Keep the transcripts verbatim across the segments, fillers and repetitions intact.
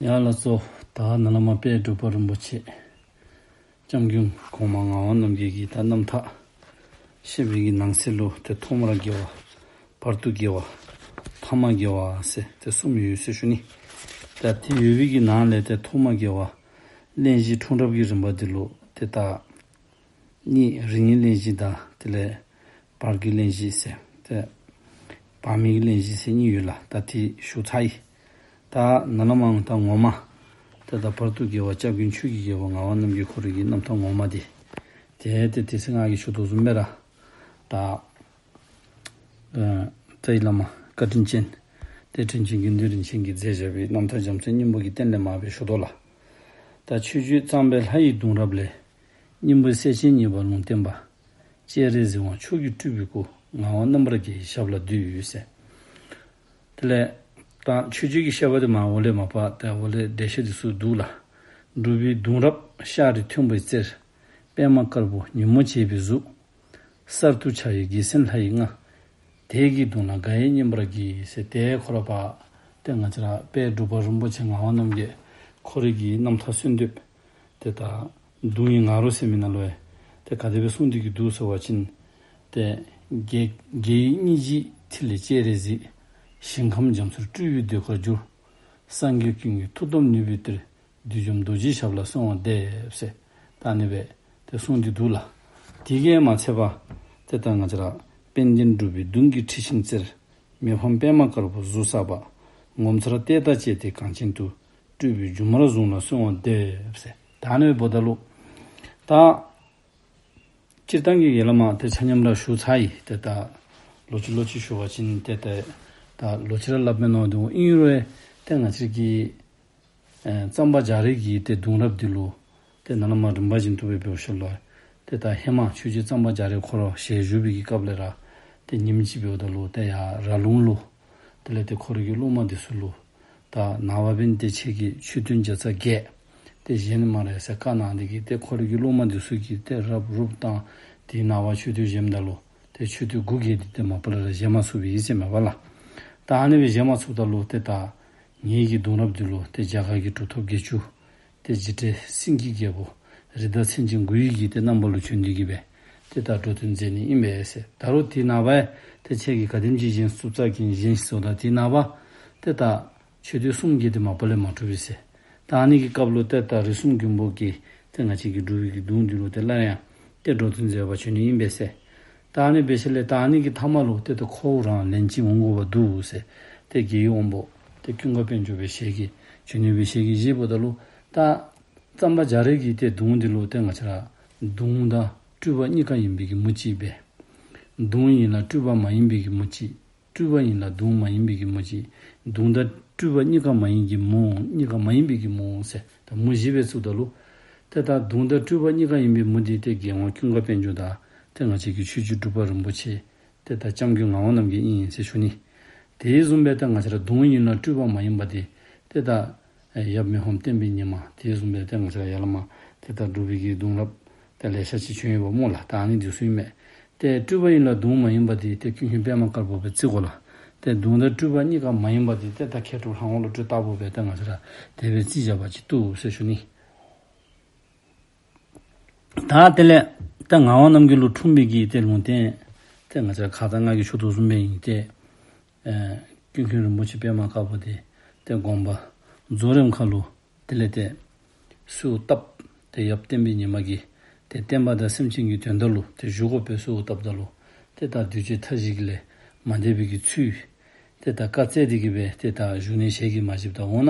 ཡ་ལགས་སོ། ད་ནཱ་ལས་མར་དཔལ་འབྲུག་པ་རིན་པོ་ཆེ་སྐྱབས་མགོན་གོང་མ་ངག་དབང་རྣམ་རྒྱལ་གྱི་ད་རྣམ་ཐར་བཤད་པའི་གི་ནང་གསེས་ལུ་ཏེ་ཐོག་མར་དགེ་བ། བར་དུ་དགེ་བ། ཐ་མ་དགེ་བ་ཟེར་ཏེ་གསུམ་ཡོད་ཟེར་ཞུ་ནི། ད་དེ་ཡོད་པའི་གི་ནང་ལས་ཏེ་ཐོག་མ་དགེ་བ་གླེང་གཞི་འཁྲུངས་རབས་ཀྱི་རིམ་པ་འདི་ལུ་ཏེ་ད་གཉིས། རིང་གི་གླེང་གཞི་དང་དེ་ལས་བར་གྱི་གླེང་གཞི་ཟེར་ཏེ་བར་མའི་གི་གླེང་གཞི་ཟེར་གཉིས་ཡོད་ལགས། ད་དེ་ཞུ་ཚར་ཡི། ད་ནཱ་ལས་མར་ད་ངོ་མ་ཏེ་ད་བར་དུ་དགེ་བ་སྐྱབས་མགོན་ཆོས་ཀྱི་རྒྱལ་པོ་ངག་དབང་རྣམ་རྒྱལ་ཁོ་རའི་གི་རྣམ་ཐར་ངོ་མ་འདི་ཏེ་ཏེ་དེ་ཚེ་ང་གིས་ཞུ་དོ་བཟུམ་སྦེ་ར་ད་ཨ་རྩ་བའི་བླ་མ་བཀའ་དྲིན་ཅན་ཏེ་དྲིན་ཅན་དགེ་འདུན་རིན་ཆེན་གྱིས་མཛད་བཞག་པའི་རྣམ་ཐར་རྒྱ་མཚོའི་སྙིང་པོ་གི་སྟེང་ལས་མར་སྦེ་ཞུ་དོ་ལགས། ད་ཆོས་སྤྱོད་གཙང་པའི་ལྷ་ཡི་གདུང་རབས་ལས། སྙིང་པོའི་སྲས་ཆེན་གཉིས་པ་ལུང་བསྟན་པ། སྤྱན་རས་གཟིགས་དབང་ཕྱུག་གི་སྤྲུལ་པའི་སྐུ། ངག་དབང་རྣམ་པར་རྒྱལ་གྱི་ཞབས་ལ་འདུད་ཟེར། དེ་ལས་ད་ཆོས་སྤྱོད་ཀྱི་བཤད་པ་དེ་མར་འོག་ལས་མར་པ་ཏེ་འོག་ལས་འགྲེལ་བཤད་འདི་ཚུ་འདུག་ལགས། འབྲུག་པའི་གདུང་རབས་ཤར་རི་མཐོན་པོའི་རྩེར། པདྨ་དཀར་པོ་ཉིན་མོ་བྱེད་པའི་གཟུགས། གསར་དུ་འཆར་བའི་རྒྱལ་མཚན་ལྷ་ཡི་རྔ། དེ་གི་གདུང་ལ་དགའ་བས་སྙན་པར་གྱིས་ཟེར་ཏེ་ཁོ་ར་པ་ཏེ་ང་བཅས་ར་དཔལ་འབྲུག་པ་རིན་པོ་ཆེ་ངག་དབང་རྣམ་རྒྱལ་ཁོ་རའི་གི་རྣམ་ཐར་གསོལ་འདེབས་ཏེ་ད་གདུང་ཡི་ང་རོ་ཟེར་མི་ནང་ལུ་ཡང་ཏེ་ག་དེ་སྦེ་གསུངས་ཏེ་གི་འདུག་ཟེར་བ་ཅིན་ཏེ་རྒྱལ་རྒྱལ་བའི་སྙིང་རྗེའི་ཐིག་ལེ་སྤྱན་རས་གཟིགས། ཞིང་ཁམས་རྒྱ་མཚོར་སྤྲུལ་པའི་ཟློས་གར་བསྒྱུར། སངས་རྒྱས་ཀུན་གྱི་མཐུ་སྟོབས་ནུས་པའི་གཏེར། བདུད་འཇོམས་རྡོ་རྗེའི་ཞབས་ལ་གསོལ་བ་འདེབས་ཟེར་ད་ཨ་ནི་སྦེ་ཏེ་གསུངས་ཏེ་འདུག་ལགས། དེ་གིས་མ་ཚད་པར་ཏེ་ད་ང་བཅས་ར་དཔལ་ལྡན་འབྲུག་པའི་གདུང་གི་ཁྲི་ཤིང་རྩེར། མི་ཕམ་པདྨ་དཀར་པོ་གཟུགས་གསར་པ། ངོ་མཚར་ལྟས་དང་བཅས་ཏེ་གངས་ཅན་དུ། སྤྲུལ་པའི་སྒྱུ་མར་བཟུང་ལ་གསོལ་བ་འདེབས་ཟེར་ད་ཨ་ནི་སྦེ་འབདཝ་ད་ལུ་ད་སྤྱིར་བཏང་གི་ཡར་ལས་མར་ཏེ་ཆ་མཉམ་ར་ཞུ་ཚར་ཡི། ཏེ་ད་ལོག་ཅི་ལོག་ཅི་ཞུ་བ་ཅིན་ཏེ་ད་ད་ལོག་ཅི་ར་སླབ་མི་ནང་དུ་ཨིན་རུང་ཏེ་ང་བཅས་ཀྱི་ཨེ་གཙང་པ་རྒྱ་རས་ཀྱི་ཏེ་གདུང་རབས་འདི་ལུ་ཏེ་ནཱ་ལས་མར་རིམ་པ་བཞིན་དུ་སྦེ་འབདཝ་ཤུལ་ལུ་ཏེ་ད་ཧེ་མ་ཆོས་རྗེ་གཙང་པ་རྒྱ་རས་ཁོ་ར་ཞལ་བཞུགས་པའི་གི་སྐབས་ལས་ར་ཏེ་ཉིནམ་ཅིག་འབདཝ་ད་ལུ་ཏེ་ཡར་ར་ལུང་ལུ་དེ་ལས་ཏེ་ཁོ་རའི་གི་སློབ་མ་འདི་ཚུ་ལུ་ད་ནངས་པ་འབདན་ཏེ་ཁྱེད་ཀྱིས་མཆོད་རྟེན་བརྒྱ་རྩ་བརྒྱད་ཏེ་བཞེངས་ནི་སྨ་རེ་ཟེར་བཀའ་གནང་སྟེ་གི་ཏེ་ཁོ་རའི་གི་སློབ་མ་འདི་ཚུ་གིས་ཏེ་རབ་རུབ་བཏང་། དེ་ནངས་པ་མཆོད་རྟེན་བཞེངསམ་ད་ལུ་ཏེ་མཆོད་རྟེན་དགུ་བརྒལ་ཏེ་ཏེ་མ་པ་ལས་ར་བཞེངས་མ་ཚུགས་པའི་ཡིད་ཆེས་མེད་པ་ལགས། ད་ཨ་ནི་སྦེ་བཞེངས་མ་ཚུགསཔ་ད་ལུ་ཏེ་ད་ངེ་གི་གདུང་རབས་འདི་ལུ་ཏེ་རྒྱ་གར་གྱི་གྲུབ་ཐོབ་བརྒྱད་ཅུ་ཏེ་འཇིགས་བྲལ་སེང་གེ་རྒྱལ་པོ་རི་དྭགས་མཚན་ཅན་དགུ་ཡི་གི་ཏེ་རྣམ་པ་ལུ་བྱོན་ཏེ་གི་སྦེ་ཏེ་ད་འགྲོ་དོན་མཛད་ནི་ཨིན་པས་ཟེར། ད་རུང་དེ་ནངས་པ་ཡང་ཏེ་ཁྱེད་ཀྱིས་ག་དེམ་ཅིག་བཞེངས་ཚུགས་ཚར་གིན་བཞེངས་ཟེརཝ་ད་དེ་ནངས་པ་ཏེ་ད་མཆོད་རྟེན་གསུམ་བརྒལ་ཏེ་མ་པ་ལས་མ་གྲུབ་པས་ཟེར། ད་ཨ་ནི་གི་སྐབས་ལུ་ཏེ་ད་རིགས་གསུམ་མགོན་པོ་གིས་ཏེ་ང་བཅས་ཀྱི་འབྲུག་པའི་གི་གདུང་འདི་ལུ་ཏེ་སླར་ཡང་ཏེ་འགྲོ་དོན་མཛད་པར་བྱོན་ནི་ཨིན་པས་ཟེར། ད་ཨ་ནི་སྦེ་ཞིནམ་ལས་ད་ཨ་ནི་གི་མཐའ་མ་ལུ་ཏེ་ད་ཁོ་རང་ལན་གཅིག་འོང་དགོཔ་འདུག་ཟེར། ཏེ་རྒྱལ་བའི་དབང་པོ་ཏེ་ཀུན་དགའ་དཔལ་འབྱོར་པའི་ཞལ་གྱིས་བྱོན་ནི་སྦེ་ཞལ་གྱིས་བཞེས་པ་ད་ལུ་ད་གཙང་པ་རྒྱ་རས་ཀྱི་ཏེ་གདུང་འདི་ལུ་ཏེ་ང་བཅས་ར་གདུང་དང་སྤྲུལ་པ་གཉིས་ཀ་ཡིན་པའི་གི་མུ་ཅིག་སྦེ། གདུང་ཡིན་ལ་སྤྲུལ་པ་མ་ཡིན་པའི་གི་མུ་ཅིག། སྤྲུལ་པ་ཡིན་ལ་གདུང་མ་ཡིན་པའི་གི་མུ་ཅིག། གདུང་དང་སྤྲུལ་པ་གཉིས་ཀ་མ་ཡིན་གྱི་མུ་གཉིས་ཀ་མ་ཡིན་པའི་གི་མུ་ཟེར་ད་མུ་བཞི་སྦེ་བཙུགསཔ་ད་ལུ་ཏེ་ད་གདུང་དང་སྤྲུལ་པ་གཉིས་ཀ་ཡིན་པའི་མུ་འདི་ཏེ་རྒྱལ་དབང་ཀུན་དགའ་དཔལ་འབྱོར་དང་ཏེ་ང་བཅས་ཀྱི་ཆོས་རྗེ་འབྲུག་པ་རིན་པོ་ཆེ་ཏེ་ད་སྐྱབས་མགོན་ངག་དབང་རྣམ་རྒྱལ་ཨིན་ཟེར་ཞུ་ནི། དེ་བཟུམ་སྦེ་ཏེ་ང་བཅས་ར་གདུང་ཡིན་ལ་སྤྲུལ་པ་མ་ཡིན་པ་འདི་ཏེ་ད་ཡབ་མི་ཕམ་བསྟན་པའི་ཉི་མ་དེ་བཟུམ་སྦེ་ཏེ་ང་བཅས་ར་ཡར་ལས་མར་ཏེ་ད་འབྲུག་པའི་གི་གདུང་རབས་ཏེ་ལེ་ཤ་ཅིག་བྱོན་ཡོདཔ་སྨོ་ལགས། ད་ཨ་ནི་འདི་ཚུ་ཨིན་མས། ཏེ་སྤྲུལ་པ་ཡིན་ལ་གདུང་མ་ཡིན་པ་འདི་ཏེ་ཀུན་མཁྱེན་པདྨ་དཀར་པོ་སྦེ་བརྩི་དགོ་ལགས། ཏེ་གདུང་དང་སྤྲུལ་པ་གཉིས་ཀ་མ་ཡིན་པ་འདི་ཏེ་ད་མཁས་གྲུབ་ལྷ་དབང་བློ་གྲོས་ལྟ་བུ་སྦེ་ཏེ་ང་བཅས་ར་དེ་སྦེ་བརྩི་བཞག་པ་ཅིག་འདུག་ཟེར་ཞུ་ནི། ད་དེ་ལས་ད་ངག་དབང་རྣམ་རྒྱལ་ལུ་འཁྲུངས་པའི་གི་ཏེ་ལུང་བསྟན་ཏེ་ང་བཅས་ཁ་ཙ་ང་གིས་ཞུ་དོ་བཟུམ་སྦེ་ཨིན། ཏེ་ཨེ་ཀུན་མཁྱེན་རིན་པོ་ཆེ་པདྨ་དཀར་པོ་འདི་ཏེ་དགོངས་པ་རྫོགས་རིམ་ཁ་ལུ་དེ་ལས་ཏེ་གསོལཝ་བཏབ། ཏེ་ཡབ་བསྟན་པའི་ཉི་མ་གིས་ཏེ་བསྟན་པ་དང་སེམས་ཅན་གྱི་དོན་དག་ལུ་ཏེ་བཞུགས་དགོ་པའི་གསོལཝ་བཏབ་ད་ལུ་ཏེ་ད་འདུས་བྱས་མཐའ་བཞི་གི་ལས་མ་འདས་པའི་གི་ཚུལ་ཏེ་ད་བཀའ་སྩལ་ཏེ་གི་སྦེ་ཏེ་ད་བཞུགས་གནས་ཞལ་གྱིས་མ་བཞེསཔ་ད་འོ་ན་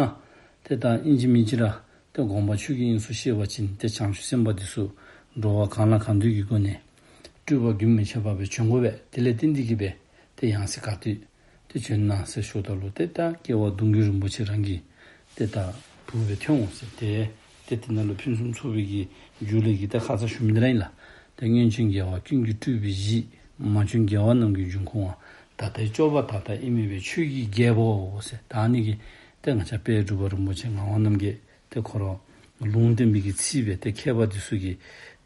ཏེ་ད་ཨིན་ཅི་མིན་ཅི་ར་ཏེ་དགོངས་པ་ཆོས་ཀྱི་དབྱིངས་སུ་ཤེས་པ་ཅིན་ཏེ་བྱང་ཆུབ་སེམས་དཔའ་འདི་ཚུ་འགྲོ་བ་གང་ལ་གང་འདུལ་གྱི་སྒོ་ནས་སྤྲུལ་པ་རྒྱུན་མི་འཆད་པ་སྦེ་བྱོན་དགོ་པས། དེ་ལས་བརྟེན་ཏེ་གི་སྦེ་ཏེ་ཡང་སྲིད་ག་ཏེ་ཏེ་བྱོན་ན་ཟེར་ཞུཝ་ད་ལུ་ཏེ་ད་སྐྱེ་བ་གདུང་བརྒྱུད་རིན་པོ་ཆེ་རང་གི་ཏེ་ད་བུ་སྦེ་ཐོན་འོང་ཟེར། ཏེ་ཏེ་དེ་ནང་ལུ་ཕུན་སུམ་ཚོགས་པའི་གི་རྒྱུ་ལས་ཀྱི་ད་ཁ་ཙ་ཞུ་མི་འདི་ར་ཨིན་ལགས། ཏེ་སྔོན་བྱོན་རྒྱལ་བ་ཀུན་གྱི་སྤྲུལ་པའི་གཞི། མ་བྱོན་རྒྱལ་བ་རྣམས་ཀྱི་འབྱུང་ཁུངས་པ། ད་ལྟའི་སྐྱོབ་པ་ད་ལྟ་ཨིན་མིན་པའི་ཆོས་ཀྱི་རྒྱལ་པོ་ཟེར། ད་ཨ་ནི་གི་ཏེ་ང་བཅས་དཔལ་འབྲུག་པ་རིན་པོ་ཆེ་ངག་དབང་རྣམ་རྒྱལ་ཏེ་ཁོ་ར་ལུང་བསྟན་པའི་གི་ཚིག་སྦེ་ཏེ་མཁས་པ་འདི་ཚུ་གིས་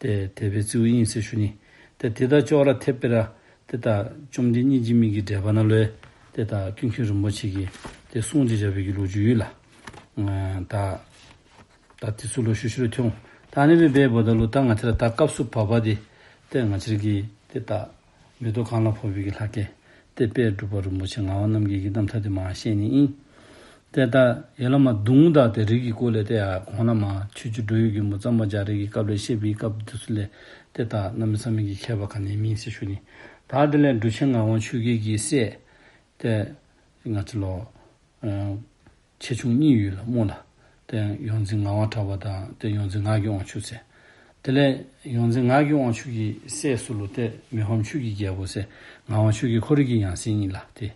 ཏེ་དེ་སྦེ་བརྩིཝ་ཨིན་ཟེར་ཞུ་ནི། ཏེ་དེ་དང་ཅོག་ར་འཐདཔ་སྦེ་ར་ཏེ་ད་བཅོམ་ལྡན་སྙིང་རྗེ་མའི་གི་འགྲེལ་པ་ནང་ལུ་ཡང་ཏེ་ད་ཀུན་མཁྱེན་རིན་པོ་ཆེ་གིས་ཏེ་གསུངས་ཏེ་བཞག་པའི་གི་ལོ་རྒྱུས་ཡོད་ལགས། ཨ་ད་ད་དེ་ཚུ་ལོག་ཤུལ་ཤུལ་ལུ་ཐོན་འོང་། ད་ཨ་ནི་སྦེ་འབདཝ་ད་ལུ་ད་ང་བཅས་ར་ད་སྐབས་སུ་བབ་པ་འདི་ཏེ་ང་བཅས་ར་གི་ཏེ་ད་མེ་ཏོག་གང་ལ་ཕོག་པའི་གི་ལྷ་སྐལ་ཏེ་དཔལ་འབྲུག་པ་རིན་པོ་ཆེ་ངག་དབང་རྣམ་རྒྱལ་གྱི་རྣམ་ཐར་འདི་མར་བཤད་ནི་ཨིན། ཏེ་ད་ཡར་ལས་མར་གདུང་དང་ཏེ་རིགས་ཀྱི་སྐོར་ལས་ཏེ་ཡར་གོང་ལས་མར་ཆོས་རྗེ་འགྲོ་བའི་མགོན་པོ་གཙང་པ་རྒྱ་རས་ཀྱི་སྐབས་ལས་བཤད་པའི་སྐབས་འདི་ཚུ་ལས་ཏེ་ད་གནམ་མེད་ས་མེད་ཀྱི་ཁྱད་པར་ག་ནི་མེད་ཟེར་ཞུ་ནི། ད་དེ་ལས་འབྲུག་ཆེན་ངག་དབང་ཆོས་རྒྱལ་གྱི་སྲས་ཏེ་ང་བཅས་ལུ་ཨ་ཆེ་ཆུང་གཉིས་ཡོད་ལགས་སྨོ་ལགས། ཏེ་ཡོངས་འཛིན་ངག་དབང་གྲགས་པ་དང་ཏེ་ཡོངས་འཛིན་ངག་གི་དབང་ཕྱུག་ཟེར། དེ་ལས་ཡོངས་འཛིན་ངག་གི་དབང་ཕྱུག་གི་སྲས་སུ་ལུ་ཏེ་མི་ཕམ་ཆོས་ཀྱི་རྒྱལ་པོ་ཟེར་ངག་དབང་ཆོས་རྒྱལ་ཁོ་རའི་གི་ཡང་སྲིད་ཨིན་ལགས། ཏེ་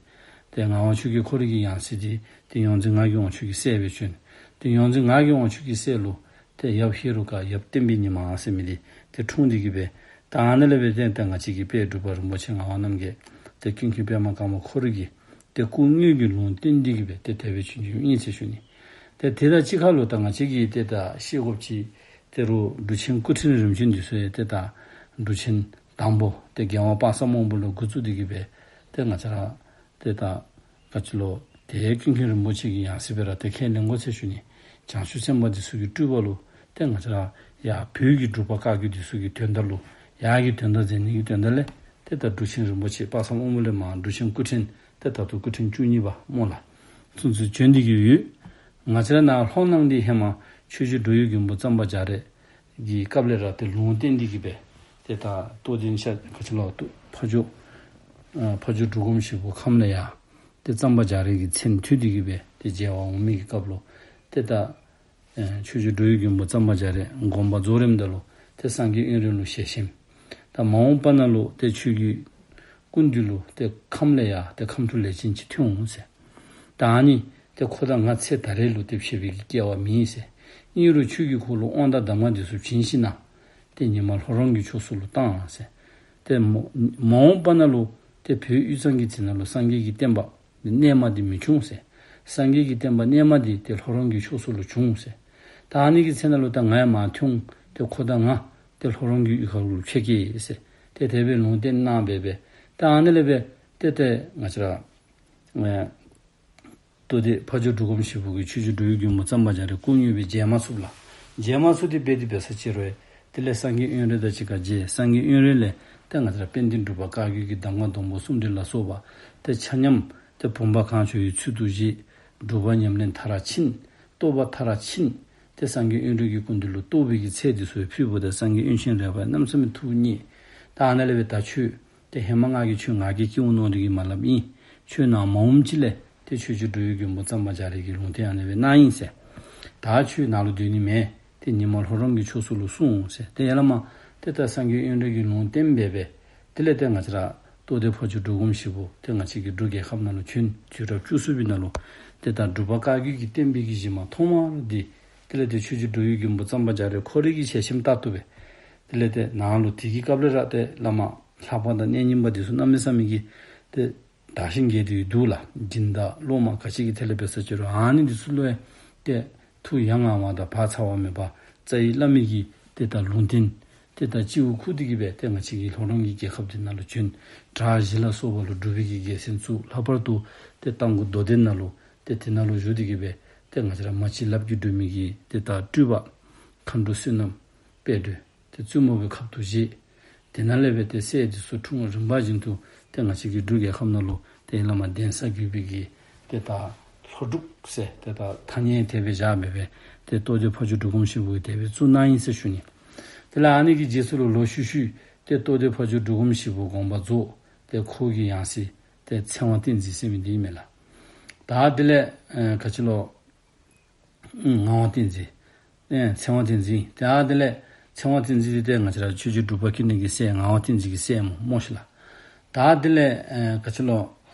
ཏེ་ངག་དབང་ཆོས་རྒྱལ་ཁོ་རའི་གི་ཡང་སྲིད་འདི་ཏེ་ཡོངས་འཛིན་ངག་གི་དབང་ཕྱུག་གི་སྲས་སྦེ་བྱོན། ཏེ་ཡོངས་འཛིན་ངག་གི་དབང་ཕྱུག་གི་སྲས་ལུ་ཏེ་ཡབ་ཧེ་རུ་ཀ་ཡབ་བསྟན་པའི་ཉི་མ་ཟེར་མི་འདི་ཏེ་འཁྲུངས་ཏེ་གི་སྦེ་ད་ཨ་ནི་ལས་སྦེ་ཏེ་ད་ང་བཅས་ཀྱི་དཔལ་འབྲུག་པ་རིན་པོ་ཆེ་ངག་དབང་རྣམ་རྒྱལ་ཏེ་ཀུན་མཁྱེན་པདྨ་དཀར་མོ་ཁོ་རའི་གི་ཏེ་སྐུ་དངོས་ཀྱི་ལུང་བསྟན་འདི་གིས་སྦེ་ཏེ་དེ་སྦེ་བྱོན་བྱོནམ་ཨིན་ཟེར་ཞུ་ནི། ཏེ་དེ་དང་གཅིག་ཁར་ལུ་ད་ང་བཅས་ཀྱིས་ཏེ་ད་ཤེས་དགོཔ་ཅིག་ཏེ་རུང་འབྲུག་ཆེན་སྐུ་ཕྲེང་རིམ་བྱོན་འདི་ཚུ་ཡང་ཏེ་ད་འབྲུག་ཆེན་དང་པོ་ཏེ་རྒྱལ་དབང་དཔག་བསམ་དབང་པོ་ལས་འགོ་བཙུགས་ཏེ་གི་སྦེ་ཏེ་ང་བཅས་ར་ཏེ་ད་ག་ཅི་ལོ་ཏེ་ཀུན་མཁྱེན་རིན་པོ་ཆེ་གི་ཡང་སྲིད་སྦེ་ར་ཏེ་ཁས་ལེན་དགོ་ཟེར་ཞུ་ནི། བྱང་ཆུབ་སེམས་དཔའ་འདི་ཚུ་གི་སྤྲུལ་པ་ལུ་ཏེ་ང་བཅས་ར་ཡར་བོད་ཀྱི་འབྲུག་པ་བཀའ་བརྒྱུད་འདི་ཚུ་གི་དོན་དག་ལུ་ཡར་གྱི་དོན་དག་མཛད་ནི་གི་དོན་དག་ལས་ཏེ་ད་འབྲུག་ཆེན་རིན་པོ་ཆེ་དཔག་བསམ་དབང་པོ་ལས་མར་འབྲུག་ཆེན་སྐུ་ཕྲེང་ཏེ་ད་ལྟོ་སྐུ་ཕྲེང་བཅུ་གཉིས་པ་སྨོ་ལགས། ཚུན་ཚོད་བྱོན་ཏེ་གི་ཡོད། ང་བཅས་ར་ནཱ་ལྷོ་ནང་འདི་ཧེ་མ་ཆོས་རྗེ་འགྲོ་བའི་མགོན་པོ་གཙང་པ་རྒྱ་རས་ཀྱི་སྐབས་ལས་ར་ཏེ་ལུང་བསྟན་འདི་གིས་སྦེ་ཏེ་ད་རྟོགས་ལྡན་ཤཱཀྱ་ག་ཅི་ལོ་ཏེ་ཕ་ཇོ་ཨ་ཕ་ཇོ་འབྲུག་སྒོམ་ཞིག་པོ་ཁམས་ལས་ཡར་ཏེ་གཙང་པ་རྒྱ་རས་ཀྱི་མཚན་ཐོས་ཏེ་གི་སྦེ་ཏེ་མཇལ་བར་འོང་མི་གི་སྐབས་ལུ་ཏེ་ད་ཨེ་ཆོས་རྗེ་འགྲོ་བའི་མགོན་པོ་གཙང་པ་རྒྱ་རས་དགོངས་པ་རྫོགས་རནམ་ད་ལུ་ཏེ་སངས་རྒྱས་དབོན་རས་ལུ་ཞལ་ཆེམས། ད་མ་འོངས་པ་ནང་ལུ་ཏེ་ཁྱོད་ཀྱི་སྐུ་མདུན་ལུ་ཏེ་ཁམས་ལས་ཡར་ཏེ་ཁམས་ཕྲུག་ལས་ཅན་ཅིག་ཐོན་འོང་ཟེར། ད་ཨ་ནི་ཏེ་ཁོ་དང་ང་ཚེ་ད་རེས་ལུ་ཏེ་ཕྱད་པའི་གི་སྐལ་བ་མེད་ཟེར། ཨིན་རུང་ཁྱོད་ཀྱིས་ཁོ་ལུ་དབང་དང་གདམས་ངག་འདི་ཚུ་བྱིན་ཞིནམ་ལས་ཏེ་ཉི་མ་ལྷོ་རོང་གི་ཕྱོགས་སུ་ལུ་བཏང་ཟེར། ཏེ་མ་མ་འོངས་པ་ནང་ལུ་ཏེ་བོད་དབུས་གཙང་གི་དེ་ནང་ལུ་སངས་རྒྱས་ཀྱི་བསྟན་པ་རྣལ་མ་འདི་མི་འབྱུང་ཟེར། སངས་རྒྱས་ཀྱི་བསྟན་པ་རྣལ་མ་འདི་ཏེ་ལྷོ་རོང་གི་ཕྱོགས་སུ་ལུ་འབྱུང་ཟེར། ད་ཨ་ནི་གི་ཚེ་ནང་ལུ་ད་ང་ཡང་མར་ཐོན་འོང་། ཏེ་ཁོ་དང་ང་ཏེ་ལྷོ་རོང་གི་གཡུས་ཁ་ལུ་ཕྱད་གེ་ཟེར། ཏེ་དེ་སྦེ་ལུང་བསྟན་གནང་སྦེ་སྦེ་ད་ཨ་ནི་ལས་སྦེ་ཏེ་ཏེ་ང་བཅས་ར་ཨེ་རྟོགས་ལྡན་ཕ་ཇོ་འབྲུག་སྒོམ་ཞིག་པོ་གིས་ཆོས་རྗེ་འགྲོ་བའི་མགོན་པོ་གཙང་པ་རྒྱ་རས་སྐུ་དངོས་སྦེ་མཇལ་མ་ཚུགས་ལགས། མཇལ་མ་ཚུགས་ཏེ་སྦེ་དེ་སྦེ་ས་ཅི་རུང་དེ་ལས་སངས་རྒྱས་དབོན་རས་དང་གཅིག་ཁར་མཇལ། སངས་རྒྱས་དབོན་རས་ལས་ཏེ་ང་བཅས་ར་དཔལ་ལྡན་འབྲུག་པ་བཀའ་བརྒྱུད་ཀྱི་གདམས་ངག་སྡོང་པོ་གསུམ་སྒྲིལ་ལ་སོགས་པ་ཏེ་ཆ་མཉམ་ཏེ་བུམ་པ་གང་བྱོ་ཡི་ཚུལ་དུ་བཞེས། སྒྲུབ་པ་ཉམས་ལེན་མཐར་ཕྱིན། རྟོགས་པ་མཐར་ཕྱིན། ཏེ་སངས་རྒྱས་དབོན་རས་ཀྱི་སྐུ་མདུན་ལུ་རྟོགས་པའི་གི་ཚད་འདི་ཚུ་ཕུལ་བ་ད་སངས་རྒྱས་དབོན་ཆེན་རས་པ་གནམ་མེད་ས་མེད་ཐུགས་མཉེས། ད་ཨ་ནཱ་ལས་སྦེ་ད་ཁྱོད་ཏེ་ཧེ་མ་ང་གིས་ཁྱོད་ང་རྒྱལ་སྐྱེ་འོང་མནོ་སྟེ་གི་མ་སླབ་ཨིན། ཁྱོད་ནཱ་མ་འོངམ་ཅིག་ལས་ཏེ་ཆོས་རྗེ་འགྲོ་བའི་མགོན་པོ་གཙང་པ་རྒྱ་རས་ཀྱིས་ལུང་བསྟན་ཨ་ནི་སྦེ་གནང་ཡི་ཟེར། ད་ཁྱོད་ནཱ་ལུ་སྡོད་ནི་མེད། ཏེ་ཉི་མ་ལྷོ་རོང་གི་ཕྱོགས་སུ་ལུ་སོང་ཟེར། ཏེ་ཡར་ལས་མར་ཏེ་ད་སངས་རྒྱས་དབོན་རས་ཀྱིས་ལུང་བསྟན་སྦེ་སྦེ་དེ་ལས་ཏེ་ང་བཅས་ར་རྟོགས་ལྡན་ཕ་ཇོ་འབྲུག་སྒོམ་ཞིག་པོ་ཏེ་ང་བཅས་ཀྱི་འབྲུག་རྒྱལ་ཁབ་ནང་ལུ་བྱོན། དུས་རབས་བཅུ་གསུམ་པའི་ནང་ལུ་ཏེ་ད་འབྲུག་པ་བཀའ་བརྒྱུད་ཀྱི་བསྟན་པའི་གི་གཞི་མ་ཐོག་མ་འདི་དེ་ལས་ཏེ་ཆོས་རྗེ་འགྲོ་བའི་མགོན་པོ་གཙང་པ་རྒྱ་རས་ཁོ་རའི་གི་ཞལ་ཆེམས་ལྟར་དུ་སྦེ་དེ་ལས་ཏེ་ནཱ་ལུ་དེ་གི་སྐབས་ལས་ར་ཏེ་བླ་མ་ལྷ་པ་དང་གནས་རྙིང་པ་འདི་ཚུ་གནམ་མེད་ས་མེད་ཀྱི་ཏེ་དར་ཞིང་རྒྱས་ཏེ་འདུག་ལགས། སྦྱིན་བདག་སློབ་མ་ག་ཅི་གི་ཐད་ལས་འབད་ས་ཅི་རུང་ཨ་ནི་འདི་ཚུ་ལུ་ཡང་ཏེ་ཐུགས་ཡ་ང་བ་དང་བག་ཚ་བ་མེད་པར་རྩ་བའི་བླ་མའི་གི་ཏེ་ད་ལུང་བསྟན་ཏེ་ད་སྤྱི་བོར་ཁུག་སྟེ་གི་སྦེ་ཏེ་ང་བཅས་ཀྱི་ལྷོ་རོང་གི་རྒྱལ་ཁབ་འདི་ནང་ལུ་བྱོན། བྲག་གཞི་ལ་སོགས་པ་ལུ་སྒྲུབ་པའི་གི་རྒྱལ་མཚན་བཙུགས། ལྷག་པར་དུ་ཏེ་རྟ་མགོ་རྡོ་གདན་ནང་ལུ་ཏེ་དེ་ནང་ལུ་བཞུགས་ཏེ་གི་སྦེ་ཏེ་ང་བཅས་ར་མ་གཅིག་ལབ་ཀྱིས་སྒྲོལ་མའི་གི་ཏེ་ད་སྤྲུལ་པ་མཁའ་འགྲོ་བསོད་ནམས་དཔལ་སྒྲོན་ཏེ་བཙུན་མོ་སྦེ་ཁབ་ཏུ་བཞེས། དེ་ནང་ལས་སྦེ་ཏེ་སྲས་འདི་ཚུ་འཁྲུངས། རིམ་པ་བཞིན་དུ་ཏེ་ང་བཅས་ཀྱི་འབྲུག་རྒྱལ་ཁབ་ནང་ལུ་ཏེ་བླ་མ་གདན་ས་བརྒྱུད་པའི་གི་ཏེ་ད་ལྷོ་འབྲུག་ཟེར་ཏེ་ད་ཐ་སྙད་དེ་སྦེ་བཞག་སྦེ་སྦེ་ཏེ་རྟོགས་ལྡན་ཕ་ཇོ་འབྲུག་སྒོམ་ཞིག་པོ་གིས་དེ་སྦེ་བཙུགས་གནང་ཡི་ཟེར་ཞུ་ནི། དེ་ལས་ཨ་ནི་གི་རྗེས་སུ་ལུ་ལོག་ཤུལ་ཤུལ་ཏེ་རྟོགས་ལྡན་ཕ་ཇོ་འབྲུག་སྒོམ་ཞིག་པོ་དགོངས་པ་རྫོགས། ཏེ་ཁོ་གི་ཡང་སྲིད་ཏེ་ཚེ་དབང་བསྟན་འཛིན་ཟེར་མི་འདི་ཨིན་མས་ལགས། ད་དེ་ལས་ཨེ་ག་ཅི་ལོ། ངག་དབང་བསྟན་འཛིན། ཨེ་ཚེ་དབང་བསྟན་འཛིན། ཏེ་ཨ་དེ་ལས་ཚེ་དབང་བསྟན་འཛིན་འདི་ཏེ་ང་བཅས་ར་ཆོས་རྗེ་འབྲུག་པ་ཀུན་ལེགས་ཀྱི་སྲས་ངག་དབང་བསྟན་འཛིན་གྱི་སྲས་སྨོ་སྨོ་ཤིག་ལགས། ད་དེ་ལས་ཨེ་ག་ཅི་ལོ།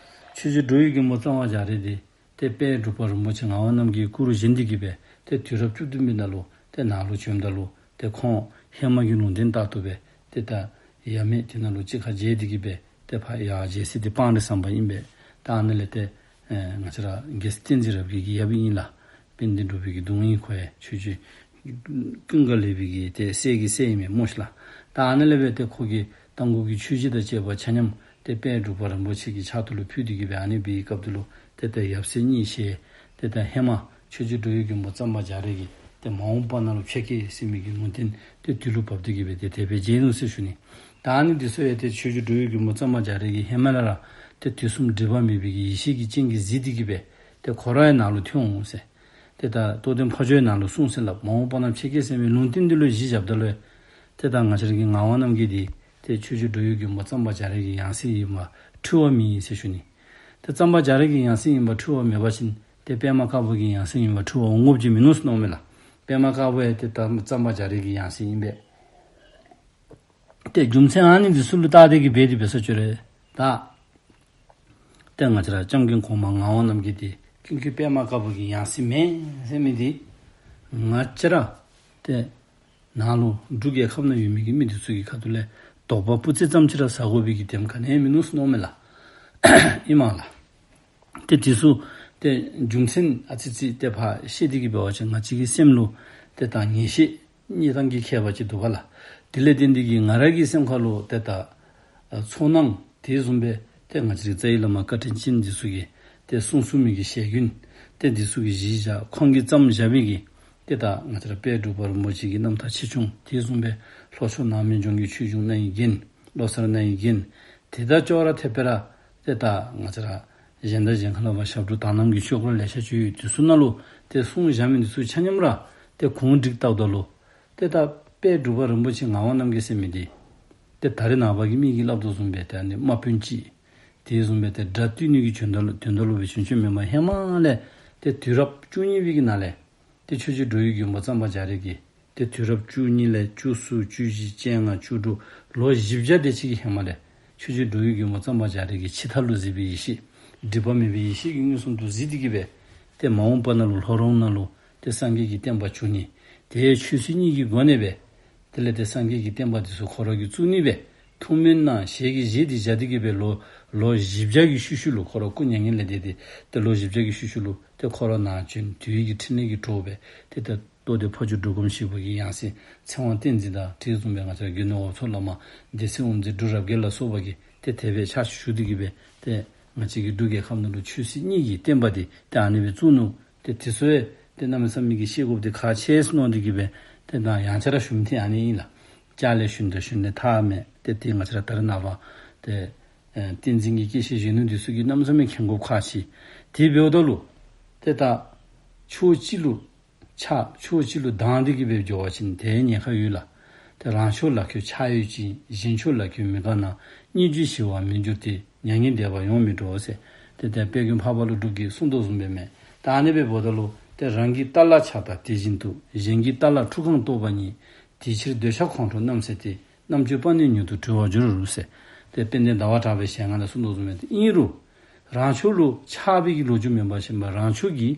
ཆོས་རྗེ་འགྲོ་བའི་མགོན་པོ་གཙང་པ་རྒྱ་རས་འདི་ཏེ་དཔལ་འབྲུག་པ་རིན་པོ་ཆེ་ངག་དབང་རྣམ་རྒྱལ་སྐུ་རུ་བཞེངས་ཏེ་གི་སྦེ་ཏེ་དུས་རབས་བཅུ་བདུན་པའི་ནང་ལུ་ཏེ་ནཱ་ལུ་བྱོནམ་ད་ལུ་ཏེ་ཁོང་ཧེ་མ་གི་ལུང་བསྟན་ལྟར་དུ་སྦེ་ཏེ་ད་ཡབ་མེས་དེ་ནང་ལུ་གཅིག་ཁར་མཇལ་ཏེ་གི་སྦེ་ཏེ་ཕར་ཡར་རྒྱལ་སྲིད་འདི་སྤངས་ཏེ་བཟུམ་སྦེ་ཨིན་པས། ད་ཨ་ནི་ལས་ཏེ་ཨེ་ང་བཅས་ར་རྒྱལ་སྲས་བསྟན་འཛིན་རབ་རྒྱས་ཀྱི་ཡབ་ཨིན་ལགས། དཔལ་ལྡན་འབྲུག་པའི་གི་གདུང་ཨིན། ཁོ་ཡང་ཆོས་རྗེ་ཀུན་དགའ་ལེགས་པའི་གི་ཏེ་སྲས་ཀྱི་སྲས་ཨིན་མས་སྨོ་ཤིག་ལགས། ད་ཨ་ནི་ལས་སྦེ་ཏེ་ཁོ་གིས་རྟ་མགོ་གི་ཆོས་གཞི་དང་བཅས་པ་ཆ་མཉམ་ཏེ་དཔལ་འབྲུག་པ་རིན་པོ་ཆེ་གི་ཕྱག་ཏུ་ལུ་ཕུལ་ཏེ་གི་སྦེ་ཨ་ནི་སྦེ་གི་སྐབས་དེ་ལུ་ཏེ་ད་ཡབ་སྲས་གཉིས་ཞལ་ཏེ་ད་ཧེ་མ་ ཆོས་རྗེ་འགྲོ་བའི་མགོན་པོ་གཙང་པ་རྒྱ་རས་ཀྱིས་ཏེ་མ་འོངས་པ་ནང་ལུ་ཕྱད་གེ་ཟེར་མི་གི་ལུང་བསྟན་ཏེ་དུས་ལུ་བབས་ཏེ་གི་སྦེ་ཏེ་དེ་སྦེ་མཇལ་ནུག་ཟེར་ཞུ་ནི། ད་ཨ་ནི་འདི་ཚུ་ཡང་ཏེ་ཆོས་རྗེ་འགྲོ་བའི་མགོན་པོ་གཙང་པ་རྒྱ་རས་ཀྱིས་ཧེ་མ་ལས་ར་ཏེ་དུས་གསུམ་སྒྲིབ་པ་མེད་པའི་གི་ཡེ་ཤེས་ཀྱི་སྤྱན་གྱིས་གཟིགས་ཏེ་གི་སྦེ་ཏེ་ཁོ་ར་ཡང་ནཱ་ལུ་ཐོན་འོང་ཟེར། ཏེ་ད་རྟོགས་ལྡན་ཕ་ཇོ་ཡང་ནཱ་ལུ་གསུངས་ཟེར་སླབ། མ་འོངས་པ་ན་ཕྱད་གེ་ཟེར་མི་ལུང་བསྟན་འདི་ལུ་གཞི་བཞགཔ་ད་ལུ་ཏེ་ད་ང་བཅས་ར་གི་ངག་དབང་རྣམ་རྒྱལ་འདི་ཏེ་ཆོས་རྗེ་འགྲོ་བའི་མགོན་པོ་གཙང་པ་རྒྱ་རས་ཀྱི་ཡང་སྲིད་ཨིནམ་འཁྲུལ་བ་མེད་ཟེར་ཞུ་ནི། ཏེ་གཙང་པ་རྒྱ་རས་ཀྱི་ཡང་སྲིད་ཨིནམ་འཁྲུལ་བ་མེད་པ་ཅིན་ཏེ་པདྨ་དཀར་པོ་གི་ཡང་སྲིད་ཨིནམ་འཁྲུལ་བ་འོང་དགོཔ་ཅིག་མིན་ནུག་ཟེར་མནོཝ་མས་ལགས། པདྨ་དཀར་པོ་ཡང་ཏེ་ད་གཙང་པ་རྒྱ་རས་ཀྱི་ཡང་སྲིད་ཨིན་པས། ཏེ་རྒྱུ་མཚན་ཨ་ནི་འདི་ཚུ་ལུ་བལྟ་སྟེ་གི་སྦེ་ཏེ་འབད་ས་ཅིག་ར་ད་ཏེ་ང་བཅས་ར་སྐྱབས་མགོན་གོང་མ་ངག་དབང་རྣམ་རྒྱལ་འདི་ཀུན་མཁྱེན་པདྨ་དཀར་པོ་གི་ཡང་སྲིད་མེན་ཟེར་མི་འདི་ང་བཅས་ར་ཏེ་ནཱ་ལུ་འབྲུག་རྒྱལ་ཁབ་ནང་ཡོད་མི་གི་མི་འདི་ཚུ་གི་ཁ་ཐུག་ལས་དོགས་པ་སྤུ་རྩེ་ཙམ་ཅིག་ར་ཟ་དགོ་པའི་གི་དེམ་ག་ནི་ཡང་མིན་ནུག་ཟེར་མནོཝ་མས་ལགས། ཨིན་མས་ལགས། ཏེ་འདི་ཚུ་ཏེ་རྒྱུ་མཚན་ཨ་ཙི་ཙི་ཏེ་ཕར་བཤད་དེ་གི་འབད་བ་ཅིན་ང་བཅས་ཀྱི་སེམས་ལུ་ཏེ་ད་ངེས་ཤེས་རྙེད་སྟངས་ཀྱི་ཁྱད་པར་ཅིག་འདུག་པ་ལགས། དེ་ལས་བརྟེན་ཏེ་གི་ང་ར་གི་སེམས་ཁ་ལུ་ཏེ་ད་ཨ་ཚོར་སྣང་དེ་བཟུམ་སྦེ་ཏེ་ང་བཅས་ར་རྩ་བའི་བླ་མ་བཀའ་དྲིན་ཅན་འདི་ཚུ་གིས་ཏེ་གསུངས་གསུངས་མི་གི་ཞལ་རྒྱུན་ཏེ་འདི་ཚུ་གི་གཞི་བཞག་ཁོང་གིས་བརྩམས་བཞག་མི་གི་ཏེ་ད་ང་བཅས་ར་དཔལ་འབྲུག་པ་རིན་པོ་ཆེ་གི་རྣམ་ཐར་ཆེ་ཆུང་དེ་བཟུམ་སྦེ་ལྷོ་ཕྱོགས་ནགས་མོའི་ལྗོངས་ཀྱི་ཆོས་འབྱུང་རྣ་བའི་རྒྱན། ལོ་གསར་རྣ་བའི་རྒྱན། དེ་དང་ཅོག་ར་འཐདཔ་སྦེ་ར་ཏེ་ད་ང་བཅས་ར་གཞན་དང་གཞན་ཁ་ལས་ཕར་ཞབས་དྲུང་དག་སྣང་གི་ཆོས་སྐོར་ལེ་ཤ་ཅིག་ཡོད། དེ་ཚུ་ནང་ལུ་ཏེ་གསུངས་བཞག་མི་འདི་ཚུ་ཆ་མཉམ་ར་ཏེ་གུང་སྒྲིག་བཏབ་ད་ལུ་ཏེ་ད་དཔལ་འབྲུག་པ་རིན་པོ་ཆེ་ངག་དབང་རྣམ་རྒྱལ་ཟེར་མི་འདི་ཏེ་ད་རེས་ནངས་པ་གི་མི་གིས་སླབ་དོ་བཟུམ་སྦེ་ཏེ་ཨ་ནི་དམག་དཔོན་ཅིག། དེ་བཟུམ་སྦེ་ཏེ་དགྲ་བཏུལ་ནི་གི་དོན་དག་ལུ་དོན་དག་ལུ་སྦེ་བྱོན་བྱོནམ་མེན་པར་ཧེ་མ་ལས་ཏེ་དུས་རབས་བཅུ་གཉིས་པའི་གི་ནང་ལས་ཏེ་ཆོས་རྗེ་འགྲོ་བའི་མགོན་པོ་གཙང་པ་རྒྱ་རས་ཀྱིས་ཏེ་དུས་རབས་བཅུ་གཉིས་ལས་བཅུ་གསུམ་བཅུ་བཞི་བཅོ་ལྔ་བཅུ་དྲུག་ལོ་བཞི་བརྒྱ་དེ་ཅིག་གི་ཧེ་མ་ལས་ཆོས་རྗེ་འགྲོ་བའི་མགོན་པོ་གཙང་པ་རྒྱ་རས་ཀྱིས་ཕྱི་མཐའ་ལུ་གཟིགས་པའི་ཡེ་ཤེས་སྒྲིབ་པ་མེད་པའི་ཡེ་ཤེས་ཀྱིས་མངོན་སུམ་དུ་གཟིགས་ཏེ་གི་སྦེ་ཏེ་མ་འོངས་པ་ནང་ལུ་ལྷོ་རོང་ནང་ལུ་ཏེ་སངས་རྒྱས་ཀྱི་བསྟན་པ་འབྱུང་ནི། ཏེ་ཆོས་སྲིད་གཉིས་ཀྱི་སྒོ་ནས་སྦེ་དེ་ལས་ཏེ་སངས་རྒྱས་ཀྱི་བསྟན་པ་འདི་ཚུ་ཁོ་ར་གིས་བཙུགས་ནི་སྦེ་ཐུགས་སྨོན་གནང་ཞལ་གྱིས་བཞེས་ཏེ་བཞག་སྟེ་གི་སྦེ་ལོ་ལོ་བཞི་བརྒྱ་གི་ཤུལ་ཤུལ་ལུ་ཁོ་ར་སྐུ་མྱ་ངན་ལས་འདས་ཏེ་ཏེ་ལོ་བཞི་བརྒྱ་གི་ཤུལ་ཤུལ་ལུ་ཏེ་ཁོ་ར་ནཱ་བྱོན། དུས་ཀྱི་འཕྲིན་ལས་ཀྱི་གྲོགས་སྦེ་ཏེ་ད་རྟོགས་ལྡན་ཕ་ཇོ་འབྲུག་སྒོམ་ཞིག་པོ་གི་ཡང་སྲིད་ཚེ་དབང་བསྟན་འཛིན་དང་དེ་བཟུམ་སྦེ་ང་བཅས་ར་དགེ་འདུན་འོབས་མཚོ་བླ་མ་སྡེ་སྲིད་དབུ་མཛད་འབྲུག་རབ་རྒྱས་ལ་སོགས་པ་གིས་ཏེ་དེ་སྦེ་ཕྱག་ཞུ་སྟེ་གི་སྦེ་ཏེ་ང་བཅས་ཀྱི་འབྲུག་རྒྱལ་ཁབ་ནང་ལུ་ཆོས་སྲིད་གཉིས་ཀྱི་བསྟན་པ་འདི་ཏེ་ཨ་ནི་སྦེ་བཙུགས་ནུག། ཏེ་དེ་ཚུ་ཡང་ཏེ་གནམ་མེད་ས་མེད་ཀྱི་ཤེས་དགོཔ་འདི་ཁག་ཆེ་ཟེར་མནོ་སྟེ་གི་སྦེ་ཏེ་ད་ཡང་བསྐྱར་ར་ཞུ་མི་འདི་ཨ་ནི་ཨིན་ལགས། བསྐྱར་ལས་ཞུ་ནི་དང་ཞུ་ནི་ལས་ཐར་མེད། ཏེ་དེ་ང་བཅས་ར་ད་རེས་ནངས་པ་ཏེ་ཨེ་བསྟན་འཛིན་གྱི་སྐྱེས་ཆེན་གཞོན་ནུ་འདི་ཚུ་གིས་གནམ་མེད་ས་མེད་མཁྱེན་དགོཔ་ཁག་ཆེ། དེ་འབདཝ་ད་ལུ་ཏེ་ད་ཕྱོགས་གཅིག་ལུ་ཆགས་ཕྱོགས་གཅིག་ལུ་སྡང་སྟེ་གི་སྦེ་འགྱོ་བ་ཅིན་དེ་ཉེན་ཁ་ཡོད་ལགས། ཏེ་རང་ཕྱོགས་ལ་ཁོ་ཆགས་ཡོད་ཅིང་གཞན་ཕྱོགས་ལ་ཁོ་མི་དགའ་ན། སྙིང་རྗེ་ཞི་བར་མི་འགྱུར་ཏེ། མྱ་ངན་འདས་པ་ཡོང་མི་འགྲོ་ཟེར། ཏེ་ད་དཔལ་མགོན་འཕགས་པ་ཀླུ་སྒྲུབ་ཀྱིས་གསུངས་དོ་བཟུམ་སྦེ་མས། ད་ཨ་ནི་སྦེ་འབདཝ་ད་ལུ་ཏེ་རང་གི་ལྟ་ལ་ཆགས་པ་དེ་བཞིན་དུ། གཞན་གྱི་ལྟ་ལ་འཁྲུག་གང་རྟོགས་པ་ཉིད། དེ་ཕྱིར་འདོད་ཆགས་ཁོང་ཁྲོ་རྣམ་སེལ་ཏེ། རྣམ་དཔྱོད་པ་ནི་མྱུར་དུ་གྲོལ་བར་འགྱུར་ཟེར། ཏེ་དཔལ་ལྡན་ཟླ་བ་གྲགས་པའི་ཞལ་སྔ་ལས་གསུངས་དོ་བཟུམ་སྦེ་ཏེ་ཨིན་རུང་རང་ཕྱོགས་ལུ་ཆགས་པའི་གི་ལོ་རྒྱུས་མེན་པར་ཞིནམ་རང་ཕྱོགས་ཀྱི་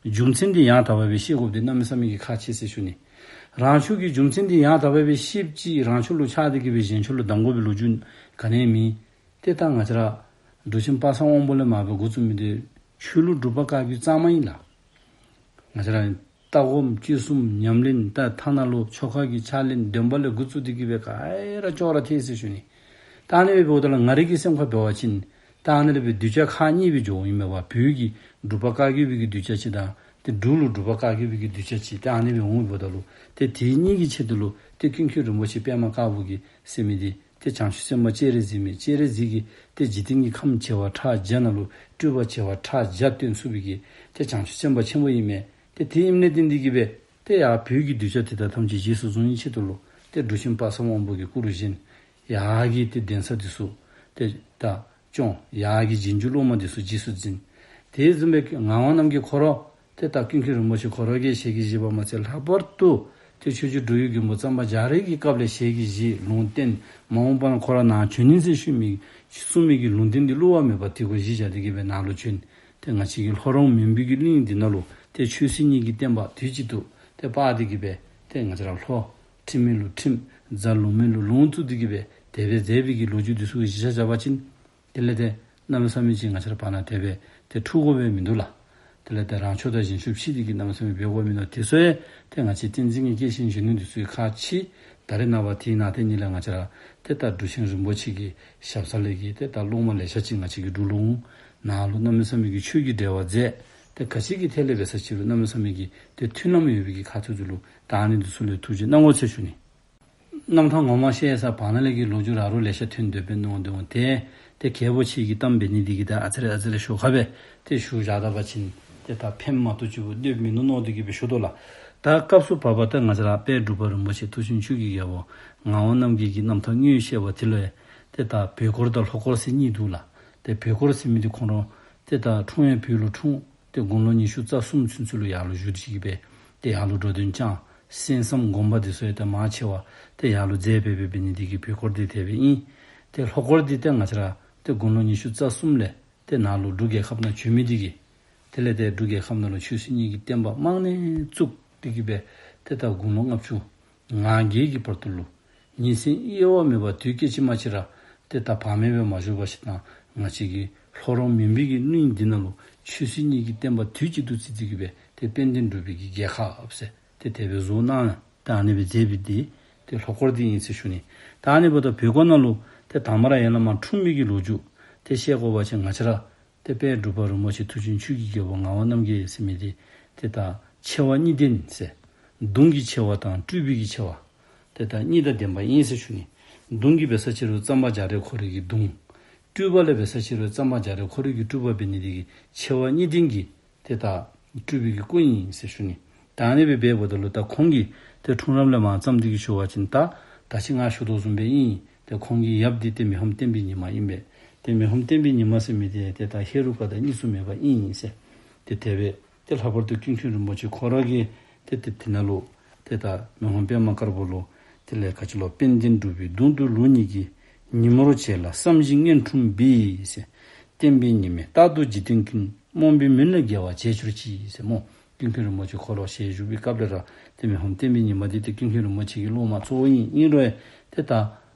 རྒྱུ་མཚན་འདི་ཡང་དག་པ་སྦེ་ཤེས་དགོཔ་འདི་གནམ་མེད་ས་མེད་ཀྱི་ཁག་ཆེ་ཟེར་ཞུ་ནི། རང་ཕྱོགས་ཀྱི་རྒྱུ་མཚན་འདི་ཡང་དག་པ་སྦེ་ཤེསཔ་ཅིག་རང་ཕྱོགས་ལུ་ཆགས་ཏེ་གི་སྦེ་གཞན་ཕྱོགས་ལུ་སྡང་དགོ་པའི་ལོ་རྒྱུས་ག་ནི་ཡང་མེད། ཏེ་ད་ང་བཅས་ར་འབྲུག་ཆེན་དཔག་བསམ་དབང་པོ་ལས་མར་སྦེ་འགོ་བཙུགས་མི་འདི་ཆོས་ལུགས་འབྲུག་པ་བཀའ་བརྒྱུད་གཙང་མ་ཨིན་ལགས། ང་བཅས་ར་ལྟ་སྒོམ་སྤྱོད་གསུམ་ཉམས་ལེན་ད་ཐ་ན་ལུ་ཆོ་ག་གི་ཕྱག་ལེན་འདོན་པ་ལས་འགོ་བཙུགས་ཏེ་གི་སྦེ་ག་ར་ཅོག་ར་འཐད་ཟེར་ཞུ་ནི། ད་ཨ་ནི་སྦེ་འབདཝ་ད་ལུ་ང་རའི་གི་སེམས་ཁར་འབད་བ་ཅིན་ད་ཨ་ནི་ལས་སྦེ་གདུལ་བྱ་ཁག་གཉིས་སྦེ་འགྱོཝ་ཨིན་མས་པ། བོད་ཀྱི་འབྲུག་པ་བཀའ་བརྒྱུད་པའི་གི་གདུལ་བྱ་ཅིག་དང་ཏེ་འབྲུག་ལུ་འབྲུག་པ་བཀའ་བརྒྱུད་པའི་གི་གདུལ་བྱ་ཅིག། ད་ཨ་ནི་སྦེ་འོངམ་ད་ལུ་ཏེ་དེ་གཉིས་ཀྱི་ཆེད་དུ་ལུ་ཏེ་ཀུན་མཁྱེན་རིན་པོ་ཆེ་པདྨ་དཀར་པོ་གིས་ཟེར་མི་འདི་ཏེ་བྱང་ཆུབ་སེམས་དཔའ་སྤྱན་རས་གཟིགས་མས། སྤྱན་རས་གཟིགས་ཀྱིས་ཏེ་འཇིག་རྟེན་གྱི་ཁམས་བྱེ་བ་ཕྲག་བརྒྱ་ནང་ལུ་སྤྲུལ་པ་བྱེ་བ་ཕྲག་བརྒྱ་སྟོན་ཚུགས་པའི་གི་ཏེ་བྱང་ཆུབ་སེམས་དཔའ་ཆེན་པོ་ཨིན་མས། ཏེ་དེ་ཨིནམ་ལས་བརྟེན་ཏེ་གི་སྦེ་ཏེ་ཡར་བོད་ཀྱི་གདུལ་བྱ་དེ་དག་ཐམས་ཅད་རྗེས་སུ་བཟུང་ནིའི་ཆེད་དུ་ལུ་ཏེ་འབྲུག་ཆེན་དཔག་བསམ་དབང་པོ་གིས་སྐུ་རུ་བཞེངས། ཡར་གྱི་ཏེ་གདན་ས་འདི་ཚུ་ཏེ་ད་སྐྱོང་། ཡར་གྱི་རྗེས་འཇུག་སློབ་མ་འདི་ཚུ་རྗེས་སུ་འཛིན། དེ་བཟུམ་སྦེ་ངག་དབང་རྣམ་རྒྱལ་ཁོ་ར་ཏེ་ད་ཀུན་མཁྱེན་རིན་པོ་ཆེ་ཁོ་ར་གིས་ཞལ་གྱིས་བཞེས་པ་མ་ཚད་ལྷག་པར་དུ་ཏེ་ཆོས་རྗེ་འགྲོ་བའི་མགོན་པོ་གཙང་པ་རྒྱ་རས་ཀྱི་སྐབས་ལས་ཞལ་གྱིས་བཞེས་ལུང་བསྟན། མ་འོངས་པ་ན་ཁོ་ར་ནཱ་བྱོན་ནི་ཟེར་ཞུ་མི་གསུངས་མི་གི་ལུང་བསྟན་འདི་བསླུ་བ་མེད་པ་དེ་གུ་གཞི་བཞག་སྟེ་གི་སྦེ་ནཱ་ལུ་བྱོན། ཏེ་ང་བཅས་ཀྱི་ལྷོ་རོང་མུན་པའི་གི་གླིང་འདི་ནང་ལུ་ཏེ་ཆོས་སྲིད་གཉིས་ཀྱི་བསྟན་པ་དུས་གཅིག་ཏུ་ཏེ་སྤར་ཏེ་གི་སྦེ་ཏེ་ང་བཅས་ར་ལྷོ་ཁྲིམས་མེད་ལུ་ཁྲིམས། རྫ་ལུང་མེད་ལུ་ལུང་བཙུགས་ཏེ་གི་སྦེ་དེ་སྦེ་མཛད་པའི་གི་ལོ་རྒྱུས་འདི་ཚུ་གི་གཞི་བཞག་བཞག་པ་ཅིན་དེ་ལས་ཏེ་གནམ་མེད་ས་མེད་ཅིག་ང་བཅས་ར་བར་ན་དེ་སྦེ་ཏེ་འཁྲུག་དགོ་པའི་མིན་འདུག་ལགས། དེ་ལས་ཏེ་རང་ཕྱོགས་དང་གཞན་ཕྱོགས་ཕྱེ་སྟེ་གི་གནམ་མེད་ས་མེད་འབད་དགོ་མིན་འདུག། དེ་ཚུ་ཡང་ཏེ་ང་བཅས་བསྟན་འཛིན་གྱི་སྐྱེས་ཆེན་གཞོན་ནུ་འདི་ཚུ་གི་ཁག་ཆེ། ད་རེས་ནངས་པ་དེའི་ནང་དེ་ཉིད་ལས་ང་བཅས་ར་ཏེ་ད་འབྲུག་ཆེན་རིན་པོ་ཆེ་གི་ཞབས་ས་ལས་ཀྱི་ཏེ་ད་སློབ་མ་ལེ་ཤ་ཅིག་ང་བཅས་ཀྱི་འབྲུག་ལུ་འོང་། ནཱ་ལུ་གནམ་མེད་ས་མེད་ཀྱི་ཆོས་ཀྱི་འབྲེལ་བ་མཛད། ཏེ་ག་ཅི་གི་ཐད་ལས་འབད་ས་ཅིག་རུང་གནམ་མེད་ས་མེད་ཀྱི་ཏེ་མཐུན་ལམ་ཡོད་པའི་གི་ཁ་ཐུག་ཚུ་ལུ་ད་ཨ་ནི་འདི་ཚུ་ལུ་ཐུགས་རྗེ་གནང་དགོ་ཟེར་ཞུ་ནི། རྣམ་ཐར་ངོ་མ་བཤད་ས་བར་ན་ལས་ཀྱི་ལོ་རྒྱུས་ར་རོ་ལེ་ཤ་ཐོན་སྡོད་པས་མནོ་སྡོད་འོང་། ཏེ་ཏེ་གལ་པོ་ཆེ་གི་གཏམ་འབད་ནི་འདི་གིས་ད་ཨ་ཙི་རེ་ཨ་ཙི་རེ་ཞོར་ཁ་སྦེ་ཏེ་ཞུ་བཞག་ད་པ་ཅིན་ཏེ་ད་ཕན་མ་ཐོགས་ཅིག་པོ་སྡོད་མི་ནུག་མནོ་སྟེ་གི་སྦེ་ཞུ་དོ་ལགས། ད་སྐབས་སུ་བབ་པ་ད་ང་བཅས་ར་དཔལ་འབྲུག་པ་རིན་པོ་ཆེ་མཐུ་ཆེན་ཆོས་ཀྱི་རྒྱལ་པོ་ངག་དབང་རྣམ་རྒྱལ་གྱི་རྣམ་ཐར་དངོས་བཤད་པ་དེ་ལུ་ཡང་ཏེ་ད་བོད་སྐོར་དང་ལྷོ་སྐོར་ཟེར་གཉིས་འདུག་ལགས། ཏེ་བོད་སྐོར་ཟེར་མི་འདི་ཁོང་ར་ཏེ་ད་འཁྲུངས་ཡང་བོད་ལུ་འཁྲུངས། ཏེ་དགུང་ལོ་ཉི་ཤུ་རྩ་གསུམ་ཚུན་ཚོད་ལུ་ཡར་ལུ་བཞུགས་ཏེ་གི་སྦེ་ཏེ་ཡར་ལུ་འགྲོ་དོན་བསྐྱངས། གསན་བསམ་སྒོམ་པ་འདི་ཚུ་ཡང་ཏེ་མང་ཆེ་བ་ཏེ་ཡར་ལུ་མཛད་སྦེ་འབད་འབད་ནི་འདི་གིས་བོད་སྐོར་འདི་དེ་སྦེ་ཨིན། ཏེ་ལྷོ་སྐོར་འདི་ཏེ་ང་བཅས་ར་ཏེ་དགུང་ལོ་ཉི་ཤུ་རྩ་གསུམ་ལས་ཏེ་ནཱ་ལུ་འབྲུག་རྒྱལ་ཁབ་ནང་བྱོན་མི་འདི་གིས་དེ་ལས་ཏེ་འབྲུག་རྒྱལ་ཁབ་ནང་ལུ་ཆོས་སྲིད་གཉིས་ཀྱི་བསྟན་པ་རྨང་ནས་བཙུགས་ཏེ་གི་སྦེ་ཏེ་ད་དགུང་ལོ་ལྔ་བཅུ་ང་བརྒྱད་ཀྱི་བར་དུ་ལུ་ཉིན་མཚན་དབྱེ་བ་མེད་པར་དུས་སྐད་ཅིག་མ་གཅིག་ར་ཏེ་ད་བག་མེད་སྦེ་མ་བཞུགས་པ་ཅིག་དང་ང་བཅས་ཀྱི་ལྷོ་རོང་མུན་པའི་གི་གླིང་འདི་ནང་ལུ་ཆོས་སྲིད་གཉིས་ཀྱི་བསྟན་པ་དུས་གཅིག་ཏུ་བརྩི་སྟེ་གི་སྦེ་ཏེ་དཔལ་ལྡན་འབྲུག་པའི་གི་རྒྱལ་ཁབ་ཟེར་ཏེ་དེ་སྦེ་བཟོ་གནང་། ད་ཨ་ནི་སྦེ་མཛད་པའི་འདི་ཏེ་ལྷོ་སྐོར་འདི་ཨིན་ཟེར་ཞུ་ནི། ད་ཨ་ནི་འབདཝ་ད་བོད་སྐོར་ནང་ལུ་ཏེ་དང་པ་ར་ཡར་ལས་མར་འཁྲུངས་མི་གི་ལོ་རྒྱུས་ཏེ་བཤད་དགོ་པ་ཅིན་ང་བཅས་ར་ཏེ་དཔལ་འབྲུག་པ་རིན་པོ་ཆེ་མཐུ་ཆེན་ཆོས་ཀྱི་རྒྱལ་པོ་ངག་དབང་རྣམ་རྒྱལ་ཟེར་མི་འདི་ཏེ་ད་ཆེ་བ་གཉིས་ལྡན་ཟེར། གདུང་གི་ཆེ་བ་དང་སྤྲུལ་པའི་གི་ཆེ་བ་ཏེ་ད་གཉིས་དང་ལྡན་པ་ཨིན་ཟེར་ཞུ་ནི། གདུང་གི་འབད་ས་ཅིག་རུང་གཙང་པ་རྒྱ་རས་ཁོ་རའི་གི་གདུང་། སྤྲུལ་པ་ལས་འབད་ས་ཅིག་རུང་གཙང་པ་རྒྱ་རས་ཁོ་རའི་གི་སྤྲུལ་པ་འབད་ནི་འདི་གིས་ཆེ་བ་གཉིས་ལྡན་གྱི་ཏེ་ད་སྤྲུལ་པའི་གི་སྐུ་ཨིན་ཟེར་ཞུ་ནི། ད་ཨ་ནི་སྦེ་འབདཝ་ད་ལུ་ད་ཁོང་གི་ཏེ་འཁྲུངས་རབས་ལས་མར་བརྩམས་ཏེ་གི་ཞུ་བ་ཅིན་ད་ད་ཅི་ང་ཞུ་དོ་བཟུམ་སྦེ་ཨིན། ཏེ་ཁོང་གི་ཡབ་འདི་ཏེ་མི་ཕམ་བསྟན་པའི་ཉི་མ་ཨིན་པས། ཏེ་མི་ཕམ་བསྟན་པའི་ཉི་མ་ཟེར་མི་འདི་ཏེ་ད་ཧེ་རུ་ཀ་དང་གཉིས་སུ་མེད་པ་ཨིན་ཟེར། ཏེ་དེ་སྦེ་ཏེ་ལྷག་པར་དུ་ཀུན་མཁྱེན་རིན་པོ་ཆེ་ཁོ་ར་གིས་ཏེ་ཏེ་དེ་ནང་ལུ་ཏེ་ད་མི་ཕམ་པདྨ་དཀར་པོ་ལུ་དེ་ལས་ག་ཅི་ལོ། དཔལ་ལྡན་འབྲུག་པའི་གདུང་དུ་ལུགས་གཉིས་ཀྱི། ཉིན་མོར་བྱེད་ལ་བསམ་བཞིན་མངོན་འཁྲུངས་པའི་ཟེར། བསྟན་པའི་ཉི་མས་རྟག་ཏུ་འཇིག་རྟེན་ཀུན། རྨོངས་པའི་མུན་ལས་རྒྱལ་བར་བྱེད་གྱུར་ཅིག་ཟེར་སྨོ། ཀུན་མཁྱེན་རིན་པོ་ཆེ་ཁོ་ར་ཞལ་བཞུགས་པའི་སྐབས་ལས་ར་ཏེ་མི་ཕམ་བསྟན་པའི་ཉི་མ་འདི་ཏེ་ཀུན་མཁྱེན་རིན་པོ་ཆེ་གི་སློབ་མ་གཙོ་བོ་ཨིན། ཨིན་རུང་ཏེ་ད་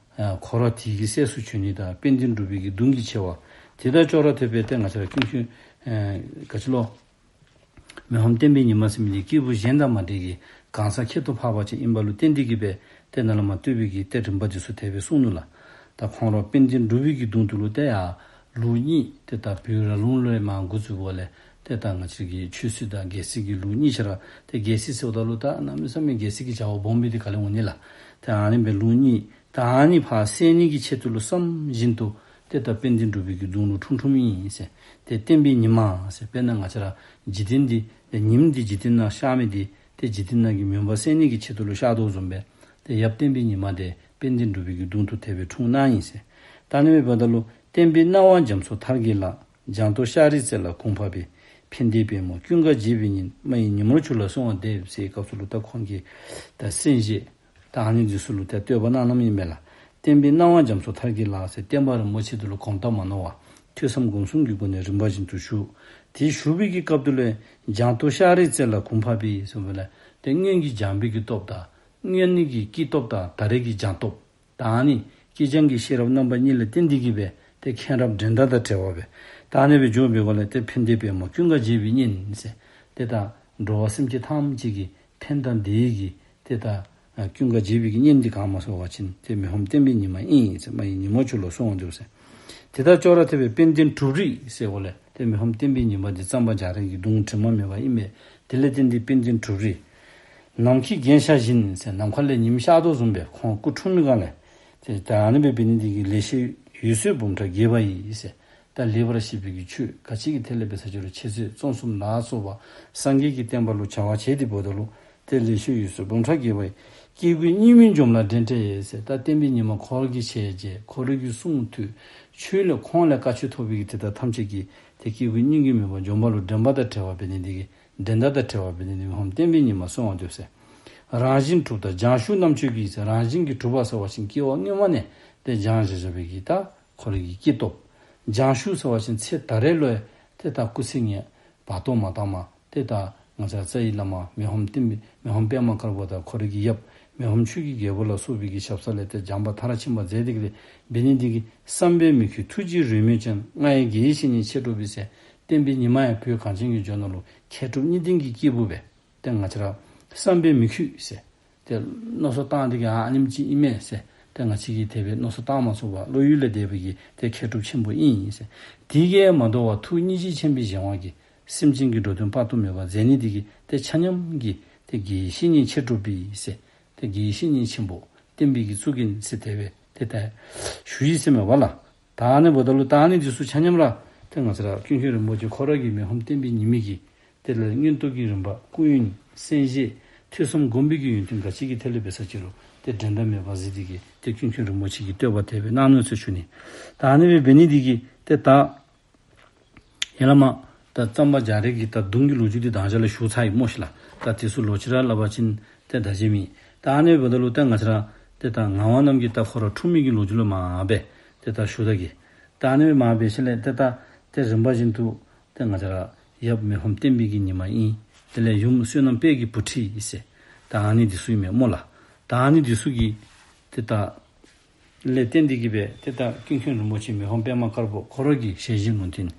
ཁོ་ར་དེ་གི་སྲས་སུ་བྱོན་ནི་དང་དཔལ་ལྡན་འབྲུག་པའི་གི་གདུང་གི་ཆེ་བ་དེ་དང་ཅོག་ར་འཐདཔ་སྦེ་ཏེ་ང་བཅས་ར་ཀུན་མཁྱེན་ག་ཅི་ལོ། མི་ཕམ་བསྟན་པའི་ཉི་མ་ཟེར་མི་འདི་སྐྱེས་བུ་གཞན་དང་མ་འདྲ་གི་གང་ཟག་ཁྱད་དུ་འཕགས་པ་ཅིག་ཨིན་པ་ལུ་བརྟེན་ཏེ་གི་སྦེ་ཏེ་ནཱ་ལས་མར་བསྟོད་པའི་གི་ཏེ་རིམ་པ་འདི་ཚུ་དེ་སྦེ་གསུངས་ནུག་ལགས། ད་ཁོང་ར་དཔལ་ལྡན་འབྲུག་པའི་གི་གདུང་དུ་ལུ་ཏེ་ཡར་ལུགས་གཉིས་ཏེ་ད་བོད་ར་ལུང་ལས་མར་འགོ་བཙུགས་པ་ལས་ཏེ་ད་ང་བཅས་ཀྱི་ཆོས་སྲིད་དང་རྒྱལ་སྲིད་ཀྱི་ལུགས་གཉིས་ཆ་ར་ཏེ་རྒྱལ་སྲིད་ཟེརཝ་ད་ལུ་ད་གནམ་མེད་ས་མེད་རྒྱལ་སྲིད་ཀྱི་བྱ་བ་སྦོམ་སྦེ་འདི་ག་ལས་འོང་ནི་ལགས། ཏེ་ཨ་ནི་སྦེ་ལུགས་གཉིས་ད་ཨ་ནི་ཕར་བསལ་ནི་གི་ཆེད་དུ་ལུ་བསམ་བཞིན་དུ་ཏེ་ད་དཔལ་ལྡན་འབྲུག་པའི་གི་གདུང་ལུ་འཁྲུངས་འཁྲུངསམ་ཨིན་ཟེར། ཏེ་བསྟན་པའི་ཉི་མ་ཟེར་དཔེར་ན་ང་བཅས་ར་འཇིག་རྟེན་འདི་ཏེ་ཉིམ་འདི་འཇིག་རྟེན་ནང་ཤར་མི་འདི་ཏེ་འཇིག་རྟེན་ནང་གི་མུན་པ་བསལ་ནི་གི་ཆེད་དུ་ལུ་ཤར་དོ་བཟུམ་སྦེ་ཏེ་ཡབ་བསྟན་པའི་ཉི་མ་འདི་དཔལ་ལྡན་འབྲུག་པའི་གི་གདུང་དུ་དེ་སྦེ་འཁྲུངས་གནང་ཡི་ཟེར། ད་ཨ་ནི་སྦེ་འབདཝ་ད་ལུ་བསྟན་པའི་སྣང་བ་རྒྱ་མཚོ་མཐར་གྱིས་བརླག། འཇང་ཐོ་ཤར་རིའི་རྩེ་ལ་གུང་འཕགས་པའི། ཕན་བདེའི་པདྨོ་ཀུན་དགའ་བརྗིད་པའི་གཉེན། རྨ་ཡི་ཉིན་མོར་ཁྱོད་ལ་གསོལ་བ་འདེབས་ཟེར་སྐབས་སུ་ལུ་ད་ཁོང་གིས་ད་གསན་བཞེས་ད་ཨ་ནི་འདི་ཚུ་ལུ་ཏེ་བསྟོད་པ་གནང་གནངམ་ཨིན་མས་ལགས། བསྟན་པའི་སྣང་བ་རྒྱ་མཚོ་མཐར་གྱིས་བརླག་ཟེར་བསྟན་པ་རིན་པོ་ཆེ་འདི་ལུ་གོམ་སྟབས་མ་ནོར་བར་ཐོས་བསམ་སྒོམ་གསུམ་གྱི་སྒོ་ནས་རིམ་པ་བཞིན་དུ་ཞུགས། དེ་ཞུགས་པའི་གི་སྐབས་དུ་ལུ་འཇང་ཐོ་ཤར་རིའི་རྩེ་ལ་གུང་འཕགས་པའི་ཟེར་བ་ལས་ཏེ་སྔོན་གྱི་འཇང་པའི་གི་སྟོབས་དང་སྔོན་གྱི་སྐྱེས་སྟོབས་དང་ད་རེས་ཀྱི་འཇང་སྟོབས་ད་ཨ་ནི་སྐྱེས་སྦྱངས་ཀྱི་ཤེས་རབ་རྣམ་པ་གཉིས་ལ་བརྟེན་ཏེ་གི་སྦེ་ཏེ་མཁྱེན་རབ་འགྲན་ཟླ་དང་བྲལ་བ་སྦེ་ད་ཨ་ནི་སྦེ་འགྱོ་བའི་སྒོ་ལས་ཏེ་ཕན་བདེའི་པདྨོ་ཀུན་དགའ་བརྗིད་པའི་གཉེན་ཟེར་ཏེ་ད་འགྲོ་བ་སེམས་ཅན་ཐམས་ཅད་ཀྱི་ཕན་དང་བདེ་གི་ཏེ་ད་ཀུན་དགའ་བརྗིད་པའི་གི་གཉེན་འདི་ག་སྨོ་ཟེར་བ་ཅིན་ཏེ་མི་ཕམ་བསྟན་པའི་ཉི་མ་ཨིན་ཟེར། རྨ་ཡི་ཉིན་མོར་ཁྱོད་ལ་གསོལ་བ་འདེབས་ཟེར། དེ་དང་ཅོག་ར་འཐདཔ་སྦེ་དཔལ་ལྡན་གྲུབ་རིགས་ཟེར་བ་ལས་ཏེ་མི་ཕམ་བསྟན་པའི་ཉི་མ་འདི་གཙང་པ་རྒྱ་རས་ཀྱི་གདུང་དྲི་མ་མེད་པ་ཨིན་པས། དེ་ལས་བརྟེན་ཏེ་དཔལ་ལྡན་གྲུབ་རིགས། ནམ་མཁའི་རྒྱན་ཤར་བཞིན་ཟེར་ནམ་མཁའ་ལས་ཉིམ་ཤར་དོ་བཟུམ་སྦེ་ཁོང་སྐུ་འཁྲུངས་མི་སྒང་ལས་ཏེ་ད་ཨ་ནི་སྦེ་འབད་ནི་འདི་གིས་ལེགས་བཤད་འོད་ཟེར་འབུམ་ཕྲག་རྒྱས་པ་ཡིས་ཟེར། ད་ལེགས་པར་བཤད་པའི་གི་ཆོས་ག་ཅི་གི་ཐད་ལས་འབད་ས་ཅི་རུང་འཆད་རྩོད་རྩོམ་གསུམ་ལ་སོགས་པ་སངས་རྒྱས་ཀྱི་བསྟན་པ་ལུ་བྱ་བ་བྱས་ཏེ་འབདཝ་ད་ལུ་ཏེ་ལེགས་བཤད་འོད་ཟེར་འབུམ་ཕྲག་རྒྱས་པ་ཡིས། སྐྱེ་དགུའི་སྙིང་པོའི་འཇོམས་ལ་འགྲན་བྲལ་ཡས་ཟེར། ད་བསྟན་པའི་ཉི་མ་ཁོ་ར་གི་ཞལ་མཇལ་ཁོ་ར་གི་གསུང་ཐོས་ཆོས་ལས་ཁོང་ལས་བཀའ་ཆོས་ཐོབ་པའི་གི་དེ་དག་ཐམས་ཅད་ཀྱིས་ཏེ་སྐྱེ་དགུའི་སྙིང་གི་མོས་པ་འཇོམས་པ་ལུ་འགྲན་པ་དང་བྲལ་བ་འབད་ནི་འདི་གིས་འགྲན་ཟླ་དང་བྲལ་བ་འབད་ནི་འདི་གིས་མི་ཕམ་བསྟན་པའི་ཉི་མ་གསོལ་བ་འདེབས་ཟེར། རང་བཞིན་གྲུབ་མཐའ་སྦྱང་ཞུགས་རྣམ་དཔྱོད་ཀྱིས་ཟེར། རང་བཞིན་གྱིས་གྲུབ་པ་ཟེར་བ་ཅིན་སྐྱེ་བ་སྔོན་མ་ནས་ཏེ་སྦྱང་བཞག་བཞག་པའི་གི་ད་ཁོ་རའི་གི་སྐྱེས་སྟོབས། སྦྱང་ཞུགས་ཟེར་བ་ཅིན་ཚེ་ད་རེས་ལུ་ཡང་ཏེ་ད་སྐུ་ཚེ་ངན་བར་སྟོང་མ་བཏང་མ་ཏེ་ད་ང་བཅས་རྩ་བའི་བླ་མ་མི་ཕམ་བསྟན་པའི་མི་ཕམ་པདྨ་དཀར་པོ་དང་ཁོ་རའི་གི་ཡབ་མི་ཕམ་ཆོས་ཀྱི་རྒྱལ་པོ་ལ་སོགས་པའི་གི་ཞབས་ས་ལས་ཏེ་སྦྱངས་པ་མཐར་ཕྱིན་པ་མཛད་དེ་གི་ལས་འབད་ནི་འདི་གིས་བསམ་པས་མི་ཁྱོད་ཐུགས་རྗེའི་རོལ་མོའི་སྤྱན། རྔ་ཡི་དགེ་བའི་བཤེས་གཉེན་མཆེད་གྲུབ་པའི་ཟེར། བསྟན་པའི་ཉི་མ་ཡང་བོད་གངས་ཅན་གྱི་ལྗོངས་ནང་ལུ་མཁས་གྲུབ་གཉིས་ལྡན་གྱི་སྐྱེས་བུ་སྦེ་ཏེ་ང་བཅས་ར་བསམ་པས་མི་ཁྱོད་ཟེར། ཏེ་མནོ་བསམ་བཏང་སྟེ་གི་ཨ་ཨ་ནེམ་ཅིག་ཨིན་མས་ཟེར། ཏེ་ང་བཅས་ཀྱིས་དེ་སྦེ་མནོ་བསམ་བཏང་མ་ཚུགས་པར་བློ་ཡུལ་ལས་འདས་པའི་གི་ཏེ་མཁས་གྲུབ་ཆེན་པོ་ཨིན་ཟེར། དེ་གིས་མ་དོ་བར་ཐུགས་སྙིང་རྗེ་ཆེན་པོའི་གཞན་དབང་གིས་ སེམས་ཅན་གྱི་འགྲོ་དོན་དཔག་ཏུ་མེད་པ་མཛད་ནི་འདི་གིས་ཏེ་ཆ་མཉམ་གྱིས་ཏེ་དགེ་བའི་བཤེས་གཉེན་མཆེད་གྲོགས་པོ་ཟེར། ཏེ་དགེ་བའི་བཤེས་གཉེན་ཆེན་པོ་བསྟན་པའི་གཙུག་རྒྱན་ཟེར་དེ་སྦེ་ཏེ་ད་ཞུ་ཡི་ཟེར་མས་པ་ལགས། ད་ཨ་ནི་འབདཝ་ད་ལུ་ད་ཨ་ནི་འདི་ཚུ་ཆ་མཉམ་ར་ཏེ་ང་བཅས་ར་ཀུན་མཁྱེན་རིན་པོ་ཆེ་ཁོ་ར་གི་མི་ཕམ་བསྟན་པའི་ཉི་མ་གིས་དེ་ལས་མངོན་རྟོགས་ཀྱི་རིམ་པ་སྐུ་ཡོན་གསན་བཞེས་ཐོས་བསམ་སྒོམ་པའི་གི་ཡོན་ཏན་ག་ཅི་གི་ཐད་ལས་འབད་ས་ཅི་རུང་ཏེ་འགྲན་ཟླ་མེད་པ་ཟེར་འདི་གིས་ཏེ་ཀུན་མཁྱེན་རིན་པོ་ཆེ་གིས་བསྟོད་པ་དེ་སྦེ་གནང་ནུག་ཟེར་ཞུ་ནི། ད་ཨ་ནི་སྦེ་འབད་ནི་འདི་གིས་ཏེ་ད་ཡ་ལ་མ་ད་གཙང་པ་རྒྱ་རས་ཀྱི་ད་གདུང་གི་ལོ་རྒྱུས་འདི་ད་ཅི་ལས་ཞུ་ཚར་ཡི་སྨོ་ཤིག་ལགས། ད་དེ་ཚུ་ལོག་ཅི་ར་སླབ་པ་ཅིན་ཏེ་ད་བརྗེད་མི། ད་ཨ་ནི་འབདཝ་ད་ལུ་ཏེ་ང་བཅས་ར་ཏེ་ད་ངག་དབང་རྣམ་རྒྱལ་ད་ཁོ་ར་འཁྲུངས་མི་གི་ལོ་རྒྱུས་ལུ་མ་འབད་ཏེ་ད་ཞུ་ད་གེ། ད་ཨ་ནི་སྦེ་མ་འབད་ཞིནམ་ལས་ཏེ་ད་ཏེ་རིམ་པ་བཞིན་དུ་ཏེ་ང་བཅས་ར་ཡབ་མི་ཕམ་བསྟན་པའི་གི་ཉི་མ་ཨིན། དེ་ལས་ཡུམ་བསོད་ནམས་དཔལ་གྱི་བུ་ཁྲིད་ཨིན་ཟེར། ད་ཨ་ནི་འདི་ཚུ་ཨིན་མས་སྨོ་ལགས། ད་ཨ་ནི་འདི་ཚུ་གི་ཏེ་ད་ལས་བརྟེན་འདི་གིས་སྦེ་ཏེ་ད་ཀུན་མཁྱེན་རིན་པོ་ཆེ་མི་ཕམ་པདྨ་དཀར་པོ་ཁོ་ར་གི་ཞལ་བཞེས་ལུང་བསྟན།